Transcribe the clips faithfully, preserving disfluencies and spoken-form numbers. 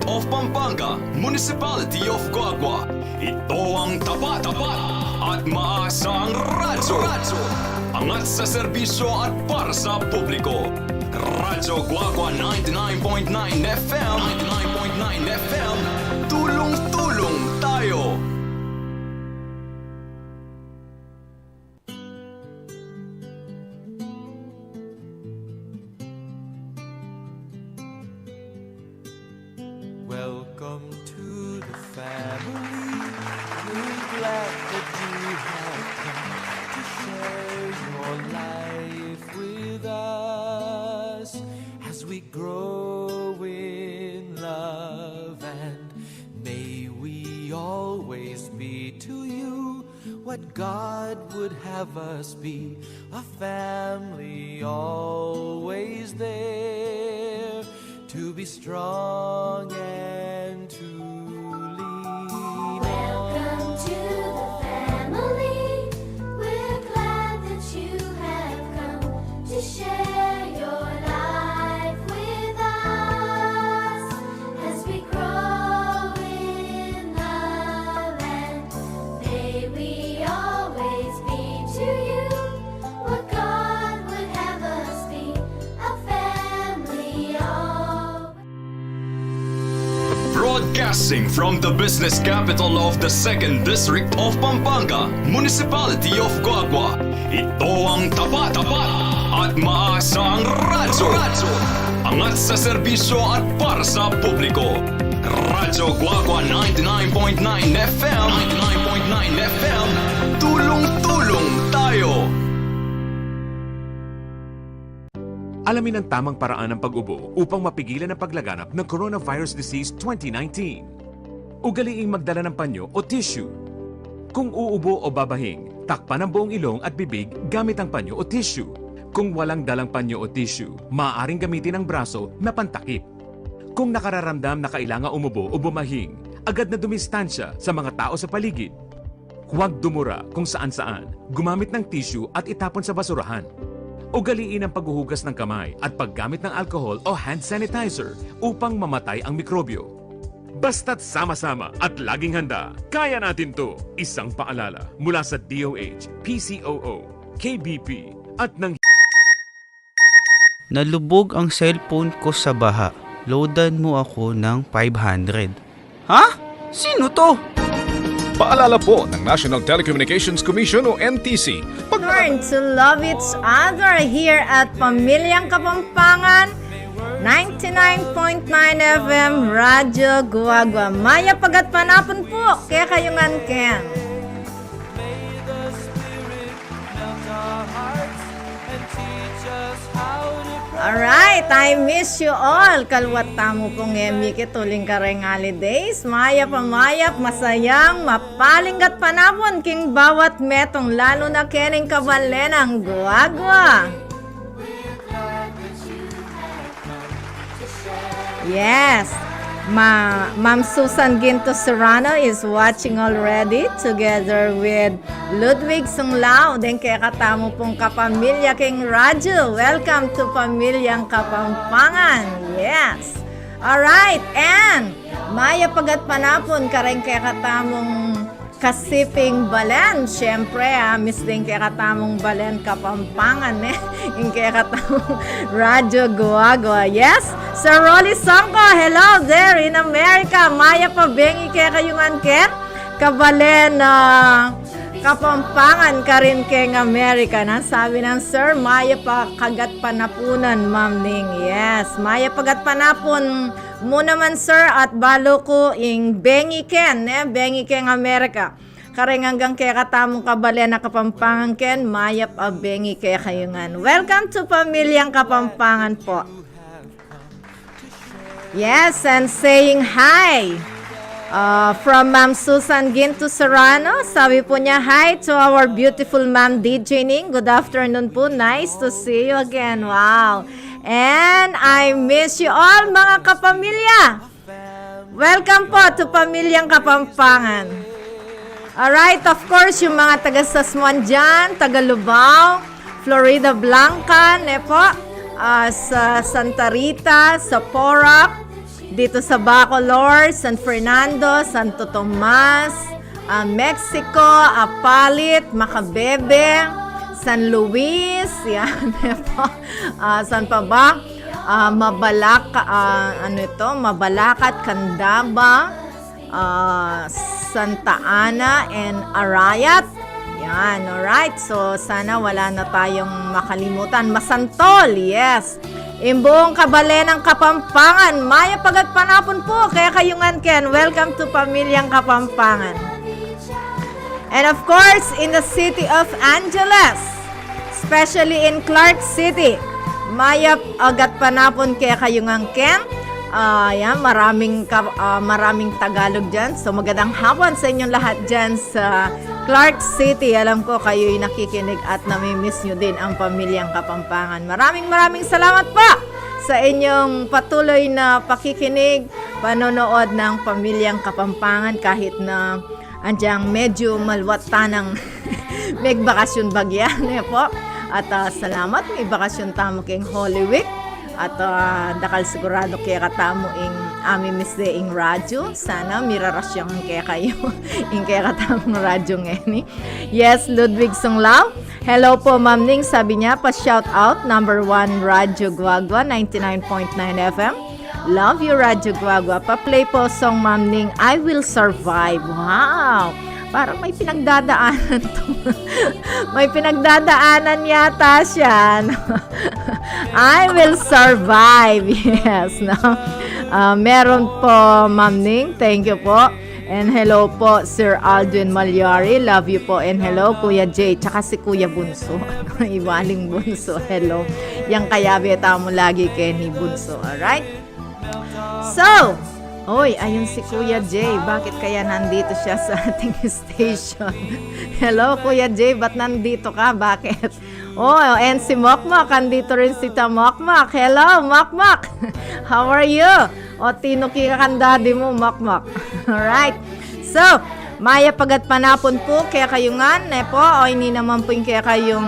of Pampanga, Municipality of Guagua. Ito ang tapat, tapat at maasang radyo. Angat sa serbisyo at para sa publiko. Radyo Guagua ninety-nine point nine F M. Ninety-nine point nine F M. Tulong-tulong tayo. Welcome to the family. We're glad that you have come to share your life with us as we grow in love, and may we always be to you what God would have us be, a family always there to be strong and to lean on. Welcome to the family. We're glad that you have come to share your life with us as we grow in love, and may we always be to you what God would have us be, a family of Broadcasting from the business capital of the Second District of Pampanga, Municipality of Guagua. Ito ang tapat, tapat at maasang radyo. Angat sa serbisyo at para sa publiko. Radyo Guagua ninety-nine point nine F M. Ninety-nine point nine F M. Tulong-tulong tayo. Alamin ang tamang paraan ng pag-ubo upang mapigilan ang paglaganap ng coronavirus disease twenty nineteen. Ugaliing magdala ng panyo o tissue. Kung uubo o babahing, takpan ang buong ilong at bibig gamit ang panyo o tissue. Kung walang dalang panyo o tissue, maaaring gamitin ang braso na pantakip. Kung nakararamdam na kailangan umubo o bumahing, agad na dumistansya sa mga tao sa paligid. Huwag dumura kung saan-saan. Gumamit ng tissue at itapon sa basurahan. Ugaliin ang paghuhugas ng kamay at paggamit ng alcohol o hand sanitizer upang mamatay ang mikrobyo. Basta't sama-sama at laging handa, kaya natin 'to. Isang paalala mula sa D O H, P C O O, K B P, at ng Nalubog ang cellphone ko sa baha. Loadan mo ako ng five hundred. Ha? Sino 'to? Paalala po ng National Telecommunications Commission o N T C. Pag Learn to love each other here at Pamilyang Kapampangan, ninety-nine point nine F M Radyo Guagua. Mayap a gatpanapun pu kekayu ngan ken. Alright, I miss you all. Kaluat tamu pung e mikit uling kareng holidays. Mayap a mayap, masayang, mapaling gatpanapun king bawat metung, lalu na keng kabalen nang Guagua. Yes. Ma Ma'am Susan Ginto Serrano is watching already, together with Ludwig Sunglao. Deng kekatamu pung kapamilya king radyo. Welcome to Pamilyang Kapampangan. Yes. Alright, and mayap a gatpanapun kareng kekatamung kasiping balen. Siyempre, ah, miss ding kekatamung balen Kapampangan, e. Ing kekatamung Radyo Guagua. Yes, Sir Rolly Songko, hello there in America. Mayap a bengi kekayu ngan ken kabalen, ah, Kapampangan karin keng America. Nanu sabi nang Sir, mayap a kagatpanapunan, Ma'am Ning. Yes, mayap a gatpanapun mu naman, Sir, at balu ku ing bengi ken, e, bengi keng America. Kareng anggang kekatamung kabalen a Kapampangan ken, mayap a bengi kekayu ngan. Welcome to Pamilyang Kapampangan po. Yes, and saying hi, uh, from Ma'am Susan Ginto Serrano. Sabi po niya, "Hi to our beautiful Ma'am D J Ning. Good afternoon po. Nice to see you again." Wow. And I miss you all, mga kapamilya. Welcome po to Pamilyang Kapampangan. Alright, of course, yung mga taga Sasmuan dyan, taga Lubao, Floridablanca, ne po, ah, sa Santa Rita, sa Porac, dito sa Bacolor, San Fernando, Santo Tomas, ah, Mexico, Apalit, Macabebe, San Luis, yan, po. Ah, san pa ba? Ah, Mabalak-, ah, ano ito? Mabalacat, Candaba, ah, Santa Ana, and Arayat. Yan, alright. So, sana wala na tayong makalimutan. Masantol, yes. Ing buong kabale ng Kapampangan, mayap a gatpanapun po kekayu ngan ken. Welcome to Pamilyang Kapampangan. And of course, in the city of Angeles, especially in Clark City, mayap a gatpanapun kekayu ngan ken. Ah, yan, maraming ka-, ah, maraming Tagalog diyan. So, magandang hapon sa inyong lahat diyan sa Clark City. Alam ko kayo'y nakikinig at namimiss nyo din ang Pamilyang Kapampangan. Maraming, maraming salamat po sa inyong patuloy na pakikinig, panonood ng Pamilyang Kapampangan kahit na agyang medyo malwat tanang megbakasyon bagya, ne po? At, ah, salamat, mibakasyon tamu keng Holy Week. At, ah, dakal sigurado kekatamu ing amimiss de ing radyo. Sana mirarasyan kekayu ing kekatamung radyo ngeni. Yes, Ludwig Sunglao. Hello po, Ma'am Ning. Sabi niya, pa-shout out, number one, Radyo Guagua, ninety-nine point nine F M. Love you, Radyo Guagua. Pa-play po song, Ma'am Ning, I Will Survive. Wow! Parang may pinagdadaanan to. May pinagdadaanan yata siya, no? I Will Survive. Yes, no? Ah, meron po, Ma'am Ning. Thank you po. And hello po, Sir Aldwin Malyari. Love you po. And hello, Kuya Jay. Tsaka si Kuya Bunso. Iwaling Bunso. Hello. Yang kayabe tamu lagi keni Bunso. Alright? So, oy, ayun si Kuya Jay. Bakit kaya nandito siya sa ating station? Hello, Kuya Jay. Ba't nandito ka? Bakit? Oh, and si Mokmok, andito rin si ta Mokmok. Hello, Mokmok. How are you? O, tinuki ka kan daddy mu, Mokmok. Alright. So, mayap a gatpanapun pu kekayu ngan, ne po? O, ini naman pu ing kekayung,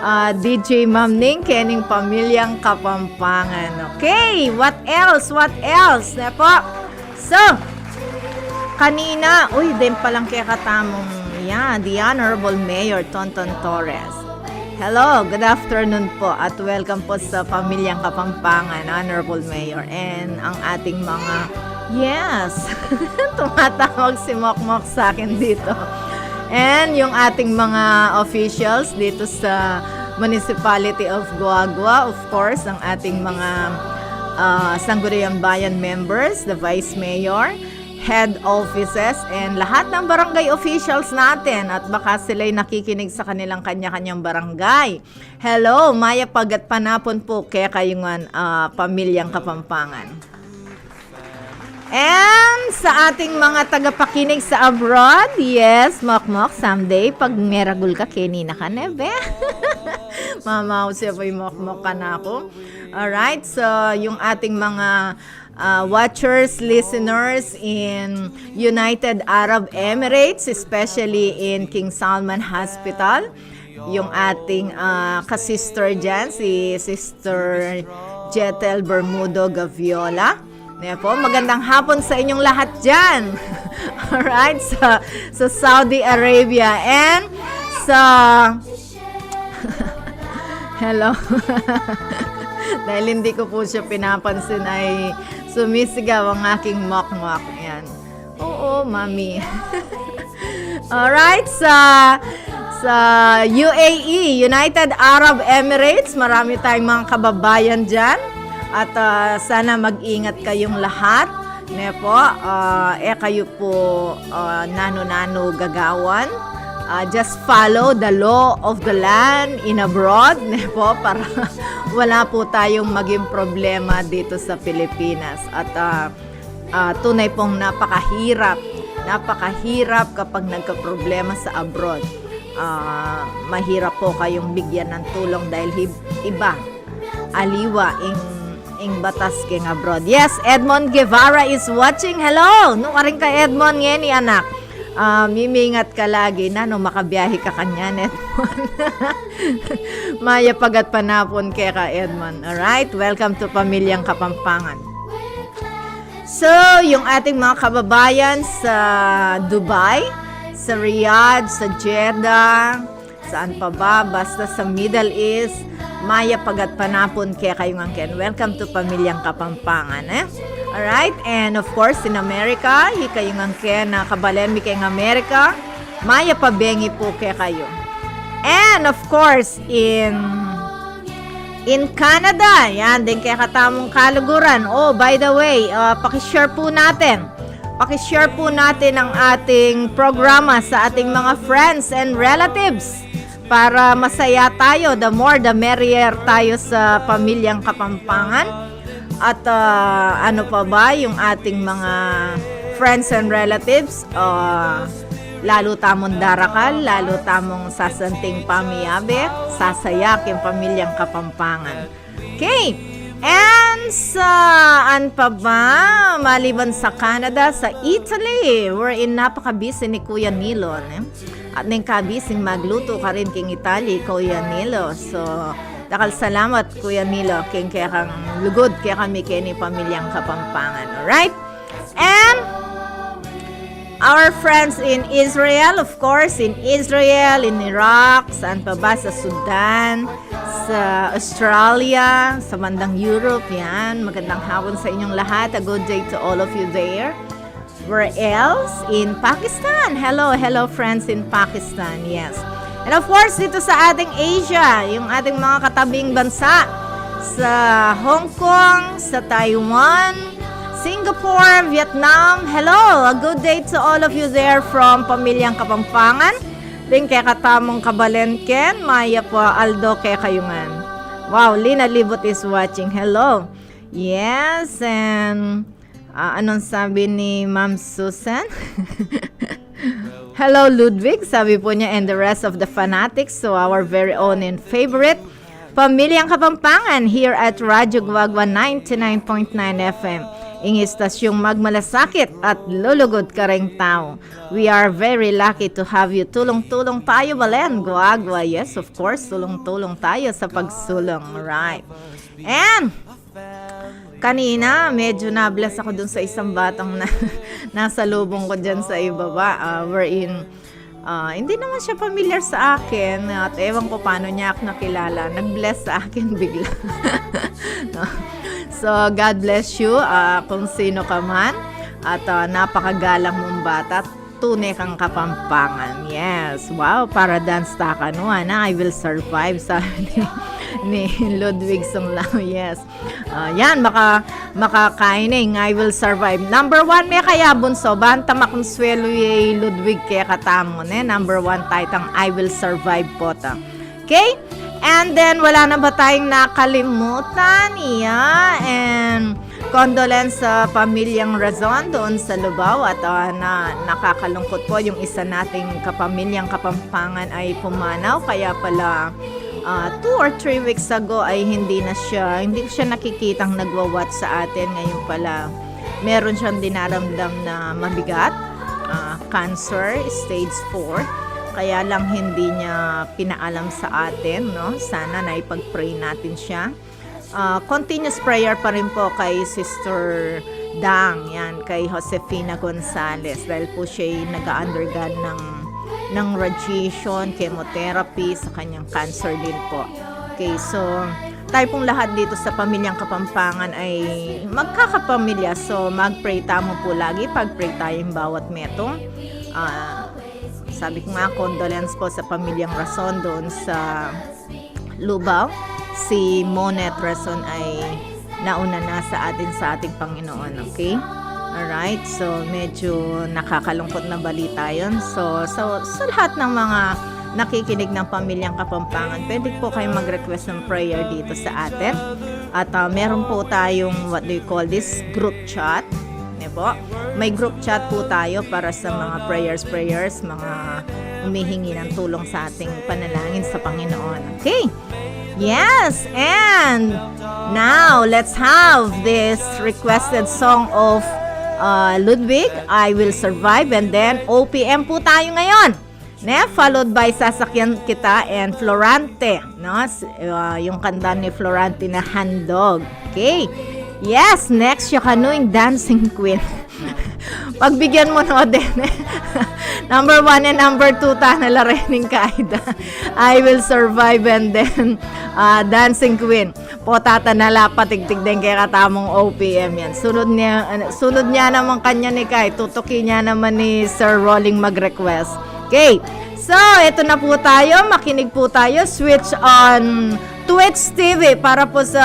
ah, D J Ma'am Ning, kening Pamilyang Kapampangan. Okay, what else? What else? Ne po? So, kanina, uy, deng palang kekatamung, yeah, the Honorable Mayor Tonton Torres. Hello, good afternoon po at welcome po sa Pamilyang Kapampangan, Honorable Mayor, and ang ating mga, yes, tumatawag si Mokmok sa akin dito. And yung ating mga officials dito sa Municipality of Guagua, of course, ang ating mga, ah, Sangguniang Bayan members, the Vice Mayor, head offices, and lahat ng barangay officials natin. At baka sila'y nakikinig sa kanilang kanya-kanyang barangay. Hello, mayap a gatpanapun po kekayu ngan, ah, Pamilyang Kapampangan. And sa ating mga tagapakinig sa abroad, yes, Mokmok, someday, pag meragul ka, keni na ka, ne be? Mamaw siya po yung Mokmok kanaku. Alright, so yung ating mga, ah, watchers, listeners in United Arab Emirates, especially in King Salman Hospital, yung ating, ah, ka-sister dyan, si Sister Jetel Bermudo Gaviola. Ne po, magandang hapon sa inyong lahat dyan. Alright, sa, sa Saudi Arabia and sa, hello. Dahil hindi ko po siya pinapansin ay sumisigaw ang aking Mokmok. Yan. Oo, mami. Alright, sa, sa U A E, United Arab Emirates, marami tayong mga kababayan dyan. At, ah, sana mag-ingat kayong lahat. Ne po, ah, e kayo po, ah, nanu-nanu gagawan. Ah, just follow the law of the land in abroad, ne po, para wala po tayong maging problema dito sa Pilipinas. At, ah, ah, tunay pong napakahirap, napakahirap kapag nagkaproblema sa abroad. Ah, mahirap po kayong bigyan ng tulong dahil hib-, iba, aliwa ing, ing batas keng abroad. Yes, Edmond Guevara is watching. Hello! Nu karin ka, Edmond, ngeni, anak? Ah, mimingat ka lagi na, nu, makabiyahe ka kanyan, Edmond. Mayap a gatpanapun keka, Edmond. Alright? Welcome to Pamilyang Kapampangan. So, yung ating mga kababayan sa Dubai, sa Riyadh, sa Jeddah, saan pa ba, basta sa Middle East, mayap a gatpanapun kekayu ngan ken. Welcome to Pamilyang Kapampangan, e. Alright, and of course, in America, ikayu ngan ken, a kabalen mi keng America, mayap a bengi pu kekayu. And of course, in in Canada, yan, deng kekatamung kaluguran. Oh, by the way, uh, paki-share po natin. Paki-share po natin ang ating programa sa ating mga friends and relatives para masaya tayo. The more, the merrier tayo sa Pamilyang Kapampangan. At, uh, ano pa ba yung ating mga friends and relatives? Uh, lalu tamung darakal, lalu tamung sasanting pamiyabe, sasaya keng Pamilyang Kapampangan. Okay. And saan pa ba? Maliban sa Canada, sa Italy, wherein napaka-busy ni Kuya Nilo, ne? At neng kabising magluto karin keng Italy, Kuya Nilo. So, dakal salamat, Kuya Nilo, keng kekang lugud kekami keni Pamilyang Kapampangan. Alright? And our friends in Israel, of course, in Israel, in Iraq, saan pa ba, sa Sudan, sa Australia, sa bandang Europe, yan. Magandang hapon sa inyong lahat. A good day to all of you there. Where else? In Pakistan. Hello, hello, friends in Pakistan. Yes. And of course, dito sa ating Asia, yung ating mga katabing bansa, sa Hong Kong, sa Taiwan, Singapore, Vietnam. Hello, a good day to all of you there from Pamilyang Kapampangan. Deng kekatamung kabalen ken, mayap a aldo kekayu ngan. Wow, Lina Libot is watching. Hello. Yes, and, ah, anong sabi ni Ma'am Susan? Hello, Ludwig, sabi po niya, and the rest of the fanatics, so our very own and favorite Pamilyang Kapampangan here at Radyo Guagua ninety-nine point nine F M. Ing istasyong magmalasakit at lulugud kareng tau. We are very lucky to have you. Tulong-tulong tayo, balen, Guagua. Yes, of course, tulong-tulong tayo sa pagsulong. Right. And kanina, medyo na-bless ako dun sa isang batang na nasalubong ko dyan sa ibaba, ah, wherein, ah, hindi naman siya familiar sa akin at ewan ko paano niya ako nakilala. Nag-bless sa akin bigla. No? So, God bless you, ah, kung sino ka man. At, ah, napakagalang mong bata. Tune kang Kapampangan. Yes. Wow, para dance ta kanu, ana, I will survive, sabi ni, ni Ludwig Sunglao. Yes. Ah, yan, maka, makakain na yung I will survive. Number one, me kaya bunso, banta makonsuelo ye Ludwig kekatamu, ne? Number one taya tang I will survive po ta. Okay? And then, wala na ba tayong nakalimutan? Yeah, and condolence sa Pamilyang Razon doon sa Lubao at, ah, na, nakakalungkot po yung isa nating kapamilyang Kapampangan ay pumanaw. Kaya pala, ah, two or three weeks ago ay hindi na siya, hindi ko siya nakikitang nagwa-watch sa atin. Ngayon pala, meron siyang dinaramdam na mabigat, ah, cancer, stage four. Kaya lang hindi niya pinaalam sa atin, no? Sana naipag-pray natin siya. Ah, continuous prayer pa rin po kay Sister Dang, yan, kay Josefina Gonzalez, dahil po siya'y nag-undergo ng, ng radiation, chemotherapy sa kanyang cancer din po. Okay, so tayo pong lahat dito sa Pamilyang Kapampangan ay magkakapamilya, so mag-pray tamu po lagi, pag-pray tayong bawat metung. Ah, sabi ko nga, condolence po sa Pamilyang Razon doon sa Lubao. Si Monet Razon ay nauna na sa atin, sa ating Panginoon, okay? Alright, so medyo nakakalungkot na balita yun. So, so sa lahat ng mga nakikinig ng Pamilyang Kapampangan, pwede po kayong mag-request ng prayer dito sa atin. At, ah, meron po tayong, what do you call this, group chat. Di po? May group chat po tayo para sa mga prayers, prayers, mga humihingi ng tulong sa ating panalangin sa Panginoon. Okay? Yes, and now let's have this requested song of, uh, Ludwig, I Will Survive, and then O P M po tayo ngayon. Ne? Followed by Sasakyan Kita and Florante, no? S-, uh, yung kanta ni Florante na Handog. Okay? Yes, next, siya kanu ing dancing queen. Pagbigyan mu no din, eh. Number one and number two tana la reng kayda. I Will Survive and then, ah, Dancing Queen. Potata na la, patigtig din kekatamung O P M yan. Sunod niya, ano, sunod niya naman kanyan ni Kai, tutuki niya naman ni Sir Rolling mag-request. Okay, so eto na po tayo, makinig po tayo, switch on Twitch T V para po sa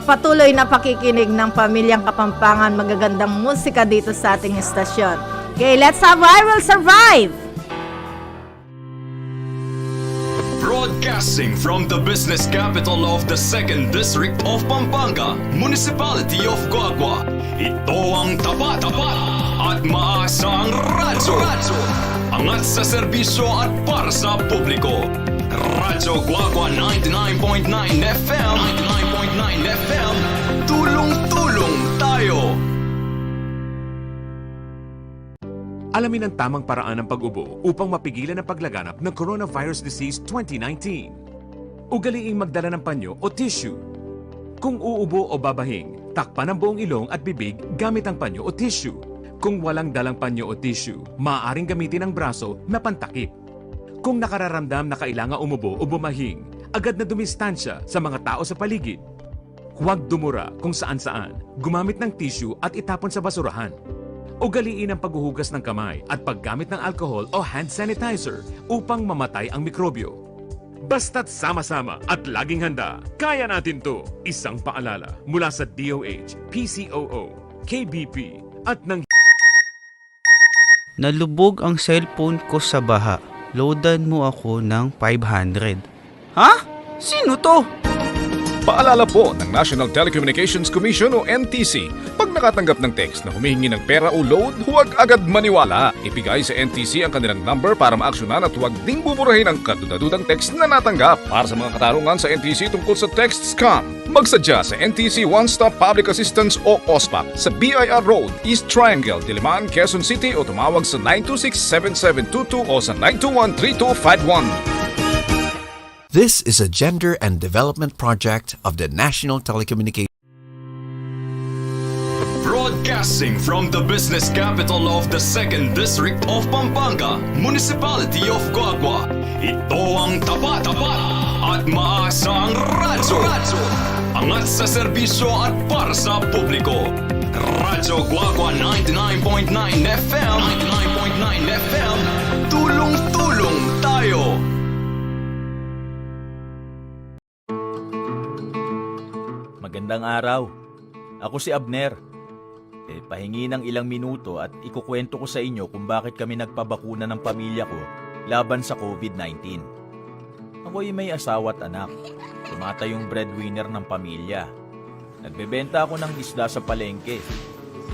patuloy na pakikinig ng Pamilyang Kapampangan, magagandang musika dito sa ating istasyon. Okay, let's have I Will Survive! Broadcasting from the business capital of the Second District of Pampanga, Municipality of Guagua, ito ang tapat, tapat at maasang radyo. Radyo. Angat sa serbisyo at para sa publiko. Radyo Guagua ninety-nine point nine F M. Ninety-nine point nine F M. Tulong-tulong tayo. Alamin ang tamang paraan ng pag-ubo upang mapigilan ang paglaganap ng coronavirus disease twenty nineteen. Ugaliing magdala ng panyo o tissue. Kung uubo o babahing, takpan ang buong ilong at bibig gamit ang panyo o tissue. Kung walang dalang panyo o tissue, maaaring gamitin ang braso na pantakip. Kung nakararamdam na kailangan umubo o bumahing, agad na dumistansya sa mga tao sa paligid. Huwag dumura kung saan-saan, gumamit ng tissue at itapon sa basurahan. Ugaliin ang paghuhugas ng kamay at paggamit ng alcohol o hand sanitizer upang mamatay ang mikrobyo. Basta't sama-sama at laging handa, kaya natin 'to. Isang paalala mula sa D O H, P C O O, K B P, at ng Nalubog ang cellphone ko sa baha. Loadan mo ako ng five hundred. Ha? Sino 'to? Paalala po ng National Telecommunications Commission o N T C, pag nakatanggap ng text na humihingi ng pera o load, huwag agad maniwala. Ibigay sa N T C ang kanilang number para maaksyonan at huwag ding buburahin ang kadudadudang text na natanggap. Para sa mga katanungan sa N T C tungkol sa text scam, magsadya sa N T C One Stop Public Assistance o OSPAC sa B I R Road, East Triangle, Diliman, Quezon City o tumawag sa nine two six seven seven two two o sa nine two one three two five one. This is a gender and development project of the National Telecommunications. Broadcasting from the business capital of the Second District of Pampanga, Municipality of Guagua, ito ang tapat, tapat at maasang radyo. Angat sa serbisyo at para sa publiko. Radyo Guagua ninety-nine point nine F M. Ninety-nine point nine F M. Tulong-tulong tayo. Magandang araw. Ako si Abner. E, pahingi ng ilang minuto at ikukwento ko sa inyo kung bakit kami nagpabakuna ng pamilya ko laban sa COVID nineteen. Ako'y may asawa at anak. Tumatayong breadwinner ng pamilya. Nagbebenta ako ng isda sa palengke.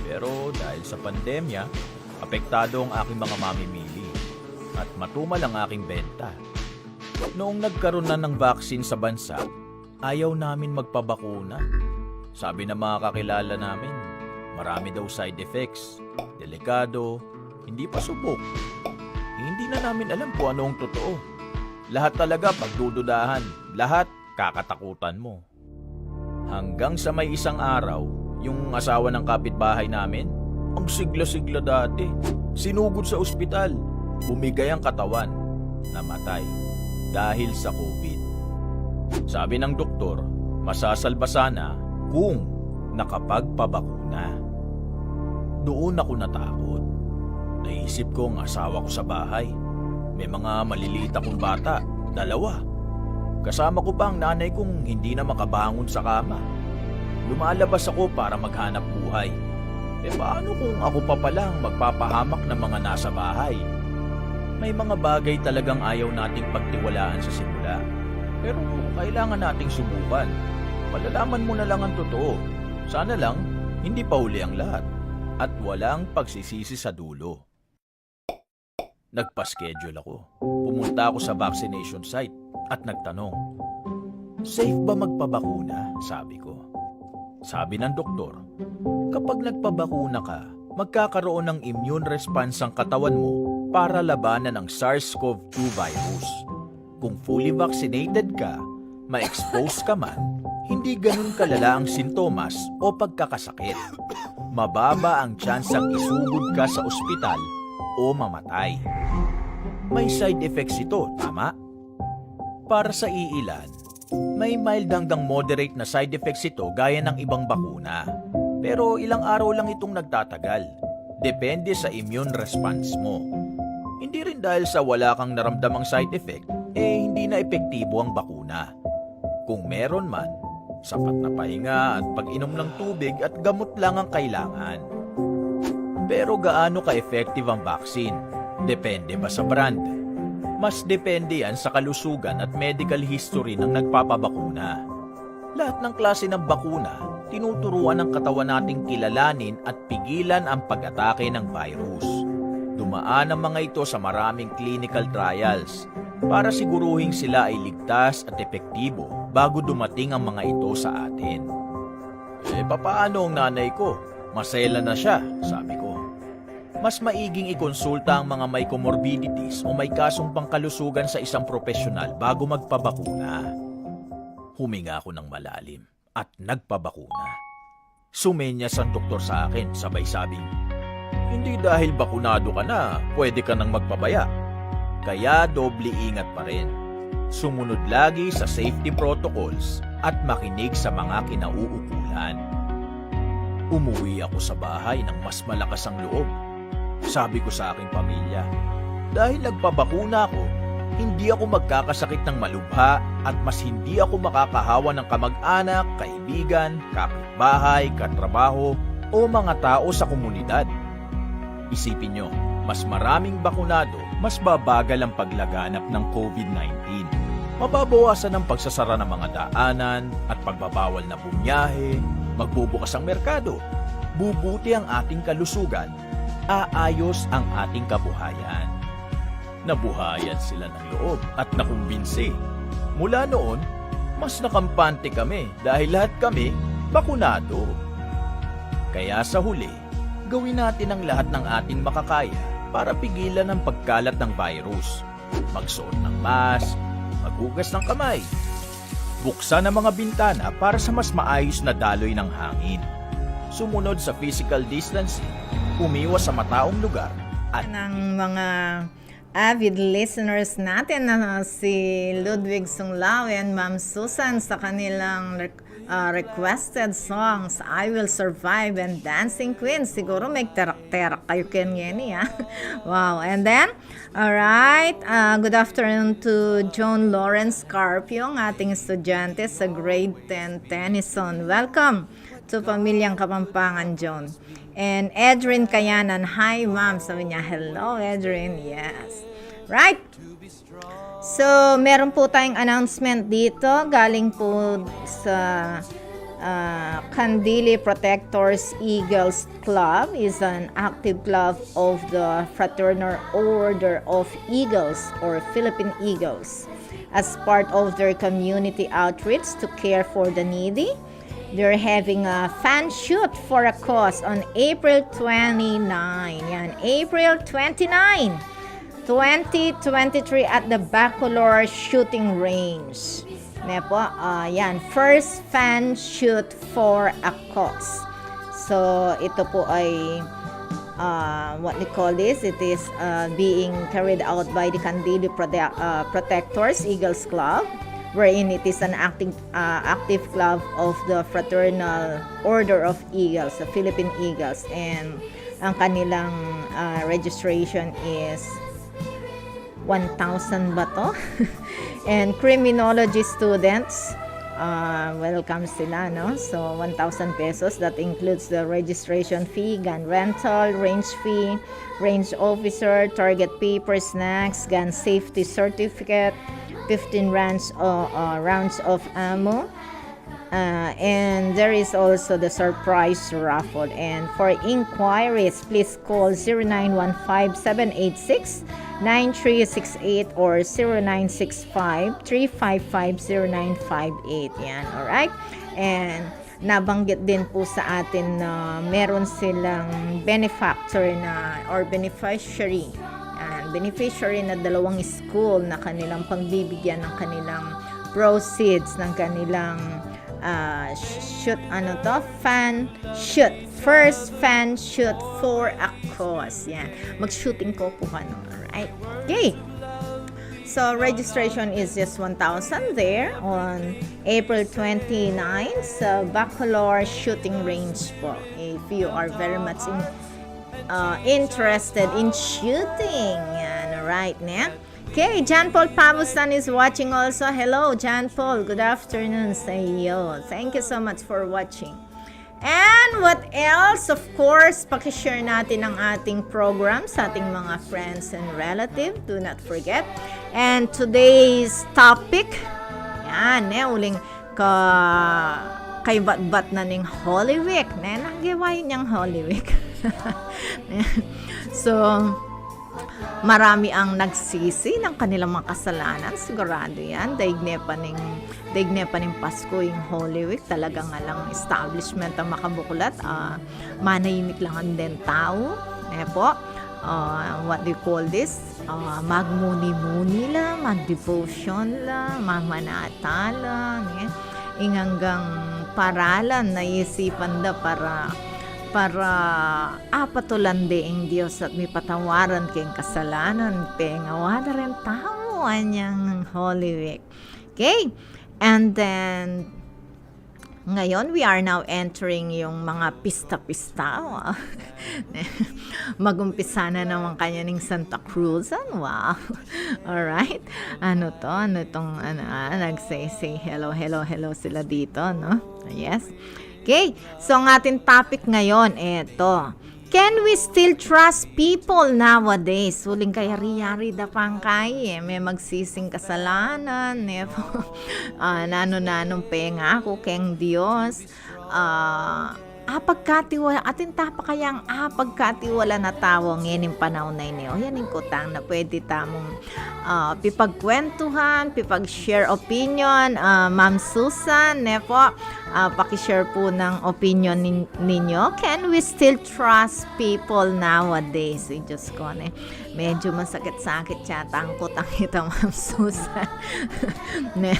Pero dahil sa pandemya, apektado ang aking mga mamimili. At matumal ang aking benta. Noong nagkaroon na ng vaccine sa bansa, ayaw namin magpabakuna. Sabi ng mga kakilala namin, marami daw side effects, delikado, hindi pa subok. Hindi na namin alam kung ano ang totoo. Lahat talaga pagdududahan, lahat kakatakutan mo. Hanggang sa may isang araw, yung asawa ng kapitbahay namin, ang sigla-sigla dati, sinugod sa ospital, bumigay ang katawan, namatay dahil sa COVID. Sabi ng doktor, masasalba sana kung nakapagpabakuna. Doon ako natakot. Naisip ko ang asawa ko sa bahay. May mga maliliit akong bata, dalawa. Kasama ko pa ang nanay kong hindi na makabangon sa kama. Lumalabas ako para maghanap buhay. E paano kung ako pa pala ang magpapahamak ng mga nasa bahay? May mga bagay talagang ayaw nating pagtiwalaan sa simula. Pero kailangan nating subukan. Malalaman mo na lang ang totoo. Sana lang, hindi pa huli ang lahat. At walang pagsisisi sa dulo. Nagpa-schedule ako. Pumunta ako sa vaccination site at nagtanong, "Safe ba magpabakuna?" sabi ko. Sabi ng doktor, "Kapag nagpabakuna ka, magkakaroon ng immune response ang katawan mo para labanan ang SARS-CoV two virus. Kung fully vaccinated ka, ma-expose ka man, hindi ganun kalala ang sintomas o pagkakasakit. Mababa ang tsansang isugod ka sa ospital o mamatay. May side effects ito, tama? Para sa iilan, may mild hanggang moderate na side effects ito gaya ng ibang bakuna. Pero ilang araw lang itong nagtatagal. Depende sa immune response mo. Hindi rin dahil sa wala kang naramdamang side effect, eh hindi na epektibo ang bakuna. Kung meron man, sapat na pahinga at pag-inom ng tubig at gamot lang ang kailangan. Pero gaano ka-effective ang vaccine? Depende ba sa brand? Mas depende yan sa kalusugan at medical history ng nagpapabakuna. Lahat ng klase ng bakuna, tinuturuan ng katawan nating kilalanin at pigilan ang pag-atake ng virus. Dumaan ang mga ito sa maraming clinical trials para siguruhing sila ay ligtas at epektibo bago dumating ang mga ito sa atin. "Eh, papaano ang nanay ko? Masela na siya," sabi ko. "Mas maiging ikonsulta ang mga may comorbidities o may kasong pangkalusugan sa isang propesyonal bago magpabakuna." Huminga ako ng malalim at nagpabakuna. Sumenyas ang doktor sa akin, sabay sabing, "Hindi dahil bakunado ka na, pwede ka nang magpabaya. Kaya doble ingat pa rin. Sumunod lagi sa safety protocols at makinig sa mga kinauukulan." Umuwi ako sa bahay ng mas malakas ang loob. Sabi ko sa aking pamilya, "Dahil nagpabakuna ako, hindi ako magkakasakit ng malubha at mas hindi ako makakahawa ng kamag-anak, kaibigan, kapitbahay, katrabaho, o mga tao sa komunidad." Isipin nyo, mas maraming bakunado, mas babagal ang paglaganap ng COVID nineteen. Mababawasan ang pagsasara ng mga daanan at pagbabawal na bumiyahe, magbubukas ang merkado, bubuti ang ating kalusugan, aayos ang ating kabuhayan. Nabuhayan sila ng loob at nakumbinsi. Mula noon, mas nakampante kami dahil lahat kami bakunado. Kaya sa huli, gawin natin ang lahat ng ating makakaya para pigilan ang pagkalat ng virus. Magsuot ng mask, maghugas ng kamay, buksan ang mga bintana para sa mas maayos na daloy ng hangin. Sumunod sa physical distancing, umiwas sa mataong lugar, at ng mga avid listeners natin na si Ludwig Sunglao and Ma'am Susan sa kanilang rec- uh, requested songs, "I Will Survive" and "Dancing Queen." Siguro may terak-terak kayo kanyeni, ha? Wow. And then, all right, uh, good afternoon to John Lawrence Carpio, ang ating estudyante sa grade ten, Tennyson. Welcome to Pamilyang Kapampangan, John. And Edrin Kayanan, "Hi, ma'am." Sabi niya, "Hello, Edrin." Yes. Right. So, meron po tayong announcement dito. Galing po sa, ah, Candili Protectors Eagles Club is an active club of the Fraternal Order of Eagles or Philippine Eagles. As part of their community outreach to care for the needy, they're having a fan shoot for a cause on April twenty-nine. Yan, April twenty-nine, twenty twenty-three at the Bacolor Shooting Range. Ne po, ah, yan, first fan shoot for a cause. So, ito po ay, uh, what we call this, it is, uh, being carried out by the Candili Prode- uh, Protectors Eagles Club, wherein it is an acting, uh, active club of the Fraternal Order of Eagles, the Philippine Eagles, and ang kanilang, uh, registration is one thousand ba to? And criminology students, uh, welcome sila, no? So, one thousand pesos, that includes the registration fee, gun rental, range fee, range officer, target paper, snacks, gun safety certificate, fifteen rounds, uh, uh, rounds of ammo, uh, and there is also the surprise raffle. And for inquiries, please call zero nine one five, seven eight six, nine three six eight or zero nine six five, three five five, zero nine five eight. Yan, alright? And nabanggit din po sa atin na meron silang benefactor na or beneficiary. Yan, beneficiary na dalawang school na kanilang pagbibigyan ng kanilang proceeds, ng kanilang ah, sh- shoot, ano to? Fan shoot. First fan shoot for a cause. Yan. Mag-shooting ko po, ano. Alright. Okay. So, registration is just one thousand there on April twenty-ninth sa Bacolor Shooting Range po. If you are very much in, uh, interested in shooting. Yan, right, ne? Okay, John Paul Pamusan is watching also. Hello, John Paul. Good afternoon sa iyo. Thank you so much for watching. And what else? Of course, pakishare natin ang ating program sa ating mga friends and relative. Do not forget. And today's topic, yan, eh, uling ka kaibatbat na ning Holy Week. Ne, nagewa yun yang Holy Week. So, marami ang nagsisi ng kanilang mga kasalanan. Sigurado yan. Daig ne pa ning, daig ne pa ning Pasko, yung Holy Week, talagang alang establishment ang makabuklat. Ah, manahimik lang ang den tao. Ne po? Ah, what do you call this? Ah, magmuni-muni la, mag-devotion la, mamanatala, ne? Ing anggang paralan na isipan da para, para apatulan de ing Dios at mipatawaran keng kasalanan, pengawa da ren tao anyang Holy Week. Okay? And then, ngayon, we are now entering yung mga pista-pista. Wow. Mag-umpisa na naman kanya ning Santa Cruzan. Wow. Alright. Ano to? Ano tong, ano, ah, nag-say, say hello, hello, hello sila dito, no? Yes. Okay. So, ang ating topic ngayon, eto. Can we still trust people nowadays? Uling kayari-yari da pang kai, eh. May magsising kasalanan, eh. Ah, nanu-nanung pengaku keng Dios. Ah, apagkatiwa-, atin ta pa kayang apagkatiwala na tau ngening panaun a ini? O, yan ing kutang na pwede tamung, ah, pipagkwentuhan, pipag-share opinion. Ah, Ma'am Susan, ne po? Ah, paki-share po ng opinion nin-, ninyo. Can we still trust people nowadays? Ay, Diyos ko, ne. Medyo masakit-sakit yata ang kutang ita, Ma'am Susan. Ne.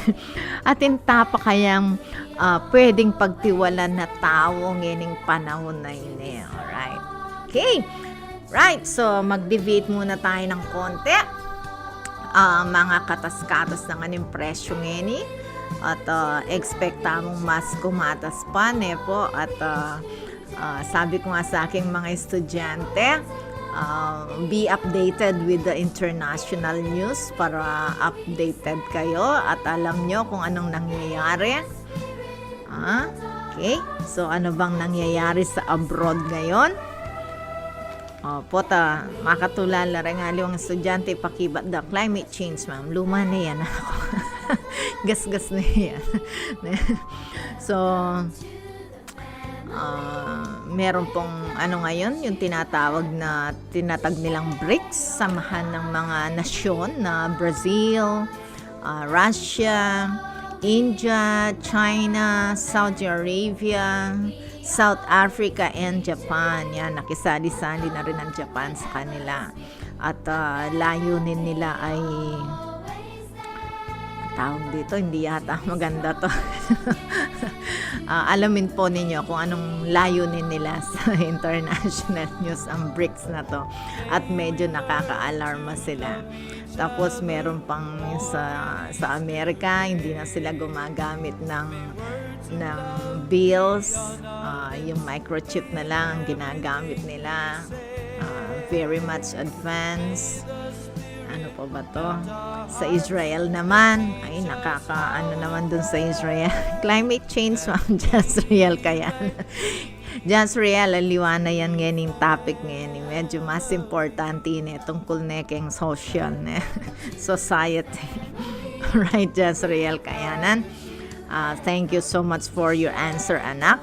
Atin ta pa kayang, ah, pwedeng pagtiwalan na tau ngening panahon na ini? Alright. Okay. Right. So, mag-deviate muna tayo ng konti. Ah, mga katas-katas ng aning presyo ngeni. At, ah, expect tamung mas kumatas pa, ne po? At, ah, ah, sabi ko nga sa aking mga estudyante, ah, be updated with the international news para updated kayo at alam nyo kung anong nangyayari. Ah, okay. So, ano bang nangyayari sa abroad ngayon? O, pota, makatulala rin nga liwang estudyante, pakibat da climate change, ma'am. Luma na yan. Gasgas na yan. So, ah, meron pong, ano ngayon, yung tinatawag na, tinatag nilang brics, samahan ng mga nasyon na Brazil, ah, Russia, India, China, Saudi Arabia, South Africa, and Japan. Yan, nakisali-sali na rin ang Japan sa kanila. At, ah, layunin nila ay, tawag dito, hindi yata maganda to. Ah, alamin po ninyo kung anong layunin nila sa international news, ang brics na to. At medyo nakaka-alarma sila. Tapos meron pang sa, sa Amerika, hindi na sila gumagamit ng, ng bills. Ah, yung microchip na lang ang ginagamit nila. Ah, very much advanced. Ano pa ba to? Sa Israel naman, ay, nakaka-, ano naman dun sa Israel. Climate change, Ma'am Jezreel, kaya Jezreel, aliwa na yan ngeni ing topic ngeni. Medyo mas importante ne tungkol ne keng social ne. Society. Right, Jezreel, kayanan. Ah, thank you so much for your answer, anak.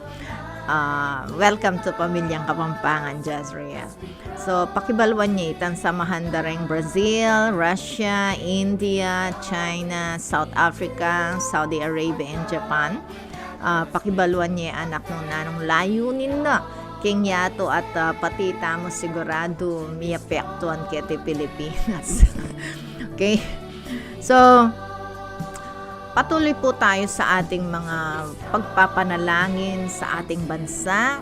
Ah, welcome to Pamilyang Kapampangan, Jezreel. So, pakibaluan ye itang samahan da reng Brazil, Russia, India, China, South Africa, Saudi Arabia, and Japan. Ah, pakibaluan ye, anak, nung nanung layunin na keng yatu at, ah, pati tamu sigurado miapektuan keti Pilipinas. Okay? So, Patuloy po tayo sa ating mga pagpapanalangin sa ating bansa,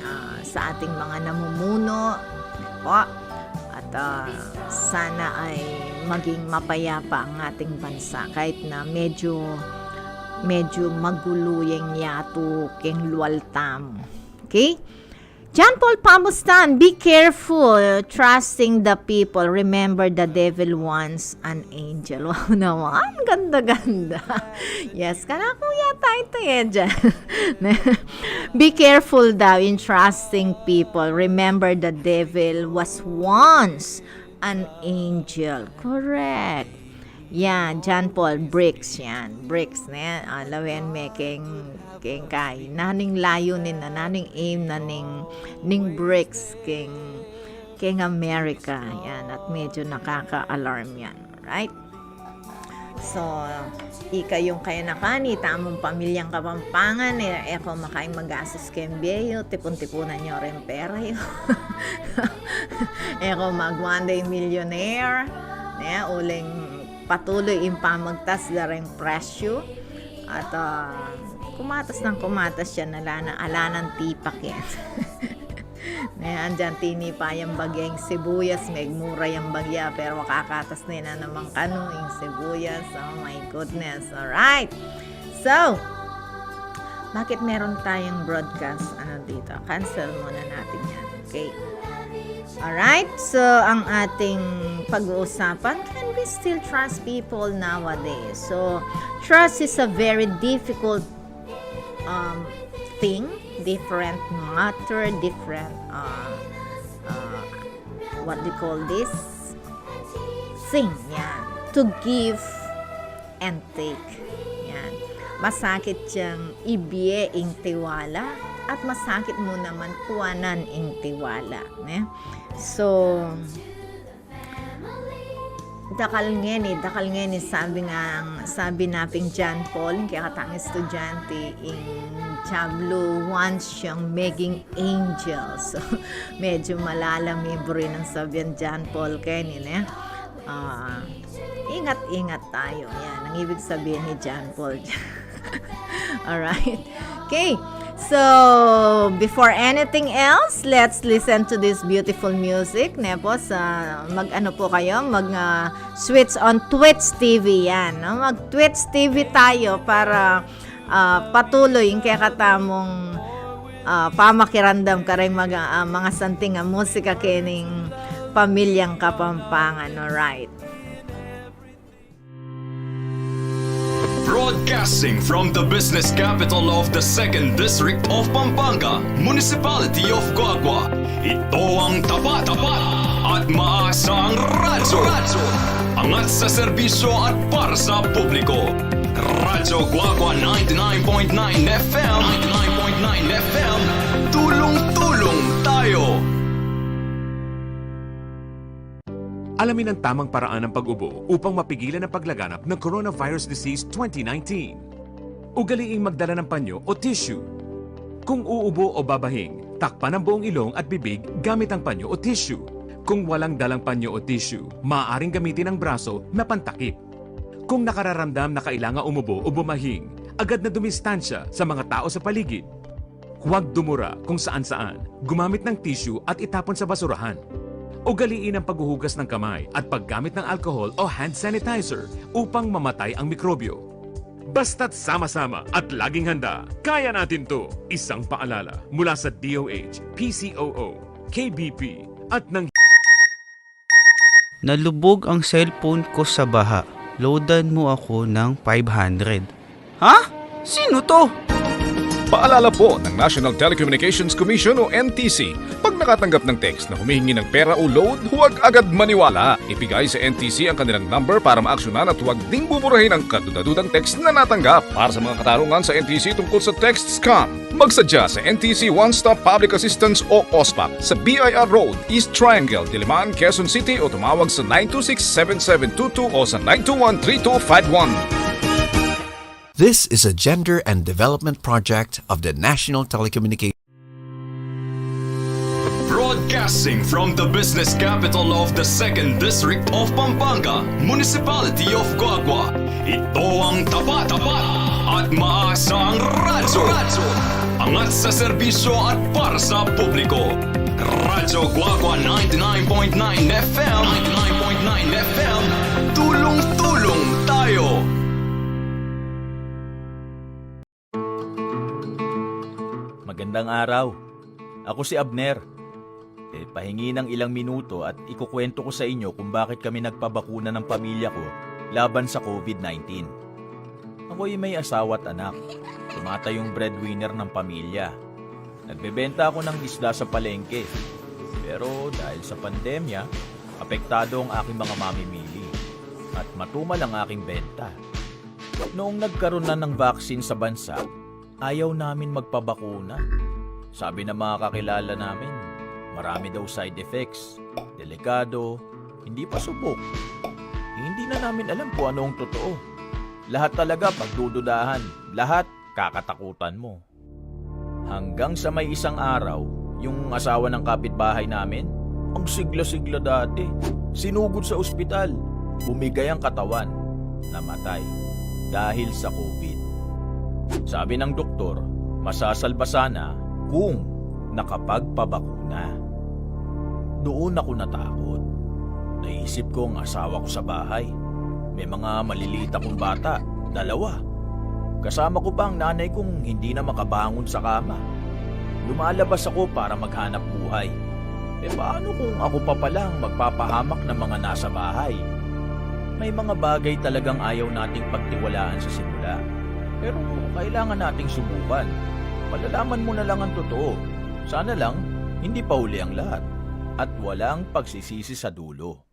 ah, sa ating mga namumuno, po. At, ah, sana ay maging mapayapa ang ating bansa kahit na medyo, medyo magulo yang yatu keng lual tamu. Okay? John Paul Pamustan, be careful trusting the people. Remember, the devil wants an angel. Wow naman, ganda-ganda. Yes, kanaku yata ito eh, John. Be careful daw in trusting people. Remember, the devil was once an angel. Correct. Yan, John Paul, bricks yan. Bricks ne, ah, lawen me keng, keng kai. Nanu ing layunin na, nanu ing aim na ning, ning bricks keng, keng Amerika. Yan, at medyo nakaka-alarm yan. Right? So, ika yung kayanakan, itamung pamilyang Kapampangan, e, e ko makaing magastus keng bie yu, tipun-tipunan yu ring pera yu. E ko mag-one day millionaire, ne, uling patuloy ing pamagtas da ring presyu. At, ah, kumatas nang kumatas yan, ala na, ala nang tipak yan. Ne, andyan tinipa yang bagya ing sibuyas, megmura yang bagya, pero kakatas ne na naman kanu ing sibuyas. Oh my goodness. Alright. So, bakit meron tayong broadcast, ano, dito? Cancel muna natin yan. Okay. Alright. So, ang ating pag-uusapan, can we still trust people nowadays? So, trust is a very difficult, um, thing, different matter, different, uh, uh, what do you call this? Thing, yan. To give and take. Yan. Masakit yang ibie ing tiwala at masakit mu naman kuanan ing tiwala, ne? So, dakal ngeni, dakal ngeni, sabi nang, sabi na pin John Paul, ing kekatang estudyante, ing Diablo wants yang meging angel. So, medyo malalam ing buri nang sabian John Paul keni, ne? Ah, ingat-ingat tayo. Yan ang ibig sabihin ni John Paul. Alright. Okay. So, before anything else, let's listen to this beautiful music. Ne po, sa, mag-ano po kayo, mag, ah, switch on Twitch T V yan, no? Mag-Twitch T V tayo para, ah, patuloy ing kekatamung, ah, pamakiramdam kareng mga, ah, mga santing a musika kening pamilyang Kapampangan. Alright. Broadcasting from the business capital of the Second District of Pampanga, Municipality of Guagua, ito ang tapat, tapat at maasang radyo. Angat sa serbisyo at para sa publiko. Radyo Guagua ninety-nine point nine F M. Ninety-nine point nine F M. Tulong-tulong tayo. Alamin ang tamang paraan ng pag-ubo upang mapigilan ang paglaganap ng coronavirus disease twenty nineteen. Ugaliing magdala ng panyo o tissue. Kung uubo o babahing, takpan ang buong ilong at bibig gamit ang panyo o tissue. Kung walang dalang panyo o tissue, maaaring gamitin ang braso na pantakip. Kung nakararamdam na kailangan umubo o bumahing, agad na dumistansya sa mga tao sa paligid. Huwag dumura kung saan-saan, gumamit ng tissue at itapon sa basurahan. Ugaliin ang paghuhugas ng kamay at paggamit ng alcohol o hand sanitizer upang mamatay ang mikrobyo. Basta't sama-sama at laging handa, kaya natin 'to. Isang paalala mula sa D O H, P C O O, K B P, at ng Nalubog ang cellphone ko sa baha. Loadan mo ako ng five hundred. Ha? Sino 'to? Paalala po ng National Telecommunications Commission o N T C, pag nakatanggap ng text na humihingi ng pera o load, huwag agad maniwala. Ibigay sa N T C ang kanilang number para maaksyonan at huwag ding buburahin ang kadudadudang text na natanggap. Para sa mga katanungan sa N T C tungkol sa text scam, magsadya sa N T C One Stop Public Assistance o OSPAP sa B I R Road, East Triangle, Diliman, Quezon City o tumawag sa nine two six, seven seven two two o sa nine two one, three two five one. This is a gender and development project of the National Telecommunications. Broad Broadcasting from the business capital of the Second District of Pampanga, Municipality of Guagua, ito ang tapat, tapat at maasang radyo. Angat sa serbisyo at para sa publiko. Radyo Guagua ninety-nine point nine F M, ninety-nine point nine F M, tulong-tulong tayo. Magandang araw. Ako si Abner. E, pahingi ng ilang minuto at ikukwento ko sa inyo kung bakit kami nagpabakuna ng pamilya ko laban sa COVID nineteen. Ako'y may asawa at anak. Tumatayong breadwinner ng pamilya. Nagbebenta ako ng isda sa palengke. Pero dahil sa pandemya, apektado ang aking mga mamimili. At matumal ang aking benta. Noong nagkaroon na ng vaccine sa bansa, ayaw namin magpabakuna. Sabi ng mga kakilala namin, marami daw side effects, delikado, hindi pa subok. Hindi na namin alam kung anong totoo. Lahat talaga pagdududahan, lahat kakatakutan mo. Hanggang sa may isang araw, yung asawa ng kapitbahay namin, ang sigla-sigla dati, sinugod sa ospital, bumigay ang katawan, namatay dahil sa COVID. Sabi ng doktor, masasalba sana kung nakapagpabakuna. Doon ako natakot. Naisip ko ang asawa ko sa bahay. May mga maliliit akong bata, dalawa. Kasama ko pa ang nanay kong hindi na makabangon sa kama. Lumalabas ako para maghanap buhay. E paano kung ako pa pala ang magpapahamak ng mga nasa bahay? May mga bagay talagang ayaw nating pagtiwalaan sa simula. Pero kailangan nating subukan. Malalaman mo na lang ang totoo. Sana lang, hindi pa huli ang lahat. At walang pagsisisi sa dulo.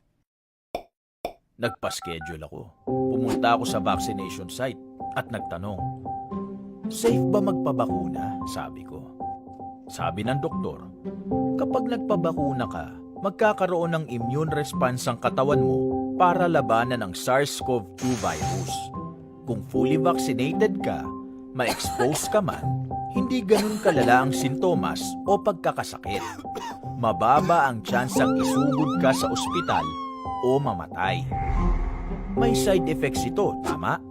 Nagpa-schedule ako. Pumunta ako sa vaccination site at nagtanong, "Safe ba magpabakuna?" sabi ko. Sabi ng doktor, "Kapag nagpabakuna ka, magkakaroon ng immune response ang katawan mo para labanan ang SARS-CoV two virus. Kung fully vaccinated ka, ma-expose ka man, hindi ganun kalala ang sintomas o pagkakasakit. Mababa ang tsansang isugod ka sa ospital o mamatay." May side effects ito, tama?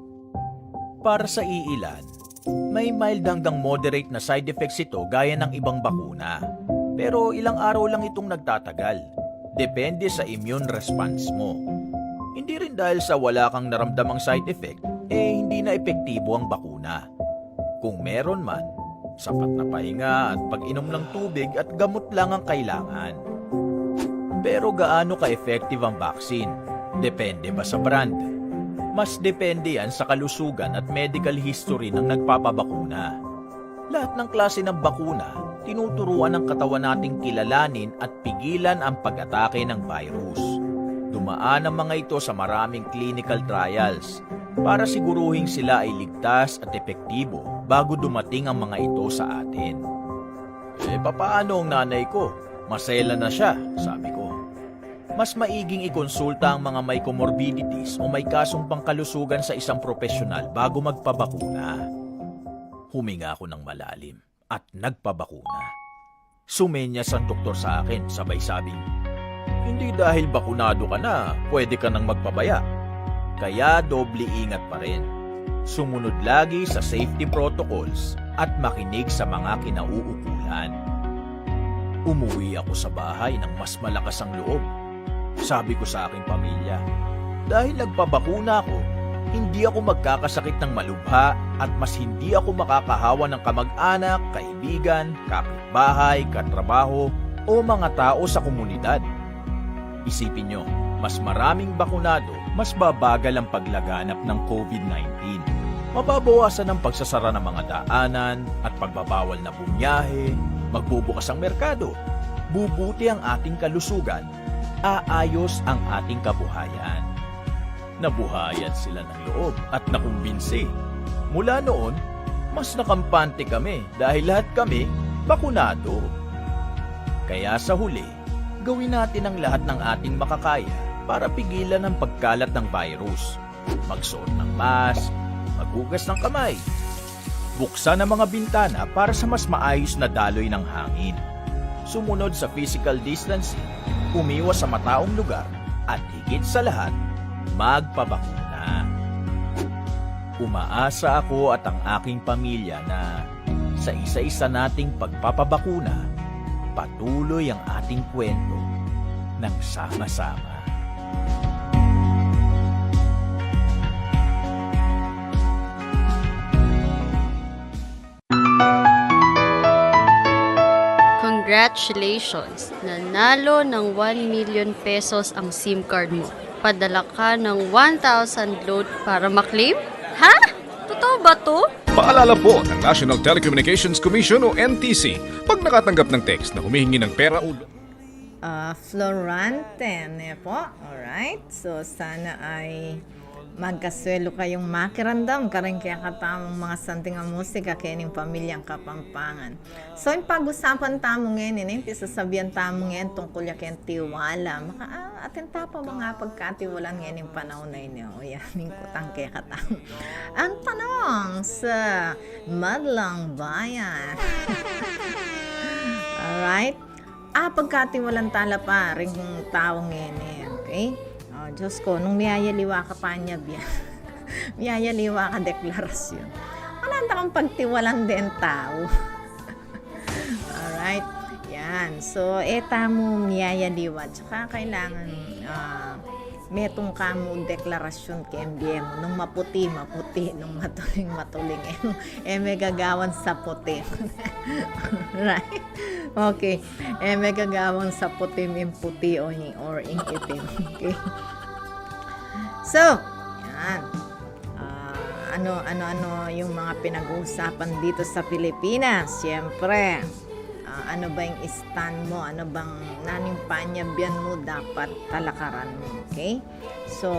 Para sa iilan, may mild hanggang moderate na side effects ito gaya ng ibang bakuna. Pero ilang araw lang itong nagtatagal. Depende sa immune response mo. Hindi rin dahil sa wala kang naramdamang side effect, eh hindi na epektibo ang bakuna. Kung meron man, sapat na pahinga at pag-inom ng tubig at gamot lang ang kailangan. Pero gaano ka-effective ang vaccine? Depende ba sa brand? Mas depende yan sa kalusugan at medical history ng nagpapabakuna. Lahat ng klase ng bakuna, tinuturuan ng katawan nating kilalanin at pigilan ang pag-atake ng virus. Dumaan ang mga ito sa maraming clinical trials para siguruhing sila ay ligtas at epektibo bago dumating ang mga ito sa atin. "Eh, papaano ang nanay ko? Maselan na siya," sabi ko. "Mas maiging ikonsulta ang mga may comorbidities o may kasong pangkalusugan sa isang propesyonal bago magpabakuna." Huminga ako ng malalim at nagpabakuna. Sumenyas ang doktor sa akin, sabay sabing, "Hindi dahil bakunado ka na, pwede ka nang magpabaya." Kaya doble ingat pa rin. Sumunod lagi sa safety protocols at makinig sa mga kinauukulan. Umuwi ako sa bahay ng mas malakas ang loob. Sabi ko sa aking pamilya, "Dahil nagpabakuna ako, hindi ako magkakasakit ng malubha at mas hindi ako makakahawa ng kamag-anak, kaibigan, kapitbahay, katrabaho, o mga tao sa komunidad." Isipin nyo, mas maraming bakunado, mas babagal ang paglaganap ng COVID nineteen. Mababawasan ang pagsasara ng mga daanan at pagbabawal na bumiyahe, magbubukas ang merkado. Bubuti ang ating kalusugan, aayos ang ating kabuhayan. Nabuhayan sila ng loob at nakumbinsi. Mula noon, mas nakampante kami dahil lahat kami bakunado. Kaya sa huli, gawin natin ang lahat ng ating makakaya para pigilan ang pagkalat ng virus. Magsuot ng mask, maghugas ng kamay, buksan ang mga bintana para sa mas maayos na daloy ng hangin. Sumunod sa physical distancing, umiwas sa mataong lugar, at higit sa lahat, magpabakuna. Umaasa ako at ang aking pamilya na sa isa-isa nating pagpapabakuna, patuloy ang ating kwento ng sama-sama. Congratulations! Nanalo ng one million pesos ang SIM card mo. Padala ka ng one thousand load para maklaim? Ha? Totoo ba to? Paalala po ng National Telecommunications Commission o N T C, pag nakatanggap ng text na humihingi ng pera o Ah, Florante, ne po? Alright. So, sana ay magkasuelo kayung makiramdam karing kekatamung mga santing a musika kening pamilyang Kapampangan. So, ing pag-usapan tamu ngeni, ing pisasabian tamu ngeni tungkul ya keng tiwala. Maka, ah, atin ta pa ba nga pagkatiwalaan ngeni ing panaun a ini? O, yan ing kutang kekatamu. Ang tanong sa Madlang Bayan. Alright? Ah, pagkatiwalaan ta la pa ring tau ngeni, okay? O, Diyos ko, nung miyayaliwa ka panyabyan, miyayaliwa ka deklarasyon, atin ta kang pagtiwalaan deng tau. Alright? Yan. So, e tamu miyayaliwa. Tsaka kailangan, ah, metung ka mu deklarasyon keng bie mu. Nung maputi, maputi. Nung matuling, matuling. E, e me gagawan sa puti. Right? Okay. E me gagawan sa puti ing puti o ing, or ing itim. Okay? So, yan. Ah, ano, ano, ano yung mga pinag-uusapan dito sa Pilipinas? Siyempre, ah, ano ba yung stand mo? Ano bang, nanu ing panyabyan mu dapat talakaran mu? Okay? So,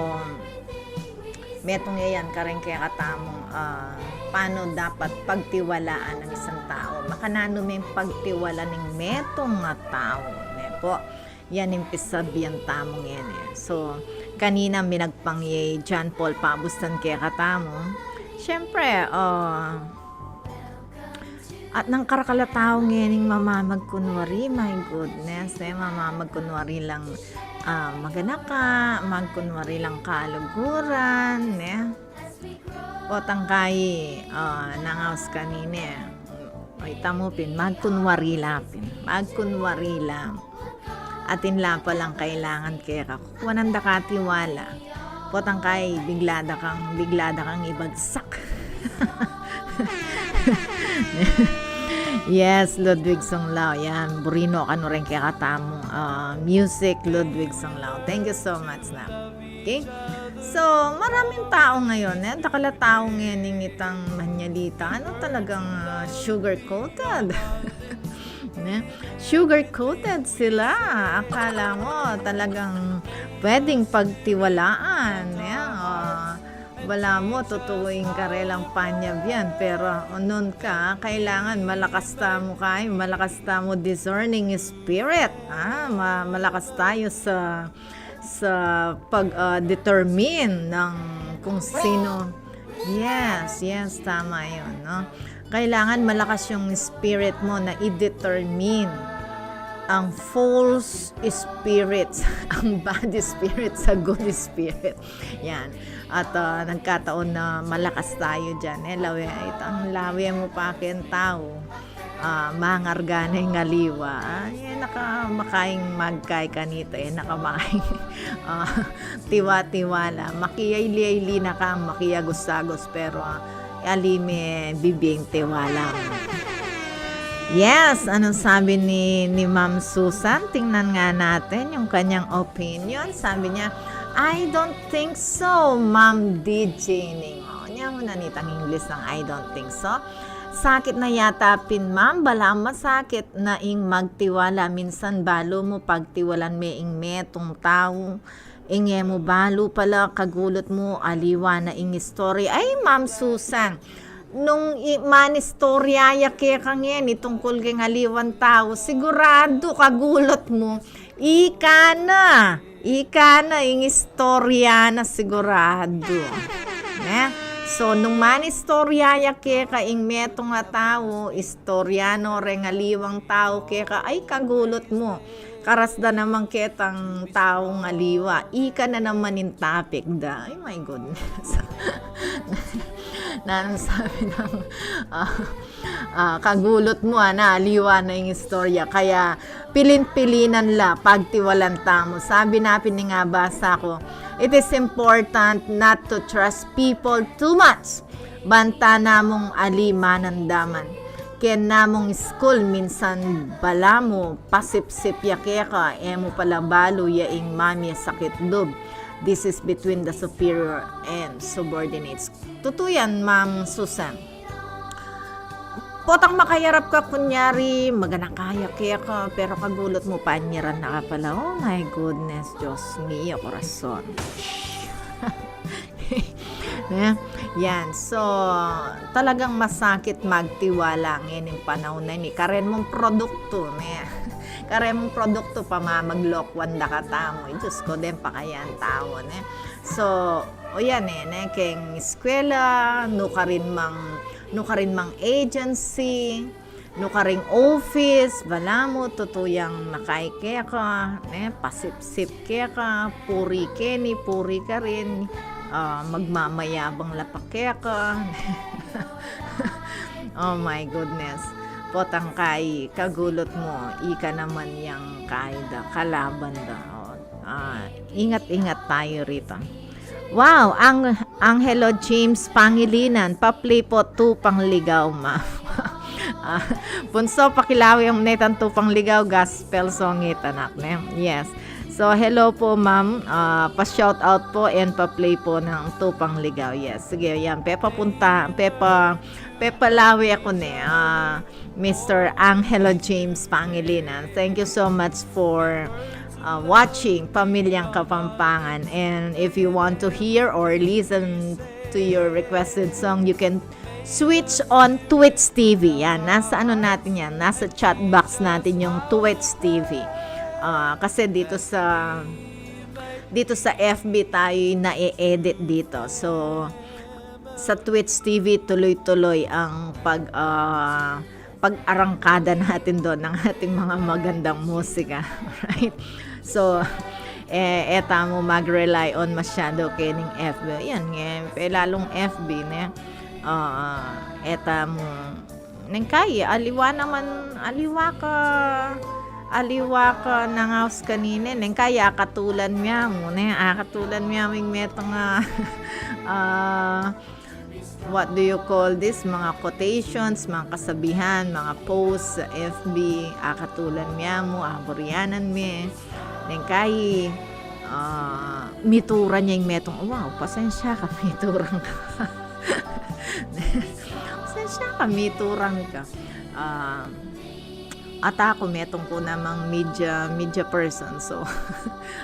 metung ya yan karing kekatamung, ah, paano dapat pagtiwalaan ang isang tau. Makananu meng pagtiwala ning metung a tau, ne po? Yan ing pisabian tamu ngeni. So, kanina minagpang ye John Paul Pabustan kekatamu. Siyempre, ah, at nang karakal a tau ngening mamamagkunwari, my goodness, ne? Mamamagkunwari lang, ah, maganaka, magkunwari lang kaluguran, ne? Potang kai, ah, nangaus kanine. O, ita mu pin, magkunwari la pin. Magkunwari la. Atin la palang kailangan keka. Kukuanan da ka tiwala. Potang kai, bigla da kang, bigla da kang ibagsak. Yes, Ludwig Sunglao. Yan, buri no kanu ring kekatamung, ah, music, Ludwig Sunglao. Thank you so much na. Okay? So, maraming tao ngayon, eh, dakal a tau ngening itang manyalita, ano, talagang, ah, sugar-coated. Ne? Sugar-coated sila. Akala mo talagang pwedeng pagtiwalaan. Ne? Ah, balamu, tutuuin karelang panyabyan. Pero, unun ka, kailangan malakas tamu kai, malakas tamu discerning spirit. Ah, ma-, malakas tayo sa sa pag, ah, determine ng kung sino. Yes, yes, tama yun, no? Kailangan malakas yung spirit mo na i-determine ang false spirits, ang bad spirits sa good spirit. Yan. At, ah, nagkataon na malakas tayo dyan. Eh, lawe, itang lawe mu pa keng tau, ah, mangarga na ing aliwa. Ah, e na ka makaing magkai kanita, e na ka makaing, ah, tiwa-tiwala. Makiaili-aili na ka, makiagus-agus, pero, ah, ali me bibing tiwala mu. Yes, anong sabi ni, ni Ma'am Susan? Tingnan nga natin yung kanyang opinion. Sabi niya, "I don't think so, Ma'am D J Ning." O, nya mu na nitang English ng "I don't think so." Sakit na yata pin, ma'am. Balamu masakit na ing magtiwala. Minsan balu mu pagtiwalan me ing metung tau. Ing e mu balu pala, kagulut mu, aliwa na ing istorya. Ay, Ma'am Susan, nung i-, manistorya ya keka ngeni tungkul keng aliwang tau, siguradu kagulut mu, ika na, ika na ing istorya na siguradu. Ne? So, nung manistorya ya keka ing metung a tau, istorya no reng aliwang tau keka, ay, kagulut mu. Karas da naman ketang taung aliwa. Ika na naman ing topic da. Ay, my goodness. Nanu sabi nang, ah, ah, kagulut mu, ana, aliwa na ing istorya. Kaya, pilin-pilinan la, pagtiwalan tamu. Sabi na pin ning abasa ku, it is important not to trust people too much. Banta namung ali manandaman. Ken namung school, minsan balamu, pasipsip ya keka, e mu pala balu ya ing mami sakit lub. This is between the superior and subordinates. Tutu yan, Ma'am Susan. Potang makayarap ka, kunyari, maganaka ya keka, pero kagulut mu, panyaran na ka pala. Oh my goodness, Diyos mio, korason. Ne? Yan. So, talagang masakit magtiwala ngening panaun a ini. Karen mung produktu, ne? Karen mung produktu, pamamaglokwan da katamu. Ay, Diyos ko, den pa kayang tau, ne? So, o yan, e, ne? Keng eskwela, nukarin mang, nukarin mang agency, nukaring office, balamu, tutu yang nakai keka, ne, pasipsip keka, puri keni, puri karin, ah, magmamayabang la pa keka. Oh my goodness. Potang kai, kagulut mu, ika naman yang kai da, kalaban da. Oh, ah, ingat-ingat tayo rito. Wow, ang Angelo James Pangilinan, pa-play po Tupang Ligaw, ma'am. Ah, Bunso, pakilawi ang netang Tupang Ligaw, gospel song ita, anak, ne? Yes. So, hello po, ma'am. Ah, pa-shout out po and pa-play po ng Tupang Ligaw. Yes. Sige, yan. Pepapunta, pepa, pepalawi aku ne. Ah, Mister Angelo James Pangilinan. Thank you so much for, uh, watching Pamilyang Kapampangan. And if you want to hear or listen to your requested song, you can switch on Twitch T V. Yan, nasa ano natin yan, nasa chat box natin yung Twitch T V. Ah, kasi dito sa, dito sa F B tayo na-edit dito. So, sa Twitch T V, tuloy-tuloy ang pag, ah, pag-arangkada natin doon ng ating mga magandang musika. Right? So, eh, e tamu mag-rely on masyado kening F B. Yan, nge, pe, lalung F B, ne? Ah, e tamu, neng kai, aliwa naman, aliwa ka, aliwa ka nangaus kanine, neng kai, akatulan mya mu, ne? Akatulan mya mu ing metung a, ah, what do you call this, mga quotations, mga kasabihan, mga posts sa F B, akatulan mya mu, aburyanan me. Neng kai, ah, mituran ya ing metung, wow, pasensya ka, mituran ka. Pasensya ka, mituran ka. Ah, at aku, metung ku namang media, media person, so,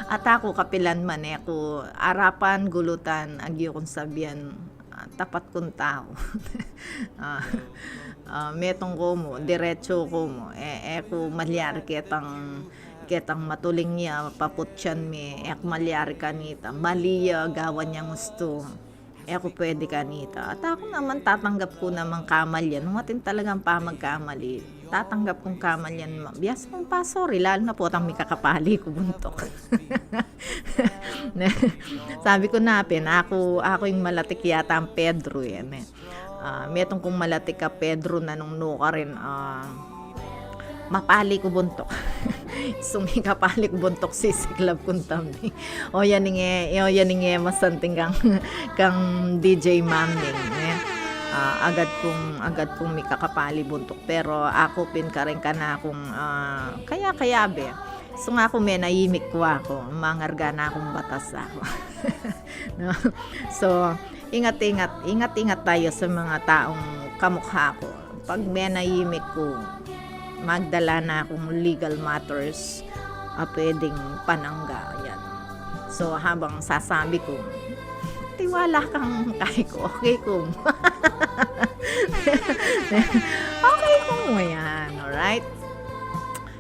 at aku kapilan man, e ku arapan, gulutan, agyu kung sabian, ah, tapat kung tau. Ah, ah, metung ku mu, diretsu ku mu. E, e ku malyari ketang, ketang matuling ya, paputyan me, e ku malyari kanita. Mali ya, gawan yang ustu. E ku pwede kanita. At aku naman, tatanggap ku namang kamalian. Nung atin talagang pamagkamali, tatanggap kung kamalian. Ma-, biasa kung pa-sorry, lalu na potang mikakapali ku buntuk. Sabi ku na pin, aku, aku ing malatik yata ang Pedro, e, ne. Ah, metung kung malatik a Pedro na nung nukarin, ah, mapali ku buntuk. Sung ikapali ku buntuk, sisiklab kung tambing. O yan ing e, o yan ing e masanting kang, kang D J Maming, ne. Ah, agad kung, agad kung mikakapali buntuk. Pero aku pin karin kanakung, ah, kaya-kaya be. Sung aku menayimik ku, aku, mangarga na kung batas aku. No? So, ingat-ingat, ingat-ingat tayo sa mga taong kamukha ko. Pag menayimik ku, magdala na akung legal matters a pwedeng panangga, yan. So, habang sasabi ku, tiwala kang kai ku, okay ku. Okay ku, yan, alright?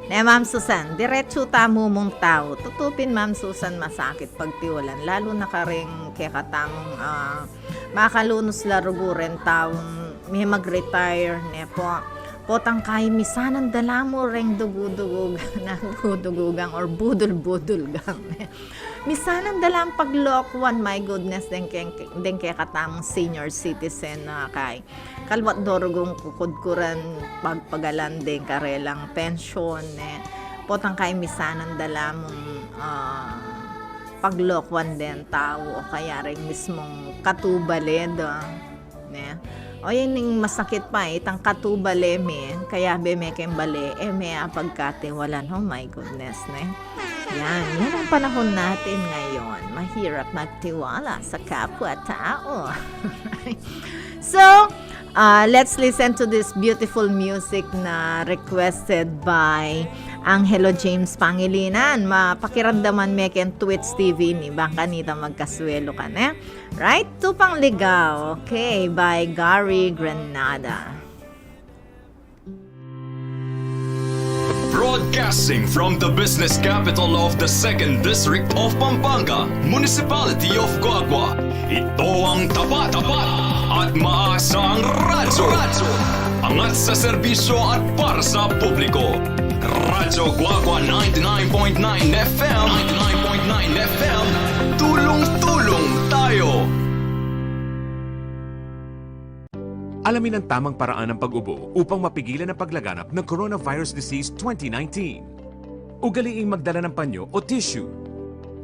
Ne, Ma'am Susan, diretsu tamu mung tau. Tutu pin, Ma'am Susan, masakit pagtiwalan, lalu na karing kekatamung, ah, makalunus la rugu ren taung me mag-retire, ne po. Potang kai misanan da la mu reng dugu-dugugang, dugu-dugugang or budul-budulgang, ne. Misanan da lang paglokwan, my goodness, deng ke-, deng kekatamung senior citizen, a, kai. Kalwat do rugung kukudkuran pagpagalan deng karelang pensyon, ne. Potang kai misanan da la mung, a, paglokwan deng tau o kaya reng mismung katubale da, ne. O, yan ing masakit pa, itang katubale me, kayabe me keng bale, e me apagkatiwalan. Oh my goodness, ne. Yan, yan ang panahon natin ngayon. Mahirap magtiwala sa kapwa-tao. So, uh, let's listen to this beautiful music na requested by Angelo James Pangilinan. Mapakiramdaman me keng Twits T V ini, bang kanita magkasuelo ka, ne? Right? Tupang Ligaw. Okay, by Gary Granada. Broadcasting from the business capital of the Second District of Pampanga, Municipality of Guagua, ito ang tapat, tapat at maasang radyo. Angat sa serbisyo at para sa publiko. Radyo Guagua ninety-nine point nine F M. Ninety-nine point nine F M. Tulong-tulong tayo. Alamin ang tamang paraan ng pag-ubo upang mapigilan ang paglaganap ng coronavirus disease twenty nineteen. Ugaliing magdala ng panyo o tissue.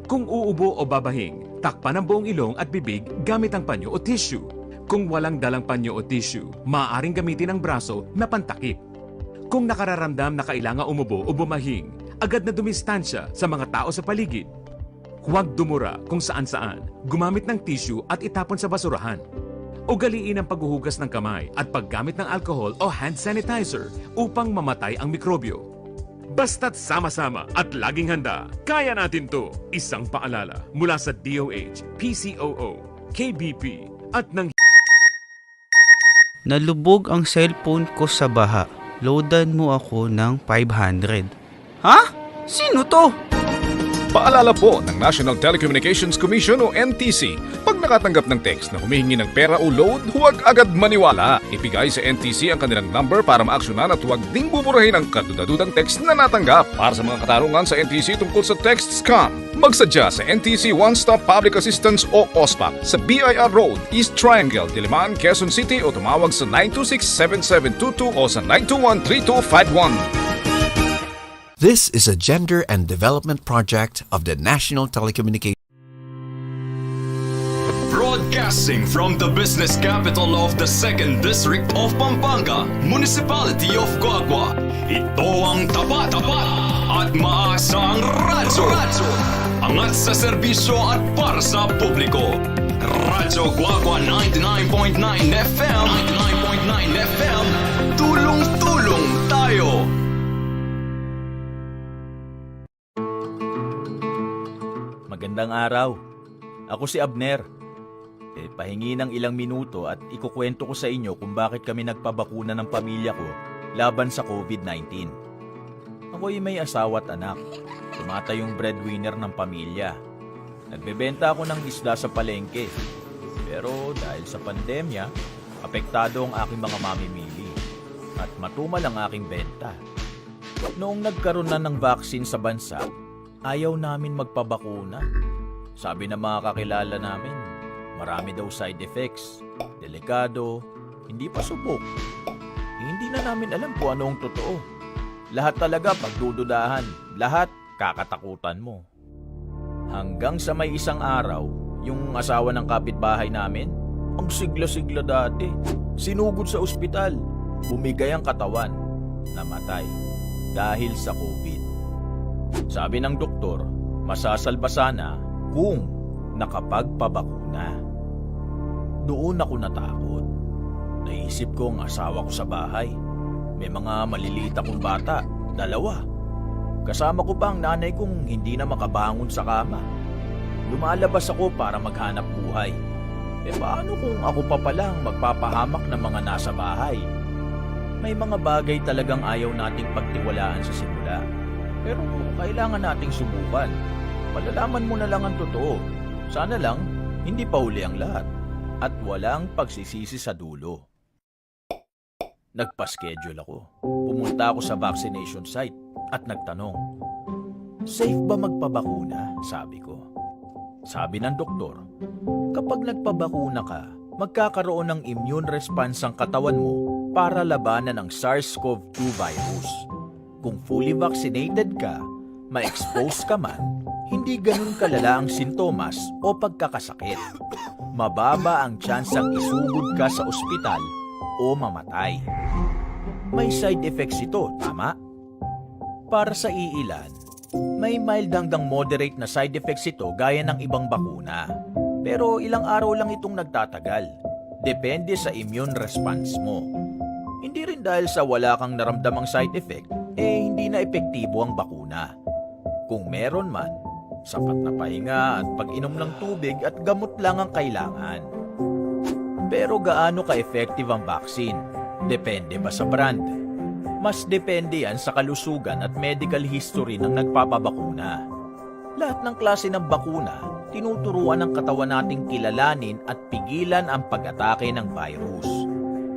Kung uubo o babahing, takpan ang buong ilong at bibig gamit ang panyo o tissue. Kung walang dalang panyo o tissue, maaaring gamitin ang braso na pantakip. Kung nakararamdam na kailangan umubo o bumahing, agad na dumistansya sa mga tao sa paligid. Huwag dumura kung saan-saan, gumamit ng tissue at itapon sa basurahan. Ugaliin ang paghuhugas ng kamay at paggamit ng alcohol o hand sanitizer upang mamatay ang mikrobyo. Basta't sama-sama at laging handa, kaya natin 'to. Isang paalala mula sa D O H, P C O O, K B P, at ng Nalubog ang cellphone ko sa baha. Loadan mo ako ng five hundred. Ha? Sino 'to? Paalala po ng National Telecommunications Commission o N T C, pag nakatanggap ng text na humihingi ng pera o load, huwag agad maniwala. Ibigay sa N T C ang kanilang number para maaksyonan at huwag ding buburahin ang kadudadudang text na natanggap. Para sa mga katanungan sa N T C tungkol sa text scam, magsadya sa N T C One Stop Public Assistance o OSPAP sa B I R Road, East Triangle, Diliman, Quezon City, o tumawag sa nine two six seven seven two two o sa nine two one three two five one. This is a gender and development project of the National Telecommunications. Broadcasting from the business capital of the Second District of Pampanga, Municipality of Guagua, ito ang tapat, tapat at maasang radyo. Angat sa serbisyo at para sa publiko. Radyo Guagua ninety-nine point nine F M. Ninety-nine point nine F M. Tulong-tulong tayo. Magandang araw. Ako si Abner. E, pahingi ng ilang minuto at ikukwento ko sa inyo kung bakit kami nagpabakuna ng pamilya ko laban sa COVID nineteen. Ako'y may asawa at anak. Tumatayong breadwinner ng pamilya. Nagbebenta ako ng isda sa palengke. Pero dahil sa pandemya, apektado ang aking mga mamimili. At matumal ang aking benta. Noong nagkaroon na ng vaccine sa bansa, ayaw namin magpabakuna. Sabi ng mga kakilala namin, marami daw side effects, delikado, hindi pa subok. Hindi na namin alam kung ano ang totoo. Lahat talaga pagdududahan, lahat kakatakutan mo. Hanggang sa may isang araw, yung asawa ng kapitbahay namin, ang sigla-sigla dati, sinugod sa ospital, bumigay ang katawan, namatay dahil sa COVID. Sabi ng doktor, masasalba sana kung nakapagpabakuna. Doon ako natakot. Naisip ko ang asawa ko sa bahay. May mga maliliit akong bata, dalawa. Kasama ko pa ang nanay kong hindi na makabangon sa kama. Lumalabas ako para maghanap buhay. E, paano kung ako pa pala ang magpapahamak ng mga nasa bahay? May mga bagay talagang ayaw nating pagtiwalaan sa simula. Pero kailangan nating subukan. Malalaman mo na lang ang totoo. Sana lang, hindi pa huli ang lahat. At walang pagsisisi sa dulo. Nagpa-schedule ako. Pumunta ako sa vaccination site at nagtanong, "Safe ba magpabakuna?" sabi ko. Sabi ng doktor, "Kapag nagpabakuna ka, magkakaroon ng immune response ang katawan mo para labanan ang SARS-CoV two virus. Kung fully vaccinated ka, ma-expose ka man, hindi ganun kalala ang sintomas o pagkakasakit. Mababa ang tsansang isugod ka sa ospital o mamatay." May side effects ito, tama? Para sa iilan, may mild hanggang moderate na side effects ito gaya ng ibang bakuna. Pero ilang araw lang itong nagtatagal. Depende sa immune response mo. Hindi rin dahil sa wala kang naramdamang side effect, eh hindi na epektibo ang bakuna. Kung meron man, sapat na pahinga at pag-inom ng tubig at gamot lang ang kailangan. Pero gaano ka-effective ang vaccine? Depende ba sa brand? Mas depende yan sa kalusugan at medical history ng nagpapabakuna. Lahat ng klase ng bakuna, tinuturuan ng katawan nating kilalanin at pigilan ang pag-atake ng virus.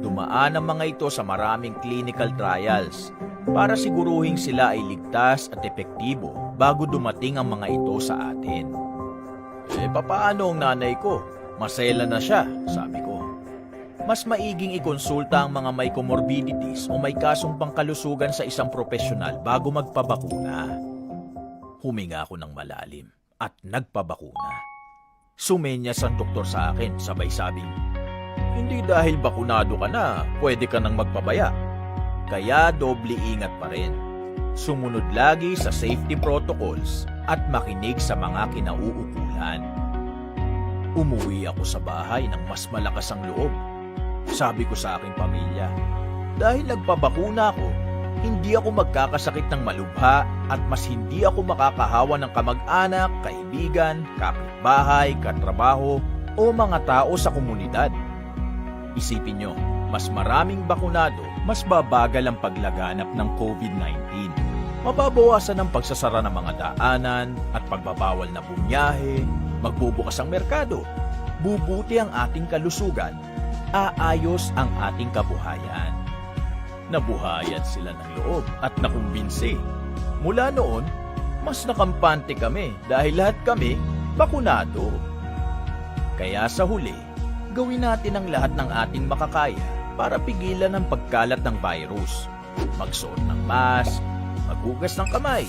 Dumaan ang mga ito sa maraming clinical trials para siguruhing sila ay ligtas at epektibo bago dumating ang mga ito sa atin. "Eh, papaano ang nanay ko? Masela na siya," sabi ko. Mas maiging ikonsulta ang mga may comorbidities o may kasong pangkalusugan sa isang propesyonal bago magpabakuna. Huminga ako ng malalim at nagpabakuna. Sumenyas ang doktor sa akin, sabay sabing, "Hindi dahil bakunado ka na, pwede ka nang magpabaya." Kaya doble ingat pa rin. Sumunod lagi sa safety protocols at makinig sa mga kinauukulan. Umuwi ako sa bahay ng mas malakas ang loob. Sabi ko sa aking pamilya, "Dahil nagpabakuna ako, hindi ako magkakasakit ng malubha at mas hindi ako makakahawa ng kamag-anak, kaibigan, kapitbahay, katrabaho, o mga tao sa komunidad." Isipin nyo, mas maraming bakunado, mas babagal ang paglaganap ng COVID nineteen. Mababawasan ang pagsasara ng mga daanan at pagbabawal na bumiyahe, magbubukas ang merkado. Bubuti ang ating kalusugan, aayos ang ating kabuhayan. Nabuhayan sila ng loob at nakumbinsi. Mula noon, mas nakampante kami dahil lahat kami bakunado. Kaya sa huli, gawin natin ang lahat ng ating makakaya para pigilan ang pagkalat ng virus. Magsuot ng mask, maghugas ng kamay,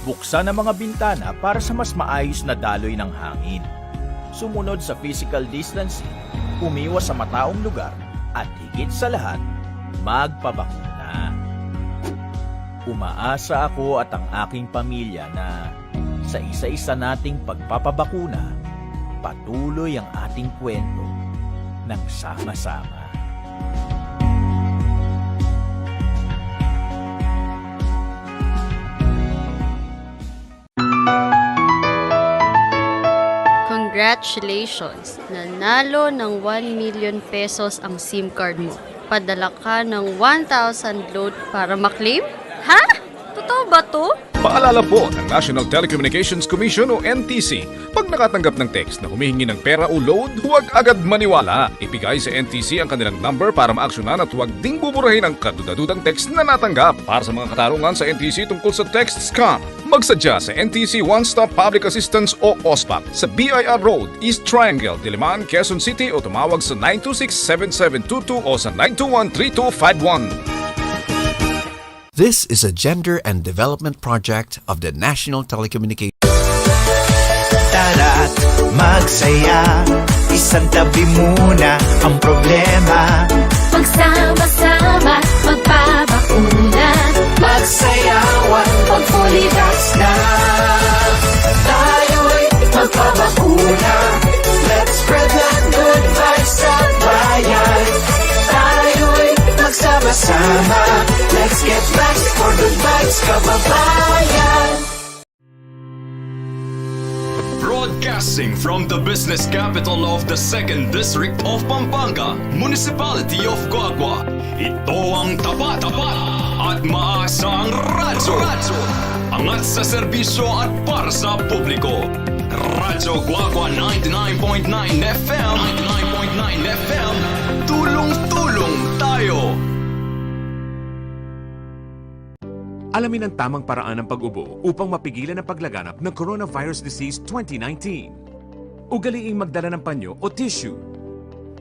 buksan ang mga bintana para sa mas maayos na daloy ng hangin. Sumunod sa physical distancing, umiwas sa mataong lugar, at higit sa lahat, magpabakuna. Umaasa ako at ang aking pamilya na sa isa-isa nating pagpapabakuna, patuloy ang ating kwento ng sama-sama. Congratulations! Nanalo ng one million pesos ang SIM card mo. Padala ka ng one thousand load para maklaim? Ha? Totoo ba 'to? Paalala po ng National Telecommunications Commission o N T C, pag nakatanggap ng text na humihingi ng pera o load, huwag agad maniwala. Ibigay sa N T C ang kanilang number para maaksyonan at huwag ding buburahin ang kadudadudang text na natanggap. Para sa mga katarungan sa N T C tungkol sa text scam, magsadya sa N T C One Stop Public Assistance o OSPAP sa B I R Road, East Triangle, Diliman, Quezon City, o tumawag sa nine two six, seven seven two two o sa nine two one, three two five one. This is a gender and development project of the National Telecommunications. Tara't magsaya, isantabi muna ang problema. Magsama-sama, magpabakuna. Magsayawan, mag-fully vax na. Tayo'y magpabakuna. Let's spread the good vibes sa bayan. Tayo'y magsama-sama. Let's get vax for good vibes, kababayan. Brought Broadcasting from the business capital of the second District of Pampanga, Municipality of Guagua, ito ang tapat, tapat at maasang radyo. Radyo. Angat sa serbisyo at para sa publiko. Radyo Guagua ninety-nine point nine F M. Ninety-nine point nine F M. Tulong-tulong tayo. Alamin ang tamang paraan ng pag-ubo upang mapigilan ang paglaganap ng coronavirus disease twenty nineteen. Ugaliing magdala ng panyo o tissue.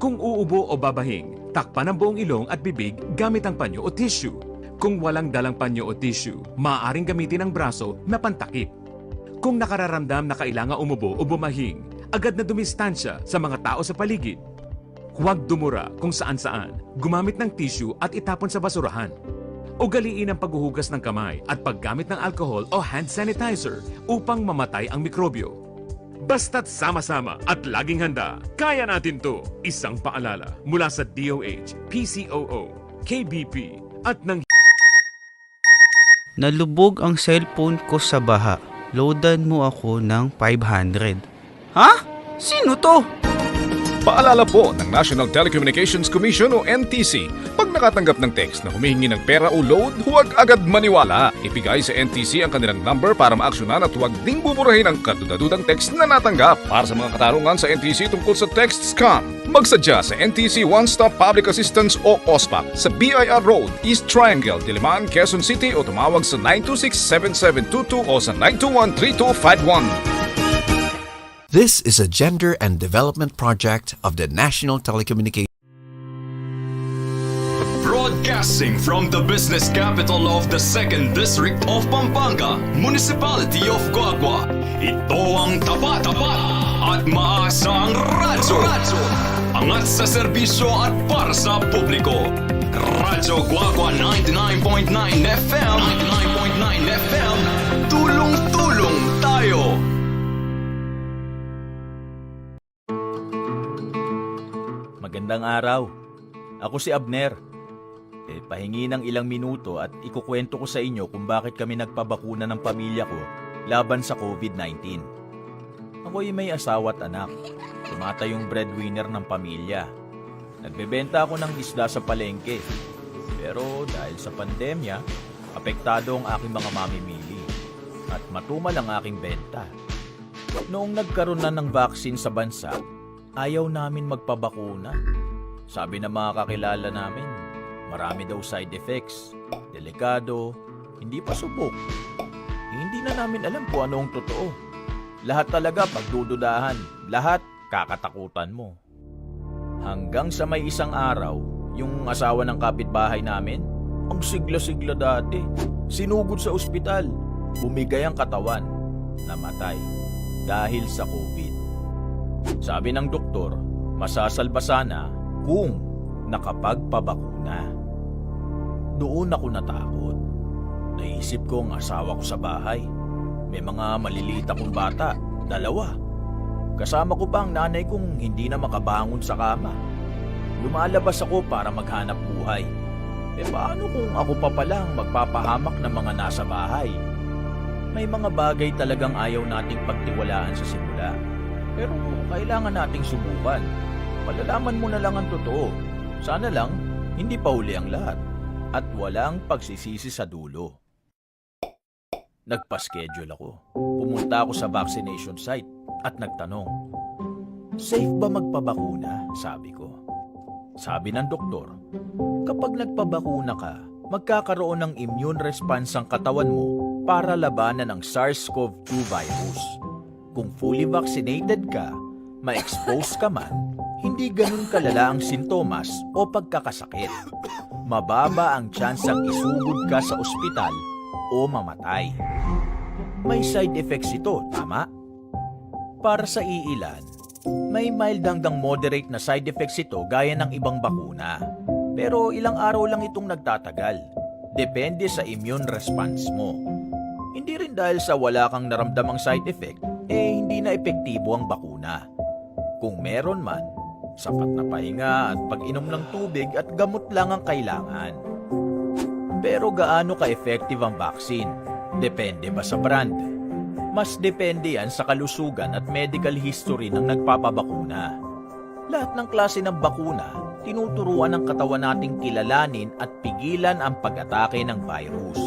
Kung uubo o babahing, takpan ang buong ilong at bibig gamit ang panyo o tissue. Kung walang dalang panyo o tissue, maaaring gamitin ang braso na pantakip. Kung nakararamdam na kailangan umubo o bumahing, agad na dumistansya sa mga tao sa paligid. Huwag dumura kung saan-saan, gumamit ng tissue at itapon sa basurahan. Ugaliin ang paghuhugas ng kamay at paggamit ng alcohol o hand sanitizer upang mamatay ang mikrobyo. Basta't sama-sama at laging handa, kaya natin 'to. Isang paalala mula sa D O H, P C O O, K B P, at ng Nalubog ang cellphone ko sa baha. Loadan mo ako ng five hundred. Ha? Sino 'to? Paalala po ng National Telecommunications Commission o N T C, pag nakatanggap ng text na humihingi ng pera o load, huwag agad maniwala. Ibigay sa N T C ang kanilang number para maaksyonan at huwag ding buburahin ang kaduda-dudang text na natanggap. Para sa mga katanungan sa N T C tungkol sa text scam, magsadya sa N T C One Stop Public Assistance o OSPAC sa B I R Road, East Triangle, Diliman, Quezon City, o tumawag sa nine two six seven seven two two o sa nine two one three two five one. This is a gender and development project of the National Telecommunications. Broadcasting from the business capital of the second District of Pampanga, Municipality of Guagua, ito ang tapat, tapat at maasang radyo. Angat sa serbisyo at para sa publiko. Radyo Guagua ninety-nine point nine F M. Ninety-nine point nine F M. Tulong-tulong tayo. Magandang araw. Ako si Abner. E, pahingi ng ilang minuto at ikukwento ko sa inyo kung bakit kami nagpabakuna ng pamilya ko laban sa COVID nineteen. Ako'y may asawa at anak. Tumatayong breadwinner ng pamilya. Nagbebenta ako ng isda sa palengke. Pero dahil sa pandemya, apektado ang aking mga mamimili. At matumal ang aking benta. Noong nagkaroon na ng vaccine sa bansa, ayaw namin magpabakuna. Sabi ng mga kakilala namin, marami daw side effects, delikado, hindi pa subok. Hindi na namin alam kung anong totoo. Lahat talaga pagdududahan, lahat kakatakutan mo. Hanggang sa may isang araw, yung asawa ng kapitbahay namin, ang sigla-sigla dati, sinugod sa ospital, bumigay ang katawan, namatay dahil sa COVID. Sabi ng doktor, masasalba sana kung nakapagpabakuna. Doon ako natakot. Naisip ko ang asawa ko sa bahay. May mga maliliit akong bata, dalawa. Kasama ko pa ang nanay kong hindi na makabangon sa kama. Lumalabas ako para maghanap buhay. E paano kung ako pa pala ang magpapahamak ng mga nasa bahay? May mga bagay talagang ayaw nating pagtiwalaan sa simula. Pero kailangan nating subukan. Malalaman mo na lang ang totoo. Sana lang, hindi pa huli ang lahat. At walang pagsisisi sa dulo. Nagpa-schedule ako. Pumunta ako sa vaccination site at nagtanong, "Safe ba magpabakuna?" sabi ko. Sabi ng doktor, kapag nagpabakuna ka, magkakaroon ng immune response ang katawan mo para labanan ang SARS-CoV two virus. Kung fully vaccinated ka, ma-expose ka man, hindi ganun kalala ang sintomas o pagkakasakit. Mababa ang tsansang isugod ka sa ospital o mamatay. May side effects ito, tama? Para sa iilan, may mild hanggang moderate na side effects ito gaya ng ibang bakuna. Pero ilang araw lang itong nagtatagal. Depende sa immune response mo. Hindi rin dahil sa wala kang naramdamang side effect, eh hindi na epektibo ang bakuna. Kung meron man, sapat na pahinga at pag-inom ng tubig at gamot lang ang kailangan. Pero gaano ka-effective ang vaccine? Depende ba sa brand? Mas depende yan sa kalusugan at medical history ng nagpapabakuna. Lahat ng klase ng bakuna, tinuturuan ng katawan nating kilalanin at pigilan ang pag-atake ng virus.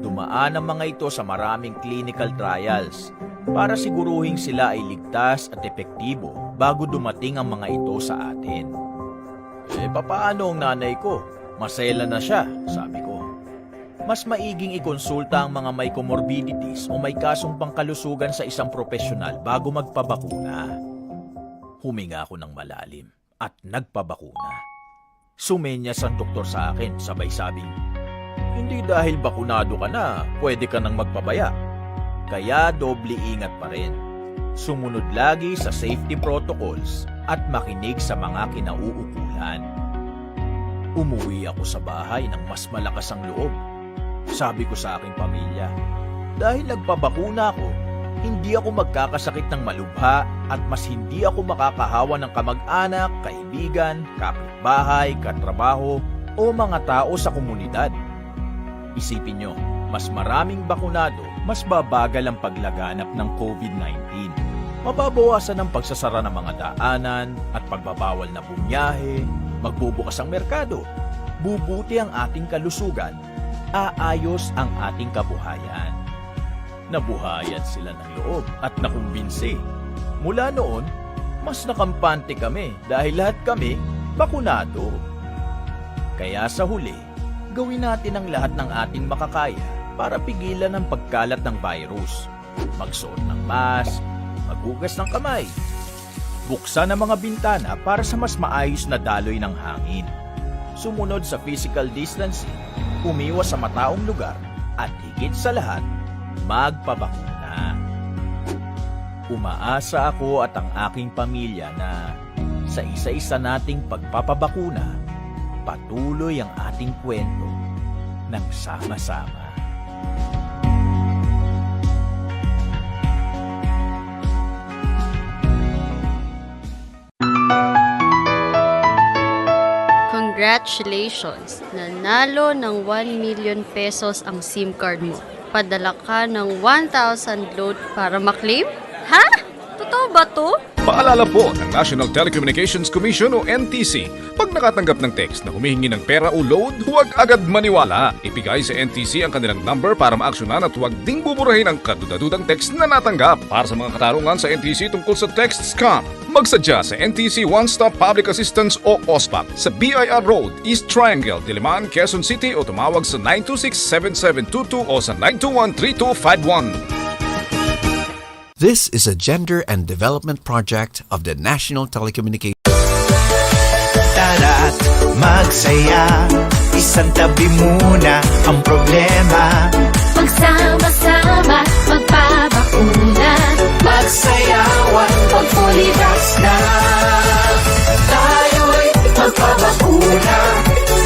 Dumaan ang mga ito sa maraming clinical trials para siguruhing sila ay ligtas at epektibo bago dumating ang mga ito sa atin. "Eh, papaano ang nanay ko? Masela na siya," sabi ko. "Mas maiging ikonsulta ang mga may comorbidities o may kasong pangkalusugan sa isang propesyonal bago magpabakuna." Huminga ako ng malalim at nagpabakuna. Sumenyas ang doktor sa akin, sabay sabing, "Hindi dahil bakunado ka na, pwede ka nang magpabaya. Kaya doble ingat pa rin. Sumunod lagi sa safety protocols at makinig sa mga kinauukulan." Umuwi ako sa bahay ng mas malakas ang loob. Sabi ko sa aking pamilya, "Dahil nagpabakuna ako, hindi ako magkakasakit ng malubha at mas hindi ako makakahawa ng kamag-anak, kaibigan, kapitbahay, katrabaho, o mga tao sa komunidad." Isipin nyo, mas maraming bakunado, mas babagal ang paglaganap ng COVID nineteen. Mababawasan ang pagsasara ng mga daanan at pagbabawal na bumiyahe, magbubukas ang merkado, bubuti ang ating kalusugan, aayos ang ating kabuhayan. Nabuhayan sila ng loob at nakumbinsi. Mula noon, mas nakampante kami dahil lahat kami bakunado. Kaya sa huli, gawin natin ang lahat ng ating makakaya para pigilan ang pagkalat ng virus. Magsuot ng mask, maghugas ng kamay, buksan ang mga bintana para sa mas maayos na daloy ng hangin. Sumunod sa physical distancing, umiwas sa mataong lugar, at higit sa lahat, magpabakuna. Umaasa ako at ang aking pamilya na sa isa-isa nating pagpapabakuna, patuloy ang ating kwento ng sama-sama. Congratulations! Nanalo ng one million pesos ang SIM card mo. Padala ka ng one thousand load para maklaim? Ha? Totoo ba 'to? Paalala po ng National Telecommunications Commission o N T C, pag nakatanggap ng text na humihingi ng pera o load, huwag agad maniwala. Ibigay sa N T C ang kanilang number para maaksyonan at huwag ding buburahin ang kaduda-dudang text na natanggap. Para sa mga katanungan sa N T C tungkol sa text scam, magsadya sa N T C One Stop Public Assistance o OSPAP sa B I R Road, East Triangle, Diliman, Quezon City, o tumawag sa nine two six seven seven two two o sa nine two one three two five one. This is a gender and development project of the National Telecommunications. Tara't magsaya, isang tabi muna ang problema. Magsama-sama, magpabakuna. Magsayawan, mag-fully vax na. Tayo'y magpabakuna.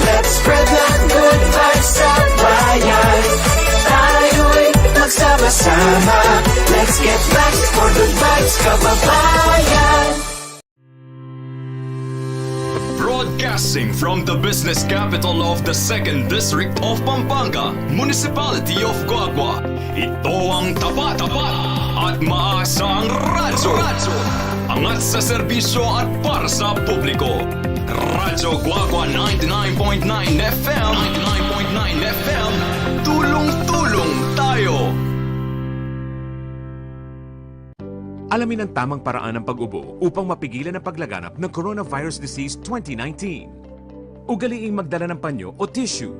Let's spread the good vibes sa bayan. Tayo'y magsama-sama. Let's get vax for good vibes, kababayan. Broadcasting from the business capital of the Second District of Pampanga, Municipality of Guagua, ito ang tapat, tapat at maasang radyo. Angat sa serbisyo at para sa publiko. Radyo Guagua ninety-nine point nine F M. Ninety-nine point nine F M. Tulong-tulong tayo. Alamin ang tamang paraan ng pag-ubo upang mapigilan ang paglaganap ng coronavirus disease twenty nineteen. Ugaliing magdala ng panyo o tissue.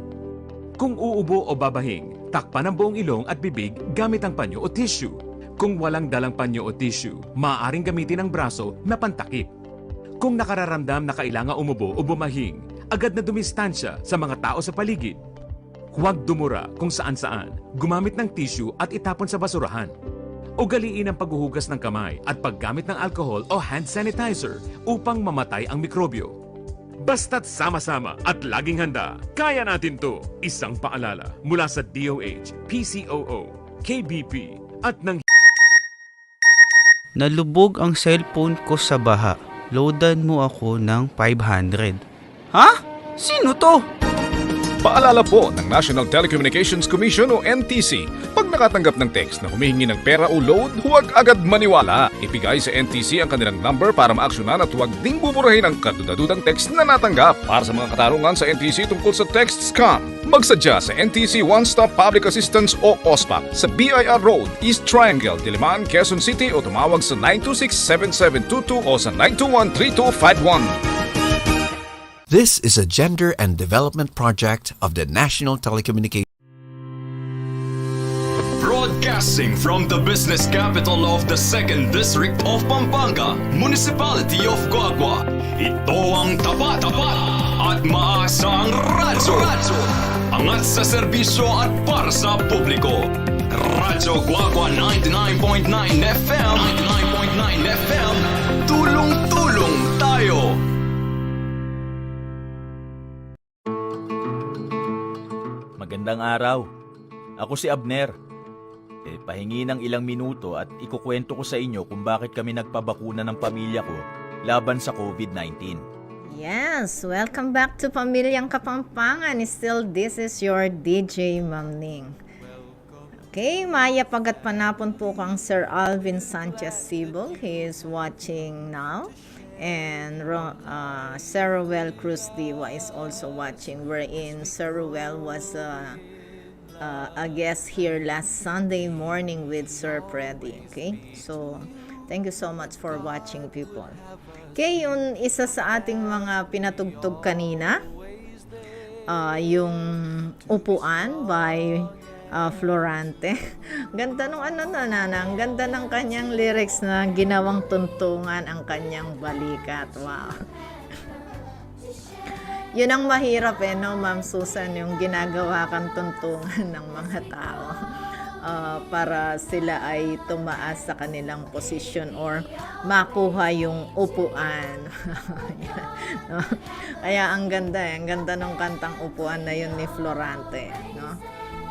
Kung uubo o babahing, takpan ang buong ilong at bibig gamit ang panyo o tissue. Kung walang dalang panyo o tissue, maaaring gamitin ang braso na pantakip. Kung nakararamdam na kailangan umubo o bumahing, agad na dumistansya sa mga tao sa paligid. Huwag dumura kung saan-saan. Gumamit ng tissue at itapon sa basurahan. Ugaliin ang paghuhugas ng kamay at paggamit ng alcohol o hand sanitizer upang mamatay ang mikrobyo. Basta't sama-sama at laging handa, kaya natin 'to. Isang paalala mula sa D O H, P C O O, K B P, at ng Nalubog ang cellphone ko sa baha. Loadan mo ako ng five hundred. Ha? Sino 'to? Paalala po ng National Telecommunications Commission o N T C, pag nakatanggap ng text na humihingi ng pera o load, huwag agad maniwala. Ibigay sa N T C ang kanilang number para maaksyonan at huwag ding buburahin ang kadudadudang text na natanggap. Para sa mga katanungan sa N T C tungkol sa text scam, magsadya sa N T C One Stop Public Assistance o OSPAP sa B I R Road, East Triangle, Diliman, Quezon City o tumawag sa nine two six seven seven two two o sa nine two one three two five one. This is a gender and development project of the National Telecommunications. Broadcasting from the business capital of the Second District of Pampanga, Municipality of Guagua, ito ang tapat, tapat at maasang radyo. Angat sa serbisyo at para sa publiko. Radyo Guagua ninety-nine point nine F M, ninety-nine point nine F M, tulong-tulong tayo. Magandang araw. Ako si Abner. E, pahingi ng ilang minuto at ikukwento ko sa inyo kung bakit kami nagpabakuna ng pamilya ko laban sa COVID nineteen. Yes, welcome back to Pamilyang Kapampangan. Still, this is your D J Mamning. Okay, mayap a gatpanapun pu kang Sir Alvin Sanchez Sibol. He is watching now. And Ro- uh, Sir Roel Cruz Diwa is also watching, wherein Sir Roel was uh, uh, a guest here last Sunday morning with Sir Freddy. Okay? So, thank you so much for watching, people. Okay, yung isa sa ating mga pinatugtog kanina, ah, yung Upuan by, ah, Florante. Ganda nung ano na, Nana, ang ganda ng kanyang lyrics na ginawang tuntungan ang kanyang balikat. Wow. Yun ang mahirap eh, no, Ma'am Susan, yung ginagawa kang tuntungan ng mga tao, ah, para sila ay tumaas sa kanilang posisyon or makuha yung upuan. No? Kaya ang ganda eh, ang ganda ng kantang Upuan na yun ni Florante, no?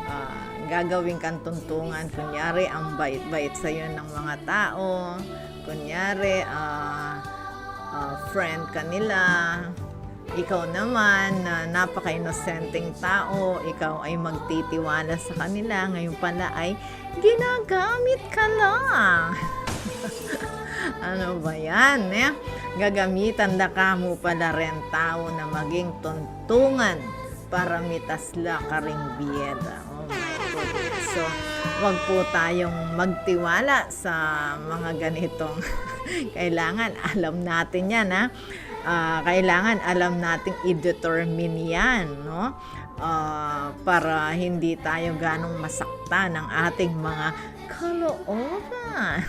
Ah, gagawin kang tuntungan, kunyari, ang bait-bait sa'yo ng mga tao, kunyari, ah, ah, friend ka nila, ikaw naman na napaka-inosenteng tao, ikaw ay magtitiwala sa kanila, ngayon pala ay ginagamit ka lang. Ano ba yan, eh? Gagamitan da ka mu pala ren tao na maging tuntungan para mitas la karing biyeda. Oh my goodness. So, wag po tayong magtiwala sa mga ganitong kailangan alam natin yan, ha? Ah, kailangan alam nating i-determine yan, no? Ah, para hindi tayo ganong masaktan ng ating mga kalooban.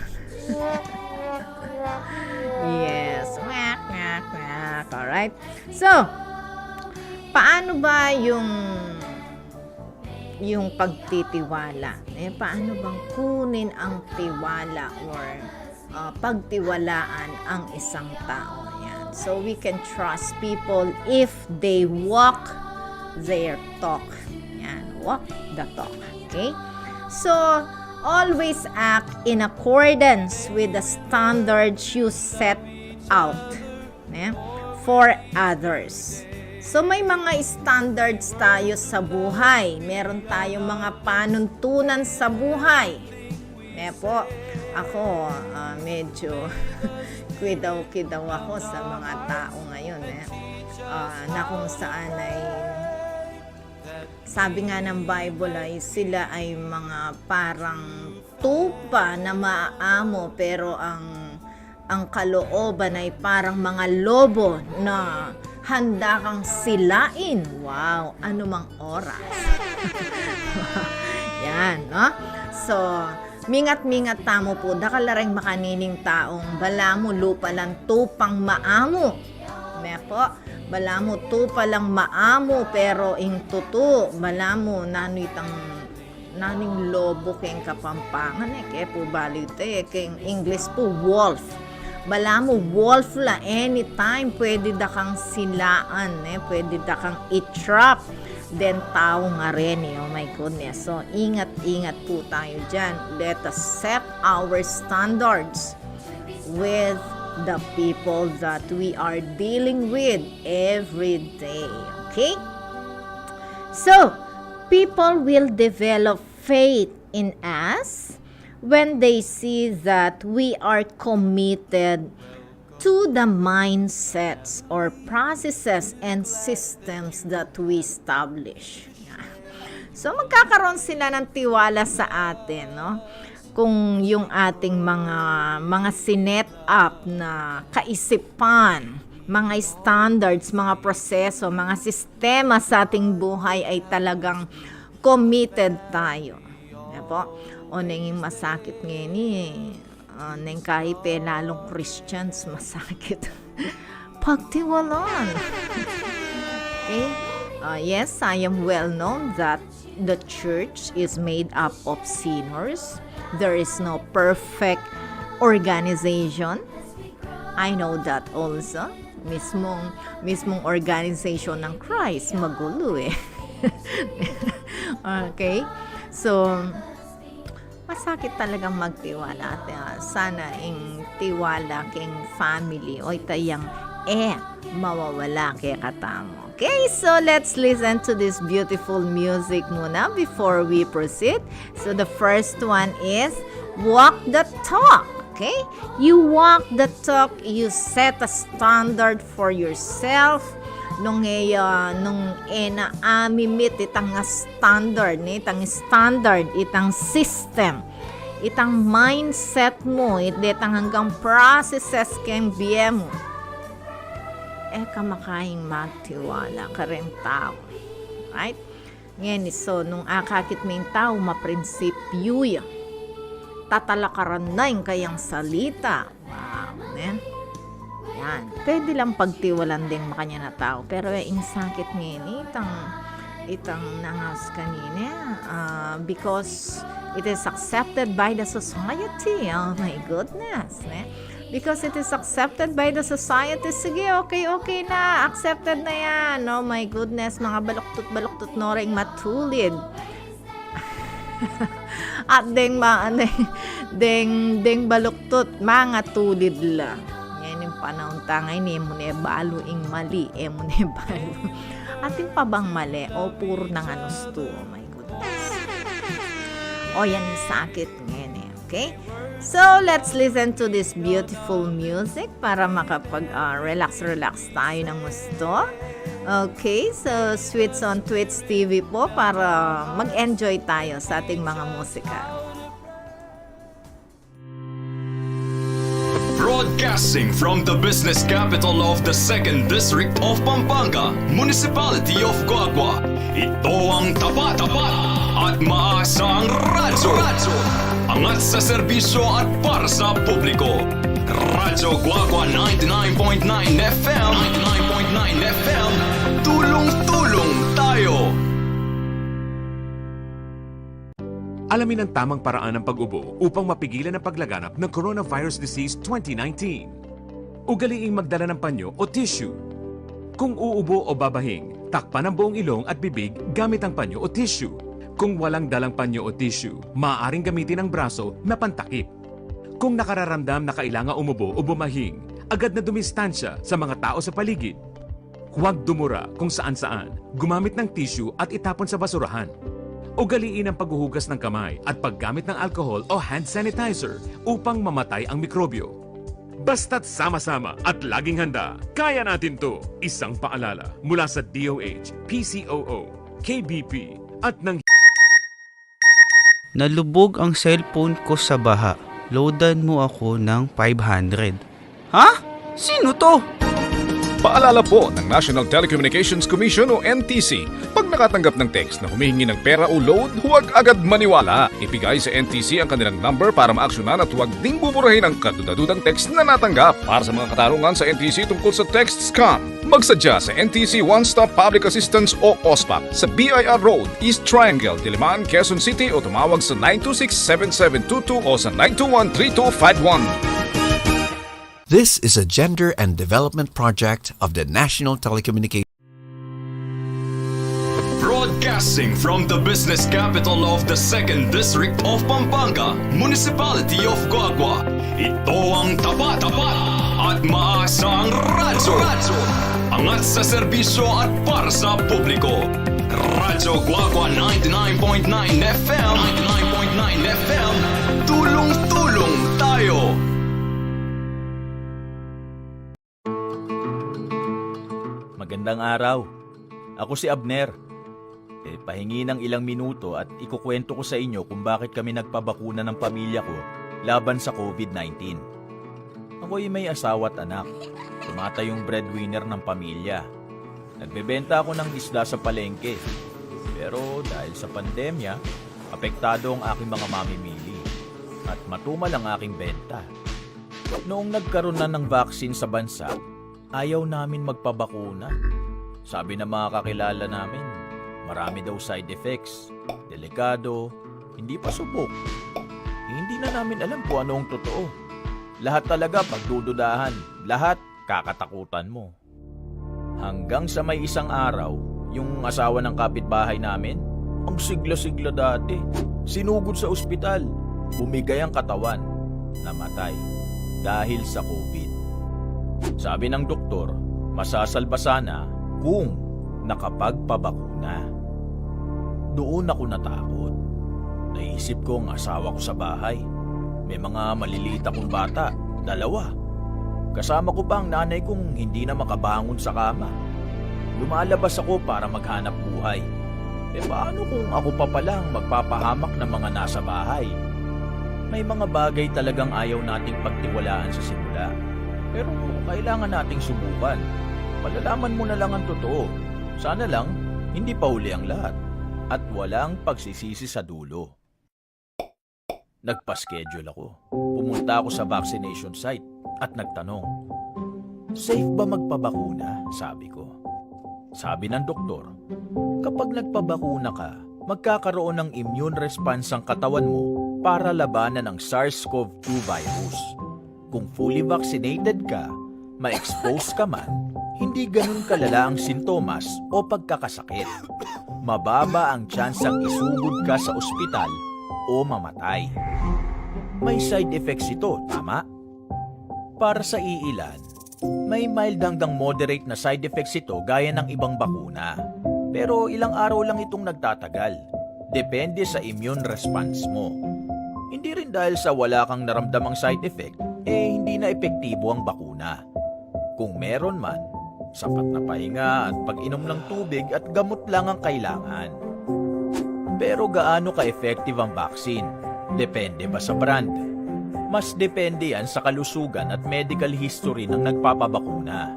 Yes. Ngak, ngak, ngak. Alright. So, paano ba yung, yung pagtitiwala? Eh, paano bang kunin ang tiwala or, ah, pagtiwalaan ang isang tao? Yan. So, we can trust people if they walk their talk. Yan. Walk the talk. Okay? So, always act in accordance with the standards you set out, ne, for others. So, may mga standards tayo sa buhay. Meron tayong mga panuntunan sa buhay. Ne po, ako, ah, medyo kidaw-kidaw ako sa mga tao ngayon, eh. Ah, na kung saan ay, sabi nga ng Bible ay sila ay mga parang tupa na maaamo, pero ang, ang kalooban ay parang mga lobo na handa kang silain. Wow, anumang oras. Yan, no? So, mingat-mingat tamu po, dakal la reng makanining taong balamu lupa lang tupang maamu. Ne po, balamu tupa lang maamu, pero ing tutu, balamu nanu itang, nanu ing lobo keng Kapampangan, eh, ke po bali ita, eh, keng English po, wolf. Balamu wolf la, anytime pwede da kang silaan, eh, pwede da kang i-trap. Then tao nga rin, eh, oh my goodness. So, ingat-ingat po tayo dyan. Let us set our standards with the people that we are dealing with every day. Okay? So, people will develop faith in us when they see that we are committed to the mindsets or processes and systems that we establish. So, magkakaroon sila ng tiwala sa atin, no? Kung yung ating mga, mga sinet up na kaisipan, mga standards, mga proseso, mga sistema sa ating buhay ay talagang committed tayo. Yan po. O neng masakit ngeni, ah, neng kayi pe lalung Christians, masakit. Pagtiwalan. Okay? Ah, yes, I am well known that the church is made up of sinners. There is no perfect organization. I know that also. Mismong, mismong organization ng Christ, magulo eh. Okay? So, masakit talagang magtiwala. At, ah, sana ing tiwala keng family o itayang e mawawala kekatamu. Okay, so let's listen to this beautiful music muna before we proceed. So the first one is Walk the Talk. Okay? You walk the talk, you set a standard for yourself. Nung e, ah, nung e na amimit itang standard, ni, itang standard, itang system, itang mindset mu, it detang anggang processes keng bie mu, e ka makaing magtiwala kareng tau. Right? Ngeni, so, nung akakit me ing tau maprinsipyu ya, tatalakaran na ing kayang salita. Wow, ne? Yan. Pwede lang pagtiwalan deng makanyan a tau. Pero, eh, ing sakit ngeni, itang, itang nangaus kanini, ah, because it is accepted by the society. Oh my goodness, ne? Because it is accepted by the society. Sige, okay, okay na. Accepted na yan. Oh my goodness, mga baluktot-baluktot no ring matulid. At deng ma-, deng, deng, deng baluktot, mga tulid la. Yan ing panaun ta ngeni, e mu ne balu ing mali, e mu ne balu. Atin pa bang mali, o puru nang anustu, oh my goodness. O yan ing sakit ngeni, okay? So, let's listen to this beautiful music para makapag, ah, relax-relax tayo ng gusto. Okay, so switch on Twitch T V po para mag-enjoy tayo sa ating mga musika. Broadcasting from the business capital of the Second District of Pampanga, Municipality of Guagua, ito ang tapat, tapat at maasang radyo. Angat sa serbisyo at para sa publiko. Radyo Guagua ninety-nine point nine F M. Ninety-nine point nine F M. Tulong-tulong tayo. Alamin ang tamang paraan ng pag-ubo upang mapigilan ang paglaganap ng coronavirus disease twenty nineteen. Ugaliing magdala ng panyo o tissue. Kung uubo o babahing, takpan ang buong ilong at bibig gamit ang panyo o tissue. Kung walang dalang panyo o tissue, maaaring gamitin ang braso na pantakip. Kung nakararamdam na kailangan umubo o bumahing, agad na dumistansya sa mga tao sa paligid. Huwag dumura kung saan-saan, gumamit ng tissue at itapon sa basurahan. Ugaliin ang paghuhugas ng kamay at paggamit ng alcohol o hand sanitizer upang mamatay ang mikrobyo. Basta't sama-sama at laging handa, kaya natin 'to. Isang paalala mula sa D O H, P C O O, K B P at ng Nalubog ang cellphone ko sa baha. Loadan mo ako ng five hundred. Ha? Sino 'to? Paalala po ng National Telecommunications Commission o N T C, pag nakatanggap ng text na humihingi ng pera o load, huwag agad maniwala. Ibigay sa N T C ang kanilang number para maaksyonan at huwag ding buburahin ang kadudadudang text na natanggap. Para sa mga katanungan sa N T C tungkol sa text scam, magsadya sa N T C One Stop Public Assistance o OSPAP sa B I R Road, East Triangle, Diliman, Quezon City, o tumawag sa nine two six, seven seven two two o sa nine two one, three two five one. This is a gender and development project of the National Telecommunications. Broadcasting from the business capital of the Second District of Pampanga, Municipality of Guagua, ito ang tapat, tapat at maasang radyo. Angat sa serbisyo at para sa publiko. Radyo Guagua ninety-nine point nine F M. Ninety-nine point nine F M. Tulong-tulong tayo. Magandang araw. Ako si Abner. E, pahingi ng ilang minuto at ikukwento ko sa inyo kung bakit kami nagpabakuna ng pamilya ko laban sa COVID nineteen. Ako'y may asawa at anak. Tumatayong breadwinner ng pamilya. Nagbebenta ako ng isda sa palengke. Pero dahil sa pandemya, apektado ang aking mga mamimili. At matumal ang aking benta. Noong nagkaroon na ng vaccine sa bansa, ayaw namin magpabakuna. Sabi ng mga kakilala namin, marami daw side effects, delikado, hindi pa subok. Hindi na namin alam kung ano ang totoo. Lahat talaga pagdududahan, lahat kakatakutan mo. Hanggang sa may isang araw, yung asawa ng kapitbahay namin, ang sigla-sigla dati, sinugod sa ospital, bumigay ang katawan, namatay dahil sa COVID. Sabi ng doktor, masasalba sana kung nakapagpabakuna. Doon ako natakot. Naisip ko ang asawa ko sa bahay. May mga maliliit akong bata, dalawa. Kasama ko pa ang nanay kong hindi na makabangon sa kama. Lumalabas ako para maghanap buhay. E paano kung ako pa pala ang magpapahamak ng mga nasa bahay? May mga bagay talagang ayaw nating pagtiwalaan sa simula. Pero kailangan nating subukan. Malalaman mo na lang ang totoo. Sana lang, hindi pa huli ang lahat. At walang pagsisisi sa dulo. Nagpa-schedule ako. Pumunta ako sa vaccination site at nagtanong, "Safe ba magpabakuna?" sabi ko. Sabi ng doktor, "Kapag nagpabakuna ka, magkakaroon ng immune response ang katawan mo para labanan ang SARS-CoV two virus. Kung fully vaccinated ka, ma-expose ka man, hindi ganun kalala ang sintomas o pagkakasakit. Mababa ang tsansang isugod ka sa ospital o mamatay. May side effects ito, tama?" Para sa iilan, may mild hanggang moderate na side effects ito gaya ng ibang bakuna. Pero ilang araw lang itong nagtatagal. Depende sa immune response mo. Hindi rin dahil sa wala kang naramdamang side effect, e hindi na epektibo ang bakuna. Kung meron man, sapat na pahinga at pag-inom ng tubig at gamot lang ang kailangan. Pero gaano ka-effective ang vaccine? Depende ba sa brand? Mas depende yan sa kalusugan at medical history ng nagpapabakuna.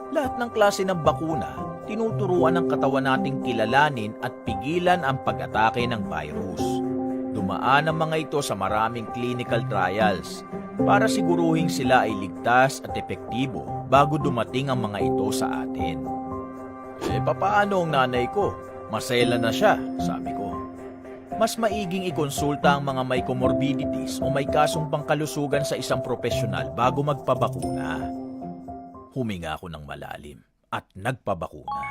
Lahat ng klase ng bakuna, tinuturuan ng katawan nating kilalanin at pigilan ang pag-atake ng virus. Dumaan ang mga ito sa maraming clinical trials para siguruhing sila ay ligtas at epektibo bago dumating ang mga ito sa atin. "E, papaano ang nanay ko? Maselan na siya," sabi ko. "Mas maiging ikonsulta ang mga may comorbidities o may kasong pangkalusugan sa isang propesyonal bago magpabakuna." Huminga ako ng malalim at nagpabakuna.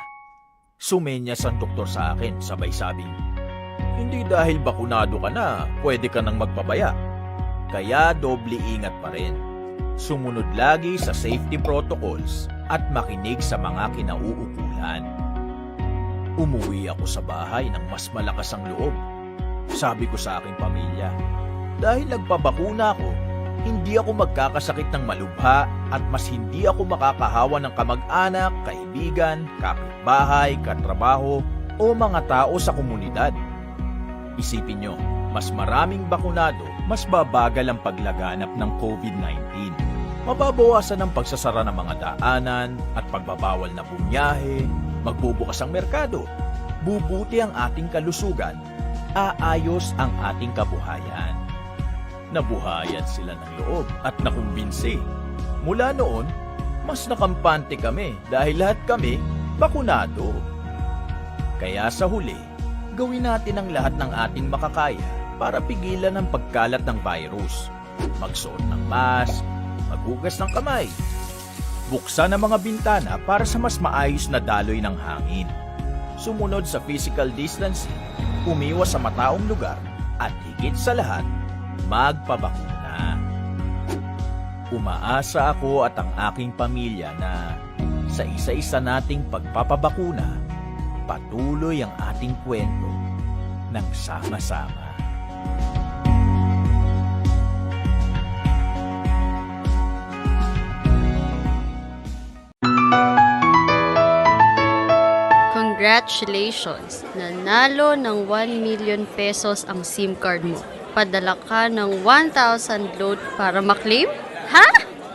Sumenyas ang doktor sa akin, sabay sabing, "Hindi dahil bakunado ka na, pwede ka nang magpabaya. Kaya doble ingat pa rin. Sumunod lagi sa safety protocols at makinig sa mga kinauukulan." Umuwi ako sa bahay ng mas malakas ang loob. Sabi ko sa aking pamilya, "Dahil nagpabakuna ako, hindi ako magkakasakit ng malubha at mas hindi ako makakahawa ng kamag-anak, kaibigan, kapitbahay, katrabaho, o mga tao sa komunidad." Isipin nyo, mas maraming bakunado, mas babagal ang paglaganap ng COVID nineteen. Mababawasan ang pagsasara ng mga daanan at pagbabawal na bumiyahe, magbubukas ang merkado, bubuti ang ating kalusugan, aayos ang ating kabuhayan. Nabuhayan sila ng loob at nakumbinsi. Mula noon, mas nakampante kami dahil lahat kami bakunado. Kaya sa huli, gawin natin ang lahat ng ating makakaya para pigilan ang pagkalat ng virus. Magsuot ng mask, maghugas ng kamay, buksan ang mga bintana para sa mas maayos na daloy ng hangin. Sumunod sa physical distancing, umiwas sa mataong lugar, at higit sa lahat, magpabakuna. Umaasa ako at ang aking pamilya na sa isa-isa nating pagpapabakuna, Patuloy ang ating kwento ng sama-sama. Congratulations! Nanalo ng one million pesos ang SIM card mo. Padala ka ng one thousand load para maklaim? Ha?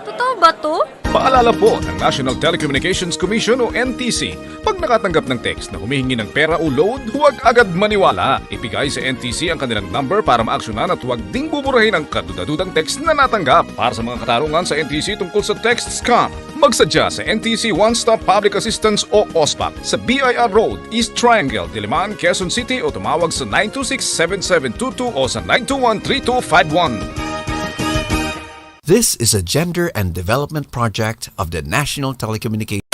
Totoo ba 'to? Paalala po ng National Telecommunications Commission o N T C, pag nakatanggap ng text na humihingi ng pera o load, huwag agad maniwala. Ibigay sa N T C ang kanilang number para maaksyonan at huwag ding buburahin ang kaduda-dudang text na natanggap. Para sa mga katanungan sa N T C tungkol sa text scam, magsadya sa N T C One Stop Public Assistance o OSPAP sa B I R Road, East Triangle, Diliman, Quezon City o tumawag sa nine two six seven seven two two o sa nine two one three two five one. This is a gender and development project of the National Telecommunications.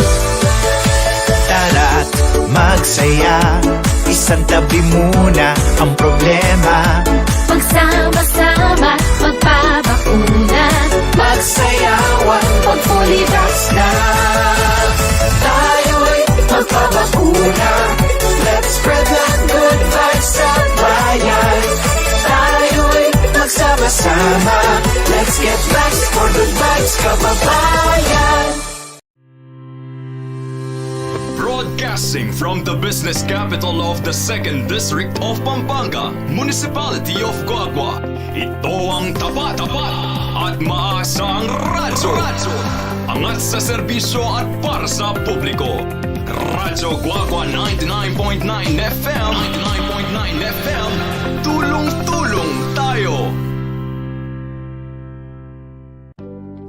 Tara't magsaya, isang tabi muna ang problema. Magsama-sama, magpabakuna. Magsayawan, pag-fully vax na. Tayo'y magpabakuna. Let's spread the good vibes sa bayan. Tayo'y magsama-sama. Let's get vax for good vibes, kababayan. Broadcasting from the business capital of the Second District of Pampanga, Municipality of Guagua, ito ang tapat, tapat at maasang radyo. Angat sa serbisyo at para sa publiko. Radyo Guagua ninety-nine point nine F M. Ninety-nine point nine F M. Tulong-tulong tayo.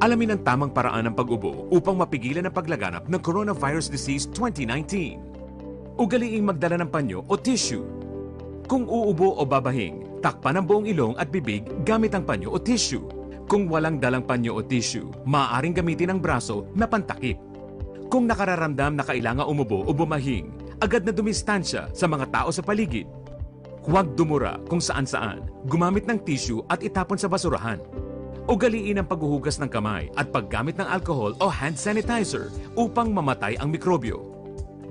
Alamin ang tamang paraan ng pag-ubo upang mapigilan ang paglaganap ng coronavirus disease twenty nineteen. Ugaliing magdala ng panyo o tissue. Kung uubo o babahing, takpan ang buong ilong at bibig gamit ang panyo o tissue. Kung walang dalang panyo o tissue, maaaring gamitin ang braso na pantakip. Kung nakararamdam na kailangan umubo o bumahing, agad na dumistansya sa mga tao sa paligid. Huwag dumura kung saan-saan, gumamit ng tissue at itapon sa basurahan. Ugaliin ang paghuhugas ng kamay at paggamit ng alcohol o hand sanitizer upang mamatay ang mikrobyo.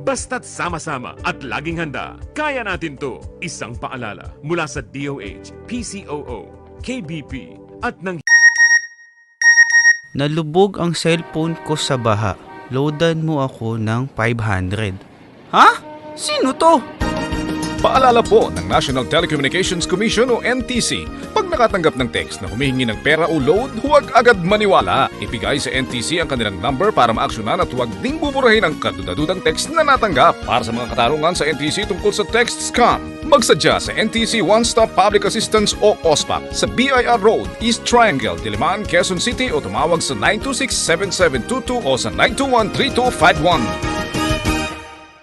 Basta't sama-sama at laging handa, kaya natin 'to. Isang paalala mula sa D O H, P C O O, K B P, at ng Nalubog ang cellphone ko sa baha. Loadan mo ako ng five hundred. Ha? Sino 'to? Paalala po ng National Telecommunications Commission o N T C, pag nakatanggap ng text na humihingi ng pera o load, huwag agad maniwala. Ibigay sa N T C ang kanilang number para maaksyonan at huwag ding buburahin ang kaduda-dudang text na natanggap. Para sa mga katanungan sa N T C tungkol sa text scam, magsadya sa N T C One Stop Public Assistance o OSPAP sa B I R Road, East Triangle, Diliman, Quezon City o tumawag sa nine two six seven seven two two o sa nine two one three two five one.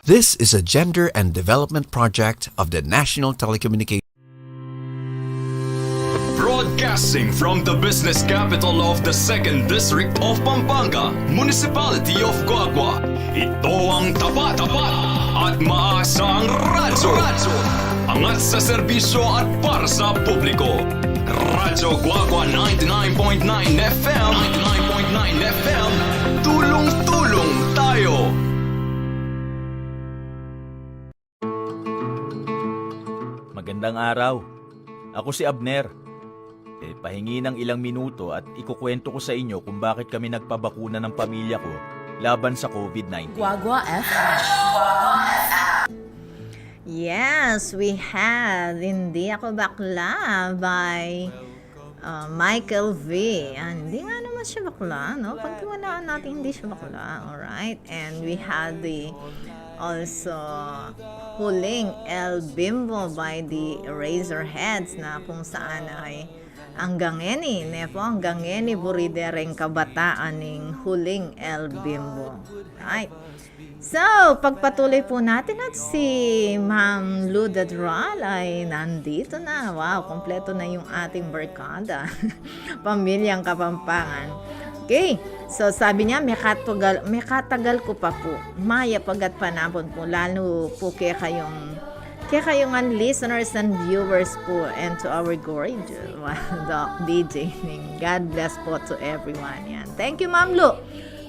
This is a gender and development project of the National Telecommunications. Broadcasting from the business capital of the Second District of Pampanga, Municipality of Guagua, ito ang tapat, tapat at maasang radyo. Angat sa serbisyo at para sa publiko. Radyo Guagua ninety-nine point nine F M. Ninety-nine point nine F M. Tulong-tulong tayo. Magandang araw. Ako si Abner. E, pahingi ng ilang minuto at ikukwento ko sa inyo kung bakit kami nagpabakuna ng pamilya ko laban sa COVID nineteen. Guagua F M. Yes, we had Hindi Ako Bakla by, uh, Michael V. Ah, hindi nga naman siya bakla, no? Pagtiwalaan natin hindi siya bakla, alright? And we had the also Huling El Bimbo by the Eraserheads, na kung saan ay anggang ngeni, ne po, anggang ngeni buri de ring kabataan ning Huling El Bimbo. Right. So, pagpatuloy po natin at si Ma'am Lu Dadral ay nandito na. Wow, kompleto na yung ating barkada. Pamilyang Kapampangan. Okay, so sabi niya, "Mekatagal, mekatagal ko pa po. Mayap a gatpanapun po, lalo po kekayung, kekayung listeners and viewers po, and to our gorgeous Doc D J. God bless po to everyone." Yan. Thank you, Ma'am Lu.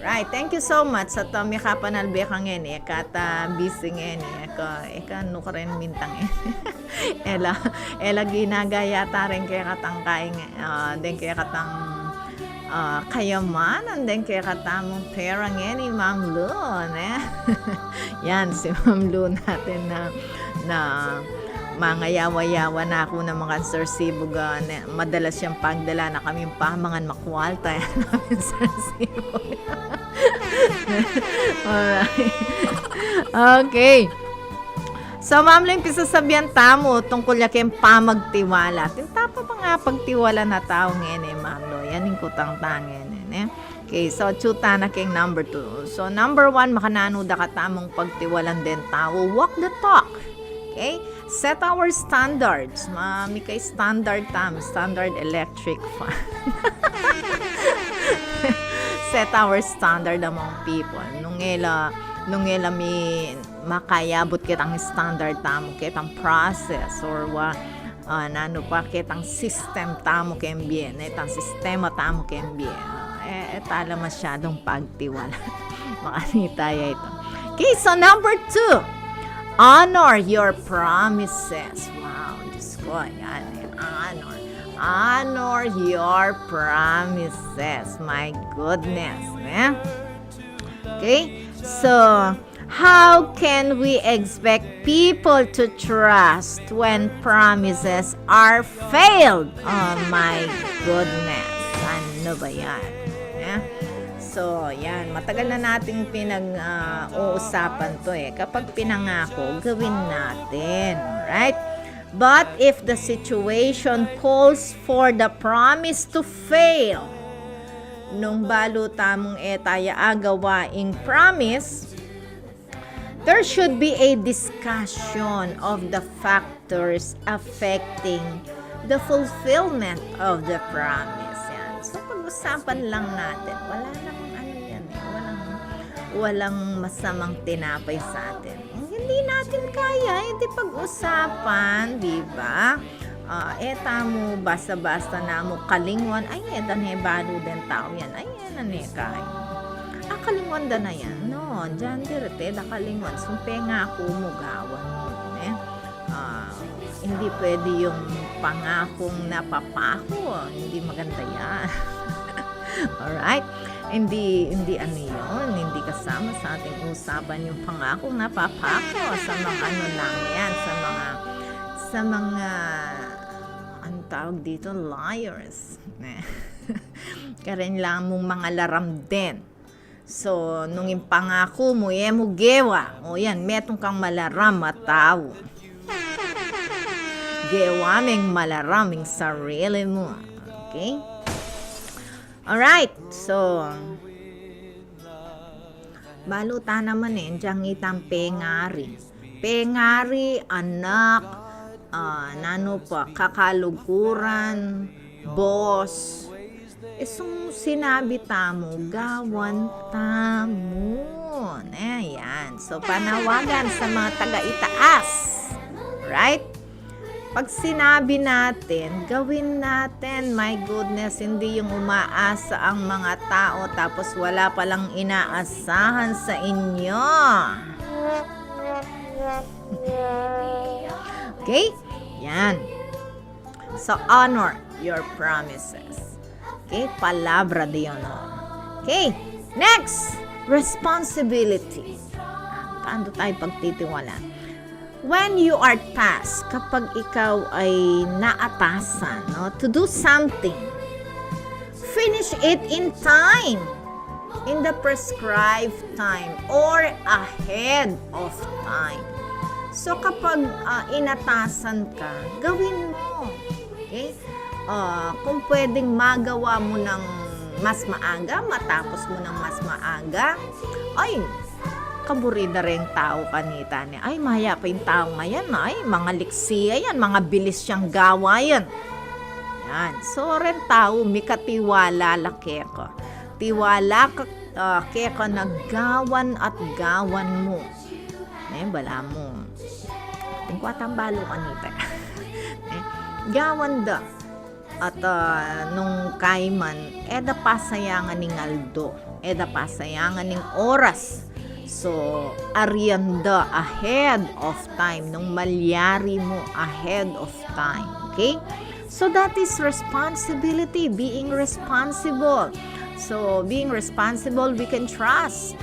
Right, thank you so much. At, uh, mika panalbe ka ngeni, e ka ta busy ngeni, e ka, e ka nu karen mintang e. Ela, ela ginagaya ta rin kekatang kaing, uh, den kekatang, uh, kayamanan, den kekatamung pera ngeni, Ma'am Lu, ne? Yan, si Ma'am Lu natin na, na mangayawa-yawa na ku na makansersibo ga, ne? Madalas yang pagdala na kami pamangan makwalta, yan, Alright. Okay. So, Ma'am Lu, ing pisasabian tamu tungkul ya keng pamagtiwala. Atin ta pa pangapagtiwala na tau ngeni, Ma'am Lu. Yan ing kutang ta ngeni, ne? Okay, so atsu ta na keng number two. So, number one, makananu da katamung pagtiwalan den tau? Walk the talk. Okay? Set our standards. Ma, mika-standard tamu, standard electric fan. Set our standard among people. Nung e la, nung e la mi makayabut ketang standard tamu, ketang process, or wa, ah, nanu pa, ketang system tamu keng bie, ne, ketang sistema tamu keng bie. Ah, e, e ta la masyadung pagtiwala. Makanita ya itu. Okay, so number two, honor your promises. Wow, Diyos ko, yan, e, honor. Honor your promises. My goodness, ne? Okay? So, how can we expect people to trust when promises are failed? Oh my goodness. Ano ba yan? Ne? So, yan. Matagal na nating pinag, ah, uusapan to e. Kapag pinangako, gawin natin. Right? But if the situation calls for the promise to fail, nung balu tamung e ta ya agawa ing promise, there should be a discussion of the factors affecting the fulfillment of the promise. Yan. So, pag-usapan lang natin. Wala namang ano yan e. Walang, walang masamang tinapay sa atin. Kung hindi natin kaya, e di pag-usapan, di ba? Ah, e tamu basta-basta namu kalingwan, ay, e da ne balu deng tau yan, ay, e na ne kaya. Ah, kalingwan da na yan. No, diyan direct, e da kalingwan. Sung pengaku mu, gawan mu, ne? Ah, hindi pwede yung pangakong napapako. Hindi maganda yan. Alright? Hindi, hindi ano yun. Hindi kasama sa ating usapan yung pangakong napapako sa mga ano lang yan, sa mga, sa mga, anong tawag dito? Liars. Ne? Karen lang mung mga laram din. So, nung ing pangaku mu, e mu gewa, o yan, metung kang malaram a tau. Gewa meng malaram ing sarili mu. Okay? Alright, so, balu ta naman e, diyan itang pengari. Pengari, anak, ah, nanu pa, kakaluguran, boss. E sung sinabi tamu, gawan tamu. Ayan. So, panawagan sa mga taga-itaas. Right? Pag sinabi natin, gawin natin. My goodness, hindi yung umaasa ang mga tao tapos wala palang inaasahan sa inyo. Okay? Yan. So, honor your promises. Okay? Palabra de honor. Okay? Next, responsibility. Paano tayo pagtitiwala? When you are tasked, kapag ikaw ay naatasan, no, to do something, finish it in time, in the prescribed time, or ahead of time. So, kapag, ah, inatasan ka, gawin mo. Okay? Ah, kung pwedeng magawa mo ng mas maaga, matapos mo ng mas maaga, ay, kaburi da reng tau kanita ne. Ay, mayap ing tau yan, ay, mga liksi yan, mga bilis yang gawa yan. Yan. So, reng tau, mikatiwala la keka. Tiwala ka, ah, keka na gawan at gawan mu. Ne, balamu. Atin ku atang balu kanita. Ne, gawan da. At, ah, nung kaiman, e da pasayangan ing aldo. E da pasayangan ing oras. So, arian da ahead of time. Nung malyari mu ahead of time. Okay? So, that is responsibility, being responsible. So, being responsible, we can trust.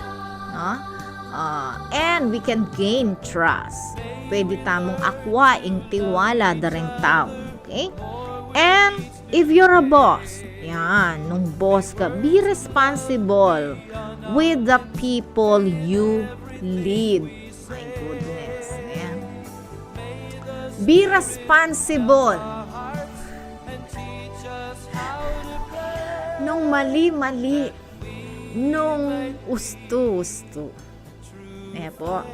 No? Uh, and we can gain trust. Pwede tamung akwa ing tiwala da ring tau. Okay? And if you're a boss, yan, nung boss ka, be responsible with the people you lead. My goodness, eh. Be responsible. Nung mali, mali. Nung ustu, ustu. Eh po,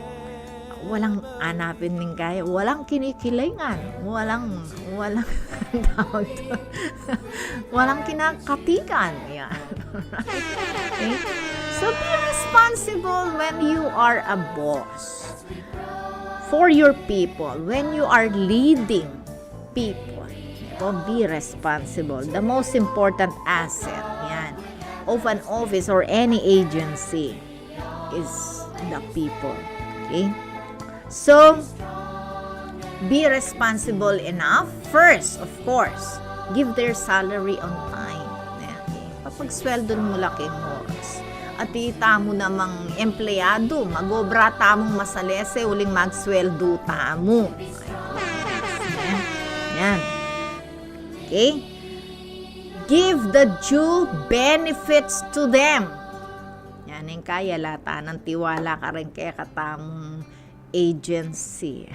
walang anapin ning kaya, walang kinikilingan, walang, walang, tawag to, walang kinakatikan. Yan. Okay? So be responsible when you are a boss for your people, when you are leading people. So be responsible. The most important asset, yan, of an office or any agency is the people. Okay? So, be responsible enough. First, of course, give their salary on time. Okay? Papagsweldo mu la king oras. At itamu namang empleyado, mag-obra tamung masalese uling magsweldo tamu. Yan. Okay? Give the due benefits to them. Yan, ing kaya la tanang tiwala karing kekatamung agency.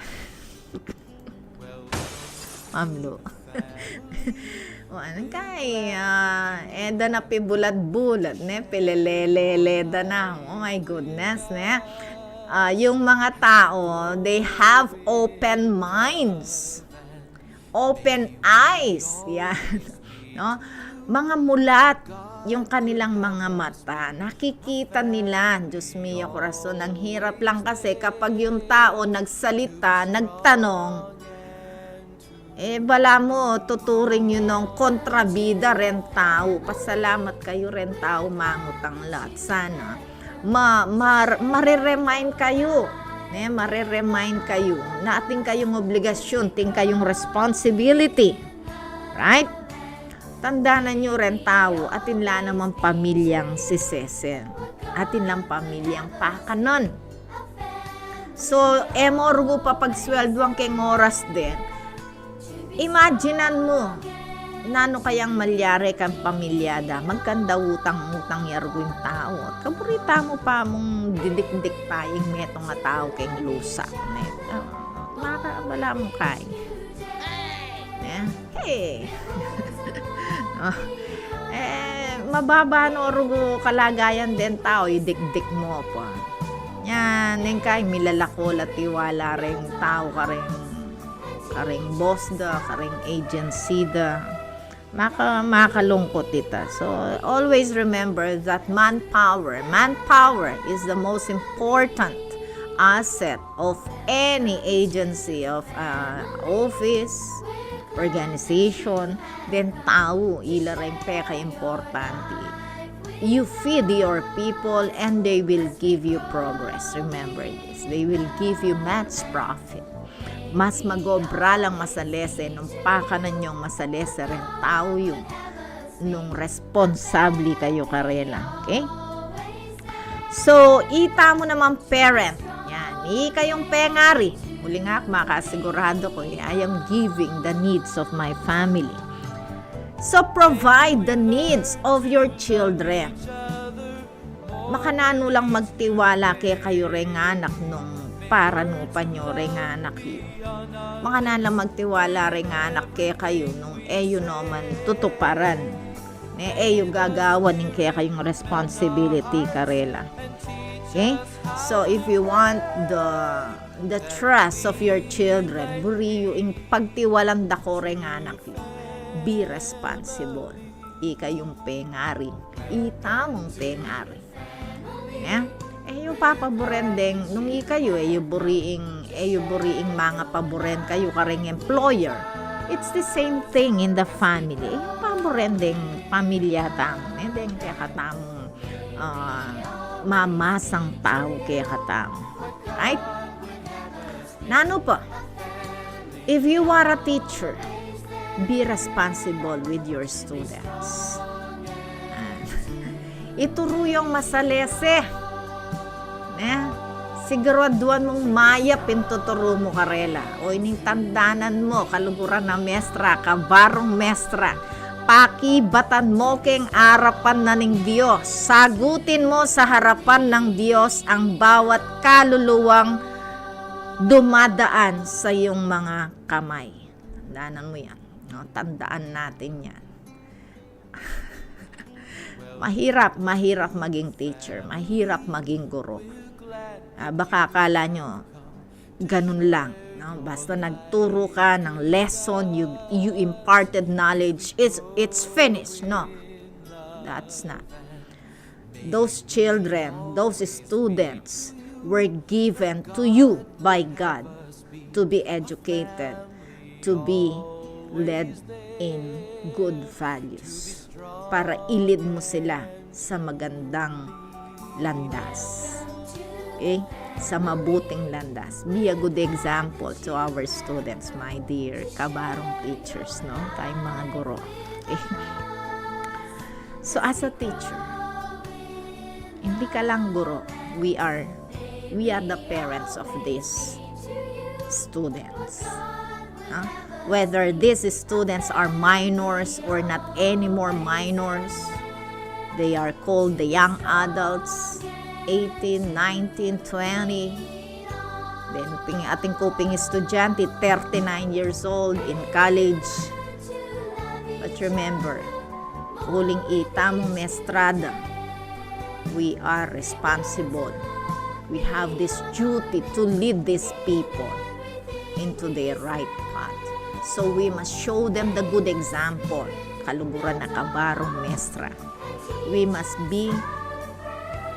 Mamlu. Wa, ing kaya, ah, e da na pibulat-bulat, ne? Pilelelele da na. Oh my goodness, ne? Ah, yung mga tao, they have open minds. Open eyes. Yan. No? Mga mulat yung kanilang mga mata. Nakikita nila. Diyos mio, corazon. Ang hirap lang kasi kapag yung tao nagsalita, nagtanong, eh, bala mu, tuturing yu nung kontrabida ring tau. Pasalamat kayu ring tau, mangutang la. Sana ma-, ma-, mare-remind kayu, ne, mare-remind kayu na atin kayung obligasyun, atin kayung responsibility. Right? Tandanan yu ring tau, atin la namang pamilyang sisesen. Atin lang pamilyang pakanan. So, e mu rugu papagswelduan king oras de. Imaginan mu, nanu kayang malyari kang pamilya da, magkanda utang-utang ya rugu ing tau. Kaburi tamu pa mung didikdik pa ing metung a tau king lusa. Ne? Ah, maka, bala mu kay. Ne? Hey! Oh. Eh, mababa no rugu kalagayan deng tau, idikdik mu pa. Yan, neng kay milalako la tiwala reng tau, kareng, kareng boss da, kareng agency da. Maka-, makalungkot ita. So, always remember that manpower, manpower is the most important asset of any agency, of, uh, office, organization. Deng tau, ila reng pekaimportante. You feed your people and they will give you progress. Remember this. They will give you much profit. Mas mag-obra lang masalese nung pakanan yung masalese reng tau yu, nung responsable kayu karela. Okay? So, itamu namang parent, yan, ikayung pengari. Uling aku, makasiguradu ku, I am giving the needs of my family. So, provide the needs of your children. Makananu lang magtiwala kekayu reng anak nung paranupan yu reng anak yu? Makananu lang magtiwala reng anak kekayu nung e yu naman tutuparan, ne, e yu gagawan ing kekayung responsibility karela? Okay? So, if you want the, the trust of your children, buri yu ing pagtiwalan da ko reng anak yu, be responsible. Ikayung pengari, itamung pengari. Ne? E yu papaburen deng, nung ikayu, e yu buri ing, e yu buri ing mangapaburen kayu kareng employer. It's the same thing in the family. E yu paburen deng pamilya tamu, ne? Deng kekatamung, ah, mamasang tau kekatamu. Right? Nanu pa? If you are a teacher, be responsible with your students. Ah, ituru yung masalese. Ne? Siguraduan mung mayap ing tuturu mu karela. O ining tandanan mu, kaluguran a mestra, kabarung mestra, pakibatan mu keng arapan na ning Dios. Sagutin mu sa harapan ng Dios ang bawat kaluluwang dumadaan sa iyong mga kamay. Tandanan mu yan. No? Tandaan natin yan. Mahirap, mahirap maging teacher, mahirap maging guro. Ah, baka akala nyo, ganun lang, no? Basta nagturo ka ng lesson, you, you imparted knowledge, it's, it's finished. No, that's not. Those children, those students were given to you by God to be educated, to be led in good values. Para ilid mo sila sa magandang landas. Okay? Sa mabuting landas. Be a good example to our students, my dear kabarong teachers, no? Tayong mga guro. Okay? So, as a teacher, hindi ka lang guro. We are, we are the parents of these students. No? Whether these students are minors or not anymore minors, they are called the young adults, eighteen, nineteen, twenty. Then, ping, atin ku ping estudyante, thirty-nine years old, in college. But remember, uling ita mung mestrada, we are responsible. We have this duty to lead these people into their right path. So we must show them the good example. Kaluguran a kabarung mestra. We must be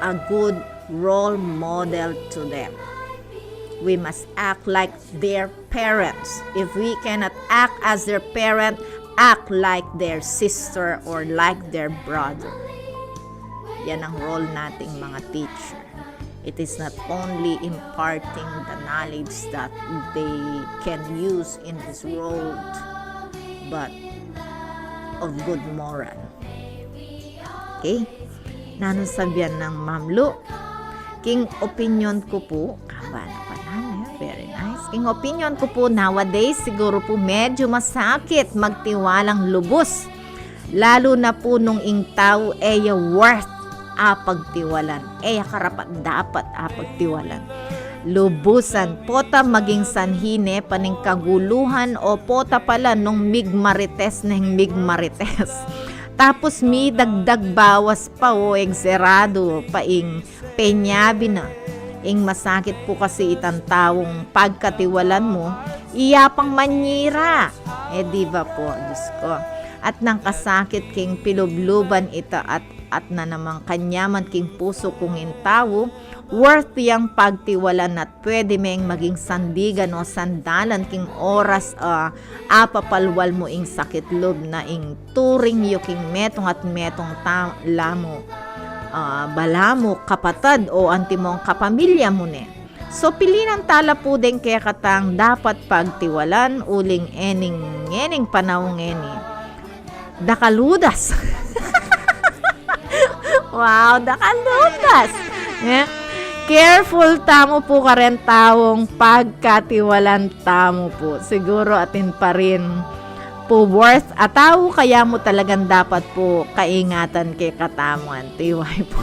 a good role model to them. We must act like their parents. If we cannot act as their parent, act like their sister or like their brother. Yan ang role nating mga teacher. It is not only imparting the knowledge that they can use in this world, but of good moral. Okay? Nanung sabian nang Ma'am Lu? King opinyon ku pu, kaba na pa naman, eh. Very nice. King opinyon ku pu, nowadays, siguru pu medyo masakit magtiwalang lubus. Lalu na pu nung ing tau e ya worth a pagtiwalan. E ya karapat-dapat a pagtiwalan. Lubusan, pota maging sanhi ne pa ning kaguluhan o pota pala nung migmarites neng migmarites. Tapos midagdag bawas pa o egzeradu pa ing penyabi na. Ing masakit pu kasi itang taung pagkatiwalan mu, iya pang manyira. E di ba pu, Diyos ko. At nang kasakit king pilubluban ita at, at na namang kanyaman king pusu kung ing tau, worth yang pagtiwalan at pwede meng maging sandigan o sandalan king oras a apapalwal mu ing sakit lub na ing turing yu king metung at metung ta-, lamu, ah, balamu kapatad o antimong kapamilya mu ne. So, pilinan tala pu deng kekatang dapat pagtiwalan uling ening, ening panaung eni. Dakaludas. Wow, dakaludas. Eh? Careful tamu pu karen taung pagkatiwalan tamu pu. Siguru atin pa rin pu worth a tau, kaya mu talagang dapat pu kaingatan kekatamu, antiway pu.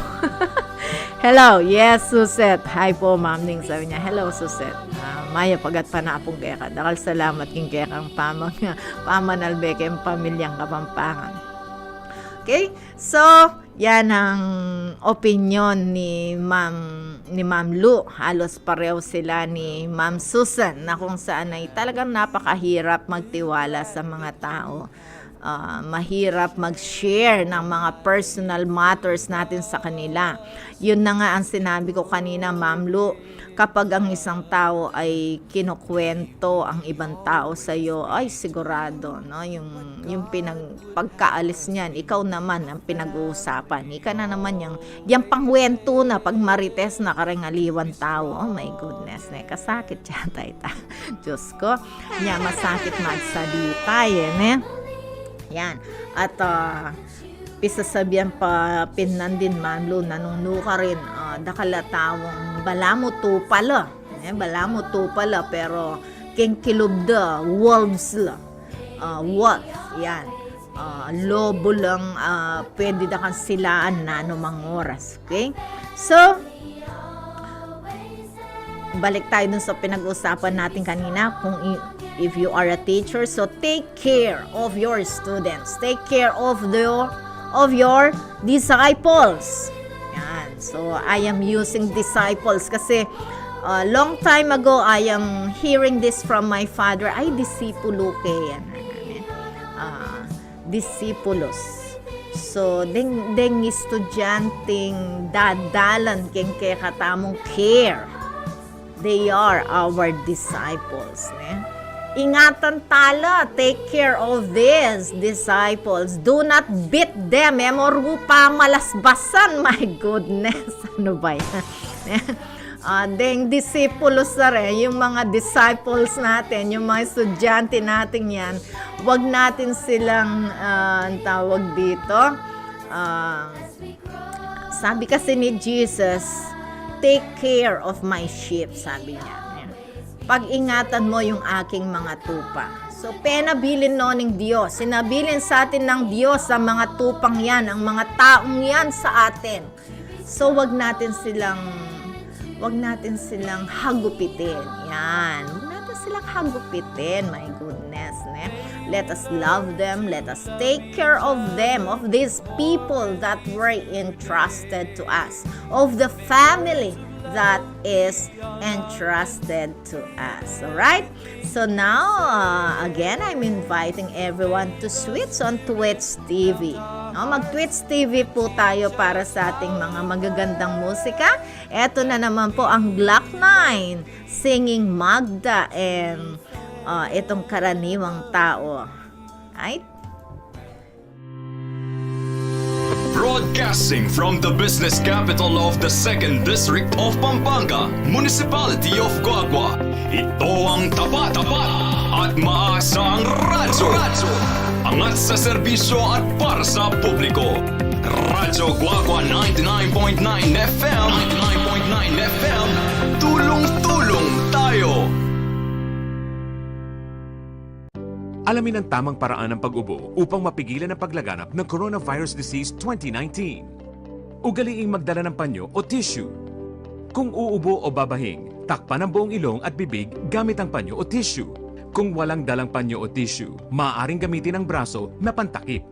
Hello, yes, Suset. Hi po, Ma'am Ning, sabi niya. Hello, Suset. Ah, mayap a gatpanapun keka. Dakal salamat king kekang pamang-, pamanalbe keng pamilyang Kapampangan. Okay? So, yan ang opinyon ni Ma'am, ni Ma'am Lu. Halos pareho sila ni Ma'am Susan na kung saan ay talagang napakahirap magtiwala sa mga tao. Ah, mahirap mag-share ng mga personal matters natin sa kanila. Yun na nga ang sinabi ko kanina, Ma'am Lu, kapag ang isang tao ay kinukwento ang ibang tao sa iyo, ay sigurado, no? Yung, yung pinag-, pagkaalis niyan, ikaw naman ang pinag-uusapan. Ika na naman yung, yung pangwento na pag marites na kareng aliwang tao. Oh my goodness, ne? Kasakit yata ita. Diyos ko, nya masakit magsalita, eh, ne? Yan. At, ah, pisasabian pa pin nandin, Ma'am Lu, nanung nukarin, ah, dakal a taung balamu tupa la. Eh, balamu tupa la, pero keng kilub da, wolves la. Ah, wolf, yan. Ah, lobo lang, ah, pwede da kang silaan nanumang oras. Okay? So, balik tayo dun sa pinag-usapan natin kanina, kung i-, if you are a teacher, so take care of your students, take care of the, of your disciples. Yan. So, I am using disciples kasi, uh, long time ago, I am hearing this from my father. Ay, disipulo ke yan. Ah, disipulos. So, deng, deng estudyanteng dadalan keng kekatamung care. They are our disciples, ne? Ingatan tala, take care of these disciples. Do not beat them. E mo ru pamalasbasan. My goodness, ano ba yan? Ah, deng disipulos na rin, yung mga disciples natin, yung mga estudyante natin yan, wag natin silang, ah, ang tawag dito, ah, sabi kasi ni Jesus, "Take care of my sheep," sabi niya. Pag-ingatan mo yung aking mga tupa. So, penabilin no ning Dios. Sinabilin sa atin ng Dios ang mga tupang yan, ang mga taong yan sa atin. So, wag natin silang, wag natin silang hagupitin. Yan. Wag natin silang hagupitin. My goodness, ne? Let us love them. Let us take care of them, of these people that were entrusted to us, of the family that is entrusted to us. Alright? So now, uh, again, I'm inviting everyone to switch on Twitch T V. No, mag-Twitch T V po tayo para sa ating mga magagandang musika. Eto na naman po ang Glock nine, Singing Magda, and, uh, itong karaniwang tao. Right? Broadcasting from the business capital of the second District of Pampanga, Municipality of Guagua, ito ang tapat, tapat at maasang radyo. Angat sa serbisyo at para sa publiko. Radyo Guagua ninety-nine point nine F M. Ninety-nine point nine F M. Tulong-tulong tayo. Alamin ang tamang paraan ng pag-ubo upang mapigilan ang paglaganap ng coronavirus disease twenty nineteen. Ugaliing magdala ng panyo o tissue. Kung uubo o babahing, takpan ang buong ilong at bibig gamit ang panyo o tissue. Kung walang dalang panyo o tissue, maaaring gamitin ang braso na pantakip.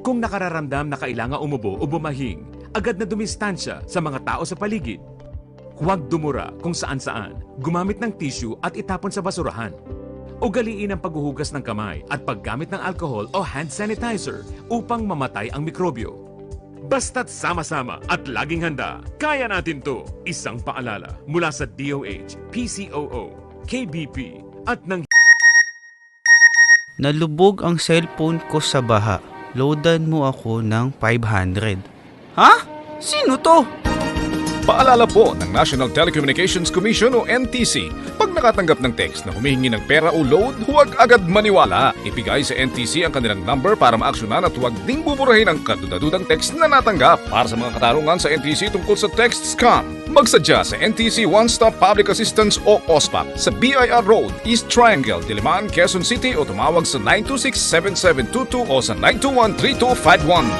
Kung nakararamdam na kailangan umubo o bumahing, agad na dumistansya sa mga tao sa paligid. Huwag dumura kung saan-saan. Gumamit ng tissue at itapon sa basurahan. Ugaliin ang paghuhugas ng kamay at paggamit ng alcohol o hand sanitizer upang mamatay ang mikrobyo. Basta't sama-sama at laging handa, kaya natin 'to. Isang paalala mula sa D O H, P C O O, K B P, at ng Nalubog ang cellphone ko sa baha. Loadan mo ako ng five hundred. Ha? Sino 'to? Paalala po ng National Telecommunications Commission o N T C, pag nakatanggap ng text na humihingi ng pera o load, huwag agad maniwala. Ibigay sa N T C ang kanilang number para maaksyonan at huwag ding buburahin ang kadudadudang text na natanggap. Para sa mga katanungan sa N T C tungkol sa text scam, magsadya sa N T C One Stop Public Assistance o OSPAP sa B I R Road, East Triangle, Diliman, Quezon City, o tumawag sa nine two six, seven seven two two o sa nine two one, three two five one.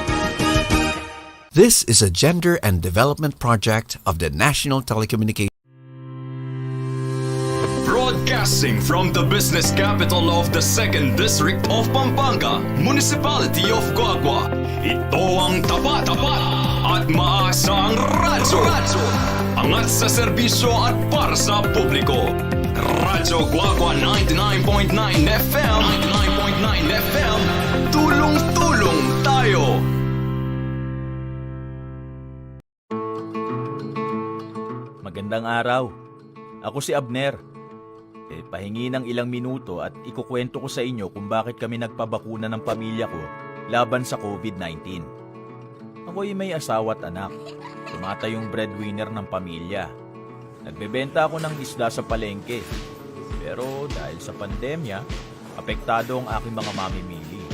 This is a gender and development project of the National Telecommunications. Broadcasting from the business capital of the second District of Pampanga, Municipality of Guagua, ito ang tapat, tapat at maasang radyo. Angat sa serbisyo at para sa publiko. Radyo Guagua ninety-nine point nine F M. Ninety-nine point nine F M. Tulong Magandang araw. Ako si Abner. E, pahingi ng ilang minuto at ikukwento ko sa inyo kung bakit kami nagpabakuna ng pamilya ko laban sa COVID nineteen. Ako'y may asawa at anak. Tumatayong breadwinner ng pamilya. Nagbebenta ako ng isda sa palengke. Pero dahil sa pandemya, apektado ang aking mga mamimili.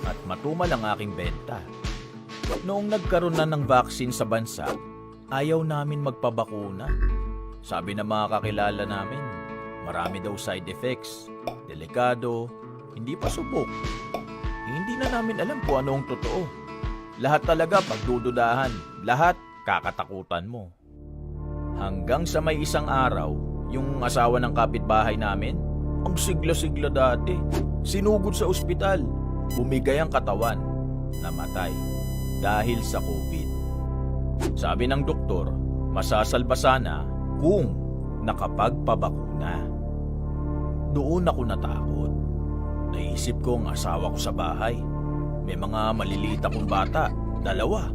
At matumal ang aking benta. Noong nagkaroon na ng vaccine sa bansa, ayaw namin magpabakuna. Sabi ng mga kakilala namin, marami daw side effects, delikado, hindi pa subok. Hindi na namin alam kung anong totoo. Lahat talaga pagdududahan, lahat kakatakutan mo. Hanggang sa may isang araw, yung asawa ng kapitbahay namin, ang sigla-sigla dati, sinugod sa ospital, bumigay ang katawan, namatay dahil sa COVID. Sabi ng doktor, masasalba sana kung nakapagpabakuna. Doon ako natakot. Naisip ko ang asawa ko sa bahay. May mga maliliit akong bata, dalawa.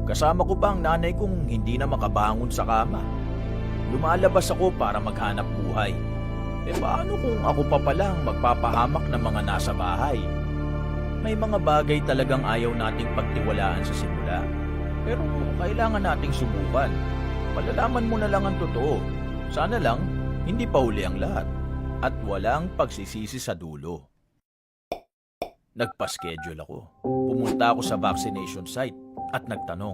Kasama ko pa ang nanay kong hindi na makabangon sa kama. Lumalabas ako para maghanap buhay. E paano kung ako pa pala ang magpapahamak ng mga nasa bahay? May mga bagay talagang ayaw nating pagtiwalaan sa simula. Pero kailangan nating subukan. Malalaman mo na lang ang totoo. Sana lang, hindi pa huli ang lahat. At walang pagsisisi sa dulo. Nagpa-schedule ako. Pumunta ako sa vaccination site at nagtanong,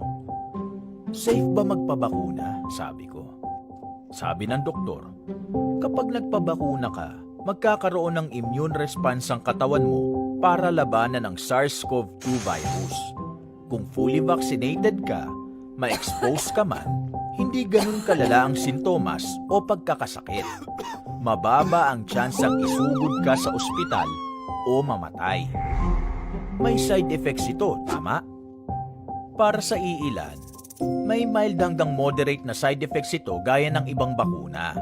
"Safe ba magpabakuna?" sabi ko. Sabi ng doktor, "Kapag nagpabakuna ka, magkakaroon ng immune response ang katawan mo para labanan ang SARS-CoV two virus. Kung fully vaccinated ka, ma-expose ka man, hindi ganun kalala ang sintomas o pagkakasakit. Mababa ang tsansang isugod ka sa ospital o mamatay." May side effects ito, tama? Para sa iilan, may mild hanggang moderate na side effects ito gaya ng ibang bakuna.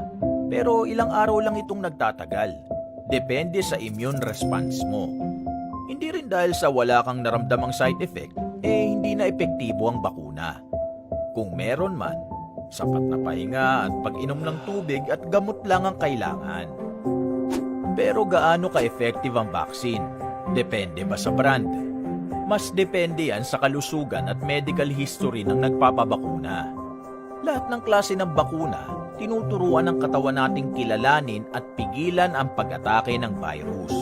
Pero ilang araw lang itong nagtatagal. Depende sa immune response mo. Hindi rin dahil sa wala kang naramdamang side effect, eh hindi na epektibo ang bakuna. Kung meron man, sapat na pahinga at pag-inom ng tubig at gamot lang ang kailangan. Pero gaano ka-effective ang vaccine? Depende ba sa brand? Mas depende yan sa kalusugan at medical history ng nagpapabakuna. Lahat ng klase ng bakuna, tinuturuan ng katawan nating kilalanin at pigilan ang pag-atake ng virus.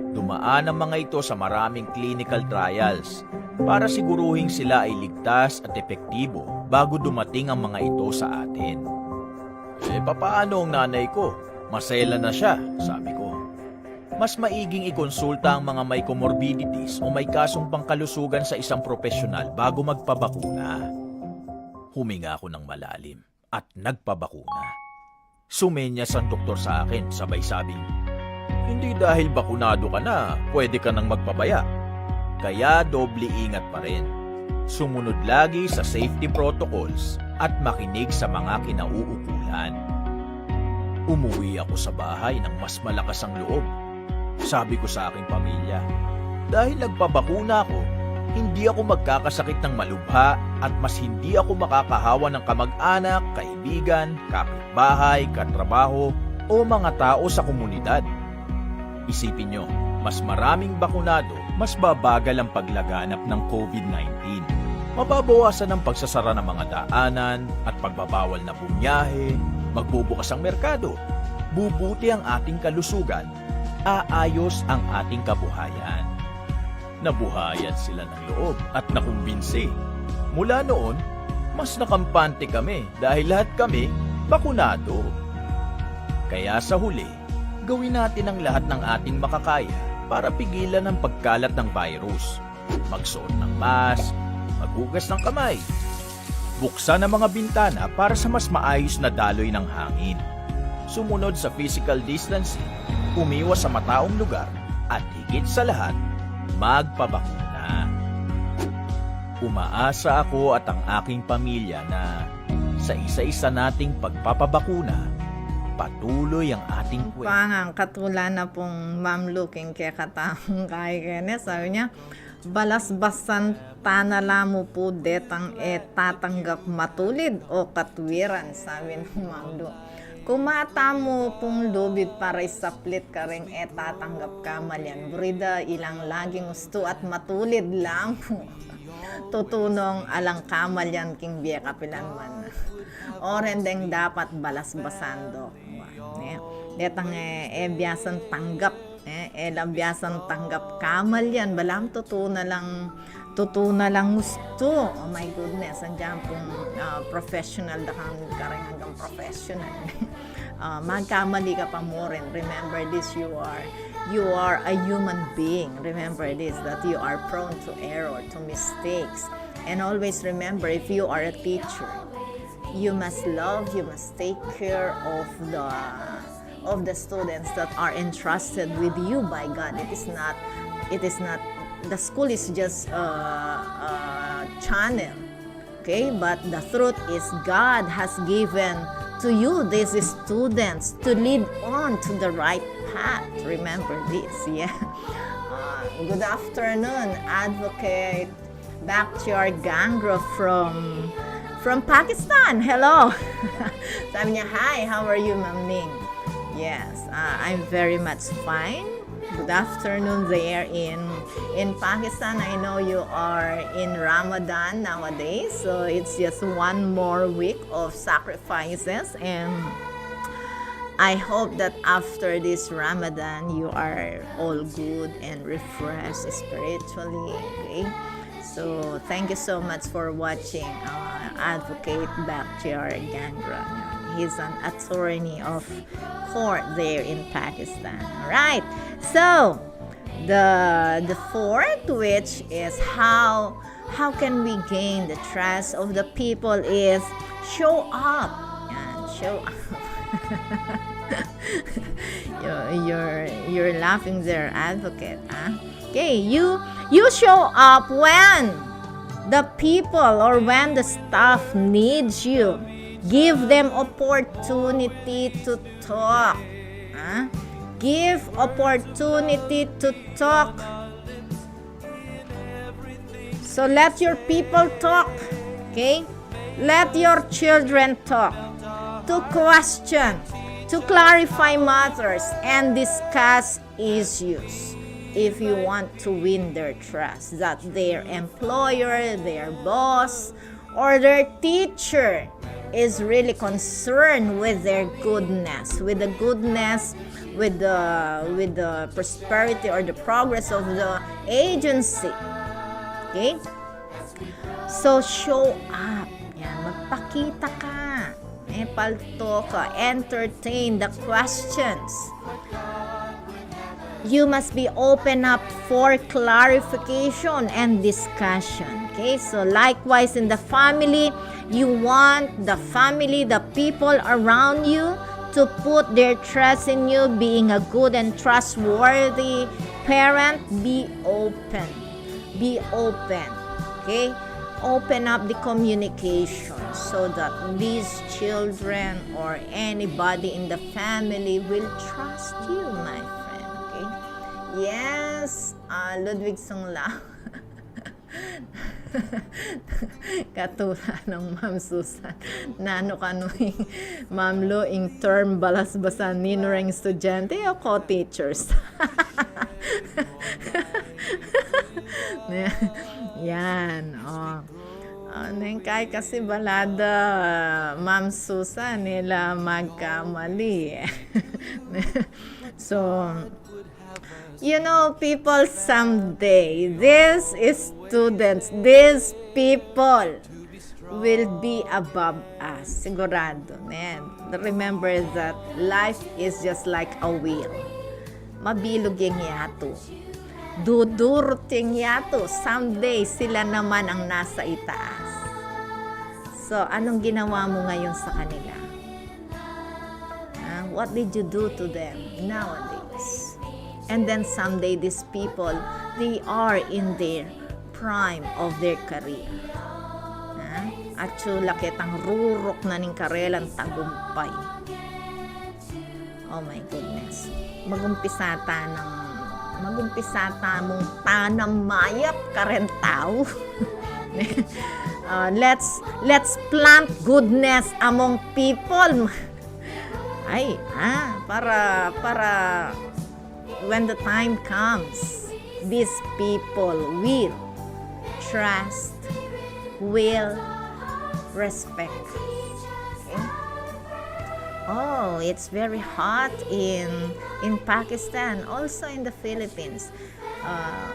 Dumaan ang mga ito sa maraming clinical trials para siguruhing sila ay ligtas at epektibo bago dumating ang mga ito sa atin. "E, papaano ang nanay ko? Maselan na siya," sabi ko. "Mas maiging ikonsulta ang mga may comorbidities o may kasong pangkalusugan sa isang propesyonal bago magpabakuna." Huminga ako ng malalim at nagpabakuna. Sumenyas ang doktor sa akin, sabay sabing, "Hindi dahil bakunado ka na, pwede ka nang magpabaya. Kaya doble ingat pa rin. Sumunod lagi sa safety protocols at makinig sa mga kinauukulan." Umuwi ako sa bahay ng mas malakas ang loob. Sabi ko sa aking pamilya, "Dahil nagpabakuna ako, hindi ako magkakasakit ng malubha at mas hindi ako makakahawa ng kamag-anak, kaibigan, kapitbahay, katrabaho, o mga tao sa komunidad." Isipin nyo, mas maraming bakunado, mas babagal ang paglaganap ng COVID nineteen. Mababawasan ang pagsasara ng mga daanan at pagbabawal na bumiyahe, magbubukas ang merkado, bubuti ang ating kalusugan, aayos ang ating kabuhayan. Nabuhayan sila ng loob at nakumbinsi. Mula noon, mas nakampante kami dahil lahat kami bakunado. Kaya sa huli, gawin natin ang lahat ng ating makakaya para pigilan ang pagkalat ng virus. Magsuot ng mask, maghugas ng kamay, buksan ang mga bintana para sa mas maayos na daloy ng hangin. Sumunod sa physical distancing, umiwas sa mataong lugar, at higit sa lahat, magpabakuna. Umaasa ako at ang aking pamilya na sa isa-isa nating pagpapabakuna, patuloy ang ating kwento. Pangangkatula na pung Ma'am Lu king kekatang kay Kenneth, sabi niya, Balasbasan tana la mu pu detang e tatanggap matulid o katwiran, sabi nang Mamlu. Kumata mu pung lubid para isaplit kareng e tatanggap kamalian. Buri da ilang laging ustu at matulid la mu. Tutu nong alang kamalian king bie kapilan man. O ren deng dapat balasbasan, Dok. Ne? Detang e, e biasan tanggap, e, e la biasan tanggap kamalian, balam tutu na lang, tutu na lang ustu. Oh my goodness, andiyan pung, ah, professional da kang kareng anggang professional. Ah, magkamali ka pa mu rin. Remember this, you are, you are a human being. Remember this, that you are prone to error, to mistakes. And always remember, if you are a teacher, you must love, you must take care of the, of the students that are entrusted with you by God. It is not, it is not, the school is just a, a channel, okay? But the truth is, God has given to you these students to lead on to the right path. Remember this, yeah. Uh, good afternoon, Advocate Bakhtiar Gangra from, from Pakistan. Hello. Sabi niya, "Hi, how are you, Ma'am Ning?" Yes, uh, I'm very much fine. Good afternoon there in, in Pakistan. I know you are in Ramadan nowadays, so it's just one more week of sacrifices, and I hope that after this Ramadan, you are all good and refreshed spiritually, okay? So, thank you so much for watching, uh, Advocate Bakhtiar Gangra. He's an attorney of court there in Pakistan. All right. So, the, the fourth, which is how, how can we gain the trust of the people, is show up. Yan, show up. You're, you're, you're laughing there, Advocate, huh? Okay, you, you show up when the people or when the staff needs you. Give them opportunity to talk. Huh? Give opportunity to talk. So let your people talk, okay? Let your children talk, to question, to clarify matters, and discuss issues if you want to win their trust, that their employer, their boss, or their teacher is really concerned with their goodness, with the goodness, with the, with the prosperity or the progress of the agency. Okay? So, show up. Yan, magpakita ka. Eh, palto ka. Entertain the questions. You must be open up for clarification and discussion. Okay, so likewise in the family, you want the family, the people around you to put their trust in you, being a good and trustworthy parent. Be open. Be open. Okay? Open up the communication so that these children or anybody in the family will trust you, my friend. Okay? Yes, uh, Ludwig Sungla. Katula nang Ma'am Susan. Nanu kanu ing Ma'am Lu, ing term balasbasan, ninu reng estudyante o co-teachers? Yan, o. O, neng kai kasi balada, Ma'am Susan, e la magkamali. So, you know, people, someday, these students, these people will be above us. Sigurado, man. Remember that life is just like a wheel. Mabilug yang yatu. Dudurut yang yatu. Someday, sila naman ang nasa itaas. So, anong ginawa mo ngayon sa kanila? Ah, what did you do to them nowadays? And then someday, these people, they are in their prime of their career. Ah, atyu la ketang rurok na ning karelang tagumpay. Oh my goodness. Mag-umpisa ta ng Magumpisa tamung tanam mayap karen tau. Uh, let's, let's plant goodness among people. Ay, ah, para, para when the time comes, these people will trust, will respect. Okay? Oh, it's very hot in, in Pakistan, also in the Philippines. Uh,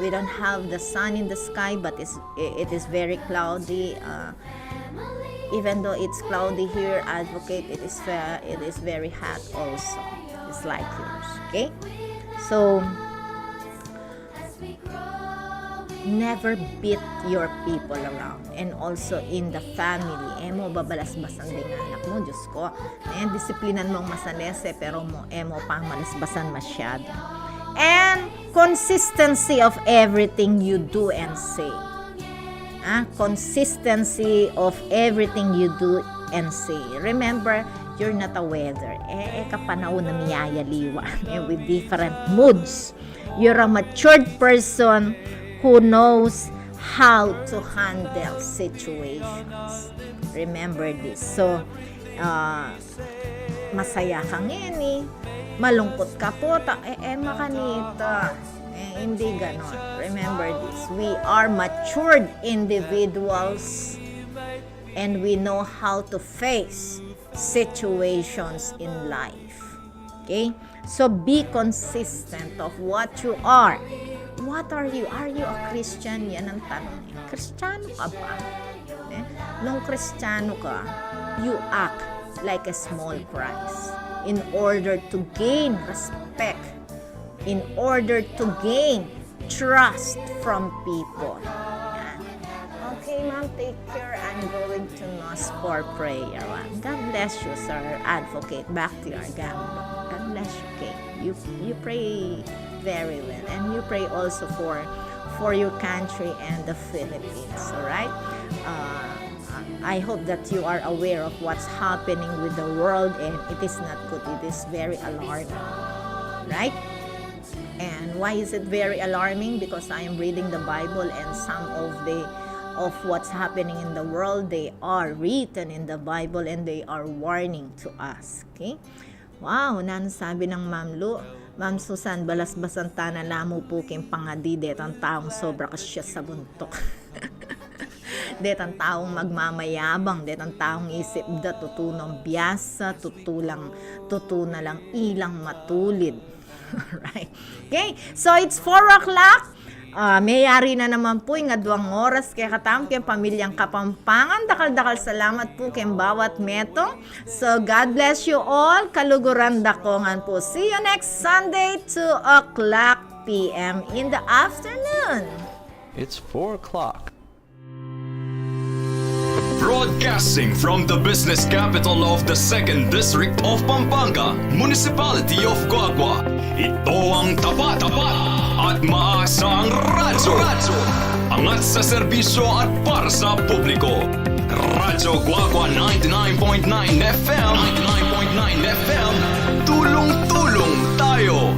we don't have the sun in the sky, but it's, it is very cloudy. Uh, even though it's cloudy here, Advocate, it is ve-, it is very hot also. It's like yours, okay? So, never beat your people around. And also in the family, e mo babalasbasan ding anak mo, Diyos ko. Ayan, disiplinan mong masanese, pero mo, e mo pamalasbasan masyado. And consistency of everything you do and say. Ah, consistency of everything you do and say. Remember, you're not a weather. E, e ka panaun a miyayaliwa, e, with different moods. You're a matured person who knows how to handle situations. Remember this. So, ah, masaya ka ngeni, malungkut ka pota, e, e makanita. E, hindi ganon. Remember this. We are matured individuals and we know how to face situations in life. Okay? So be consistent of what you are. What are you? Are you a Christian? Yan ang tanong, e. Kristiyano ka ba? E? Nung Kristiyano ka, you act like a small Christ in order to gain respect, in order to gain trust from people. Yan. Okay, ma'am, take care. I'm going to mass for prayer. God bless you, sir. Advocate, back to your gambling. God bless you, Kate. You, you pray very well, and you pray also for, for your country and the Philippines, all right? Uh, I hope that you are aware of what's happening with the world, and it is not good. It is very alarming, right? And why is it very alarming? Because I am reading the Bible, and some of the, of what's happening in the world, they are written in the Bible, and they are warning to us. Okay? Wow, nanu sabi nang Ma'am Lu? Ma'am Susan, balasbasan ta na la mu pu king pangadi, detang taung sobra kasya sa buntuk. Detang taung magmamayabang, detang taung isip da tutu nang biasa, tutu lang, tutu na lang ilang matulid. Right? Okay, so it's four o'clock. Ah, meyari na naman pu ing aduang oras kekatamu keng Pamilyang Kapampangan. Dakal-dakal salamat pu keng bawat metung. So, God bless you all. Kaluguran da ko ngan pu. See you next Sunday, two o'clock P M in the afternoon. It's four o'clock. Broadcasting from the business capital of the Second District of Pampanga, Municipality of Guagua, ito ang tapat, tapat at maasang radyo. Angat sa serbisyo at para sa publiko. Radyo Guagua ninety-nine point nine F M, ninety-nine point nine F M, tulong-tulong tayo.